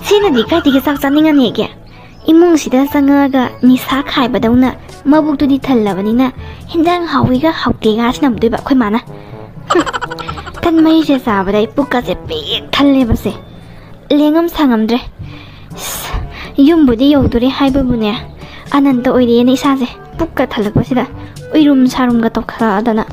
ꯁꯤꯅꯗꯤ ꯀꯥꯏꯗꯒꯤ ꯆꯥꯛ ꯆꯥꯅꯤꯡꯉꯅꯤꯒꯦ? ꯏꯃꯨꯡꯁꯤꯗ ꯆꯪꯉꯛꯑꯒ ꯅꯤꯁꯥ ꯈꯥꯏꯕꯗꯧꯅ ꯃꯕꯨꯛꯇꯨꯗꯤ ꯊꯜꯂꯕꯅꯤꯅ ꯍꯤꯟꯖꯥꯡ ꯍꯥꯎꯋꯤꯒ ꯍꯥꯎꯇꯦꯒ ꯁꯤꯅꯝꯗꯣꯏꯕ ꯑꯩꯈꯣꯏ ꯃꯥꯅ꯫ ꯍꯨꯝ, ꯇꯟ ꯃꯔꯤꯁꯦ ꯆꯥꯕꯗ ꯑꯩ ꯄꯨꯛꯀꯁꯦ ꯄꯤꯛ ꯊꯜꯂꯦꯕꯁꯦ꯫ ꯂꯦꯡꯉꯝ ꯁꯥꯉꯝꯗ꯭ꯔꯦ꯫ ꯑꯁ, ꯌꯨꯝꯕꯨꯗꯤ ꯌꯧꯗꯣꯔꯦ ꯍꯥꯏꯕꯕꯨꯅꯦ, ꯑꯅꯟꯇ ꯑꯣꯏꯔꯦꯅꯦ ꯏꯁꯥꯁꯦ꯫ ꯄꯨꯛꯀ ꯊꯜꯂꯛꯄꯁꯤꯗ ꯎꯏꯔꯨꯝ ꯁꯥꯔꯨꯝꯒ ꯇꯧꯈꯠꯂꯛꯑꯗꯅ꯫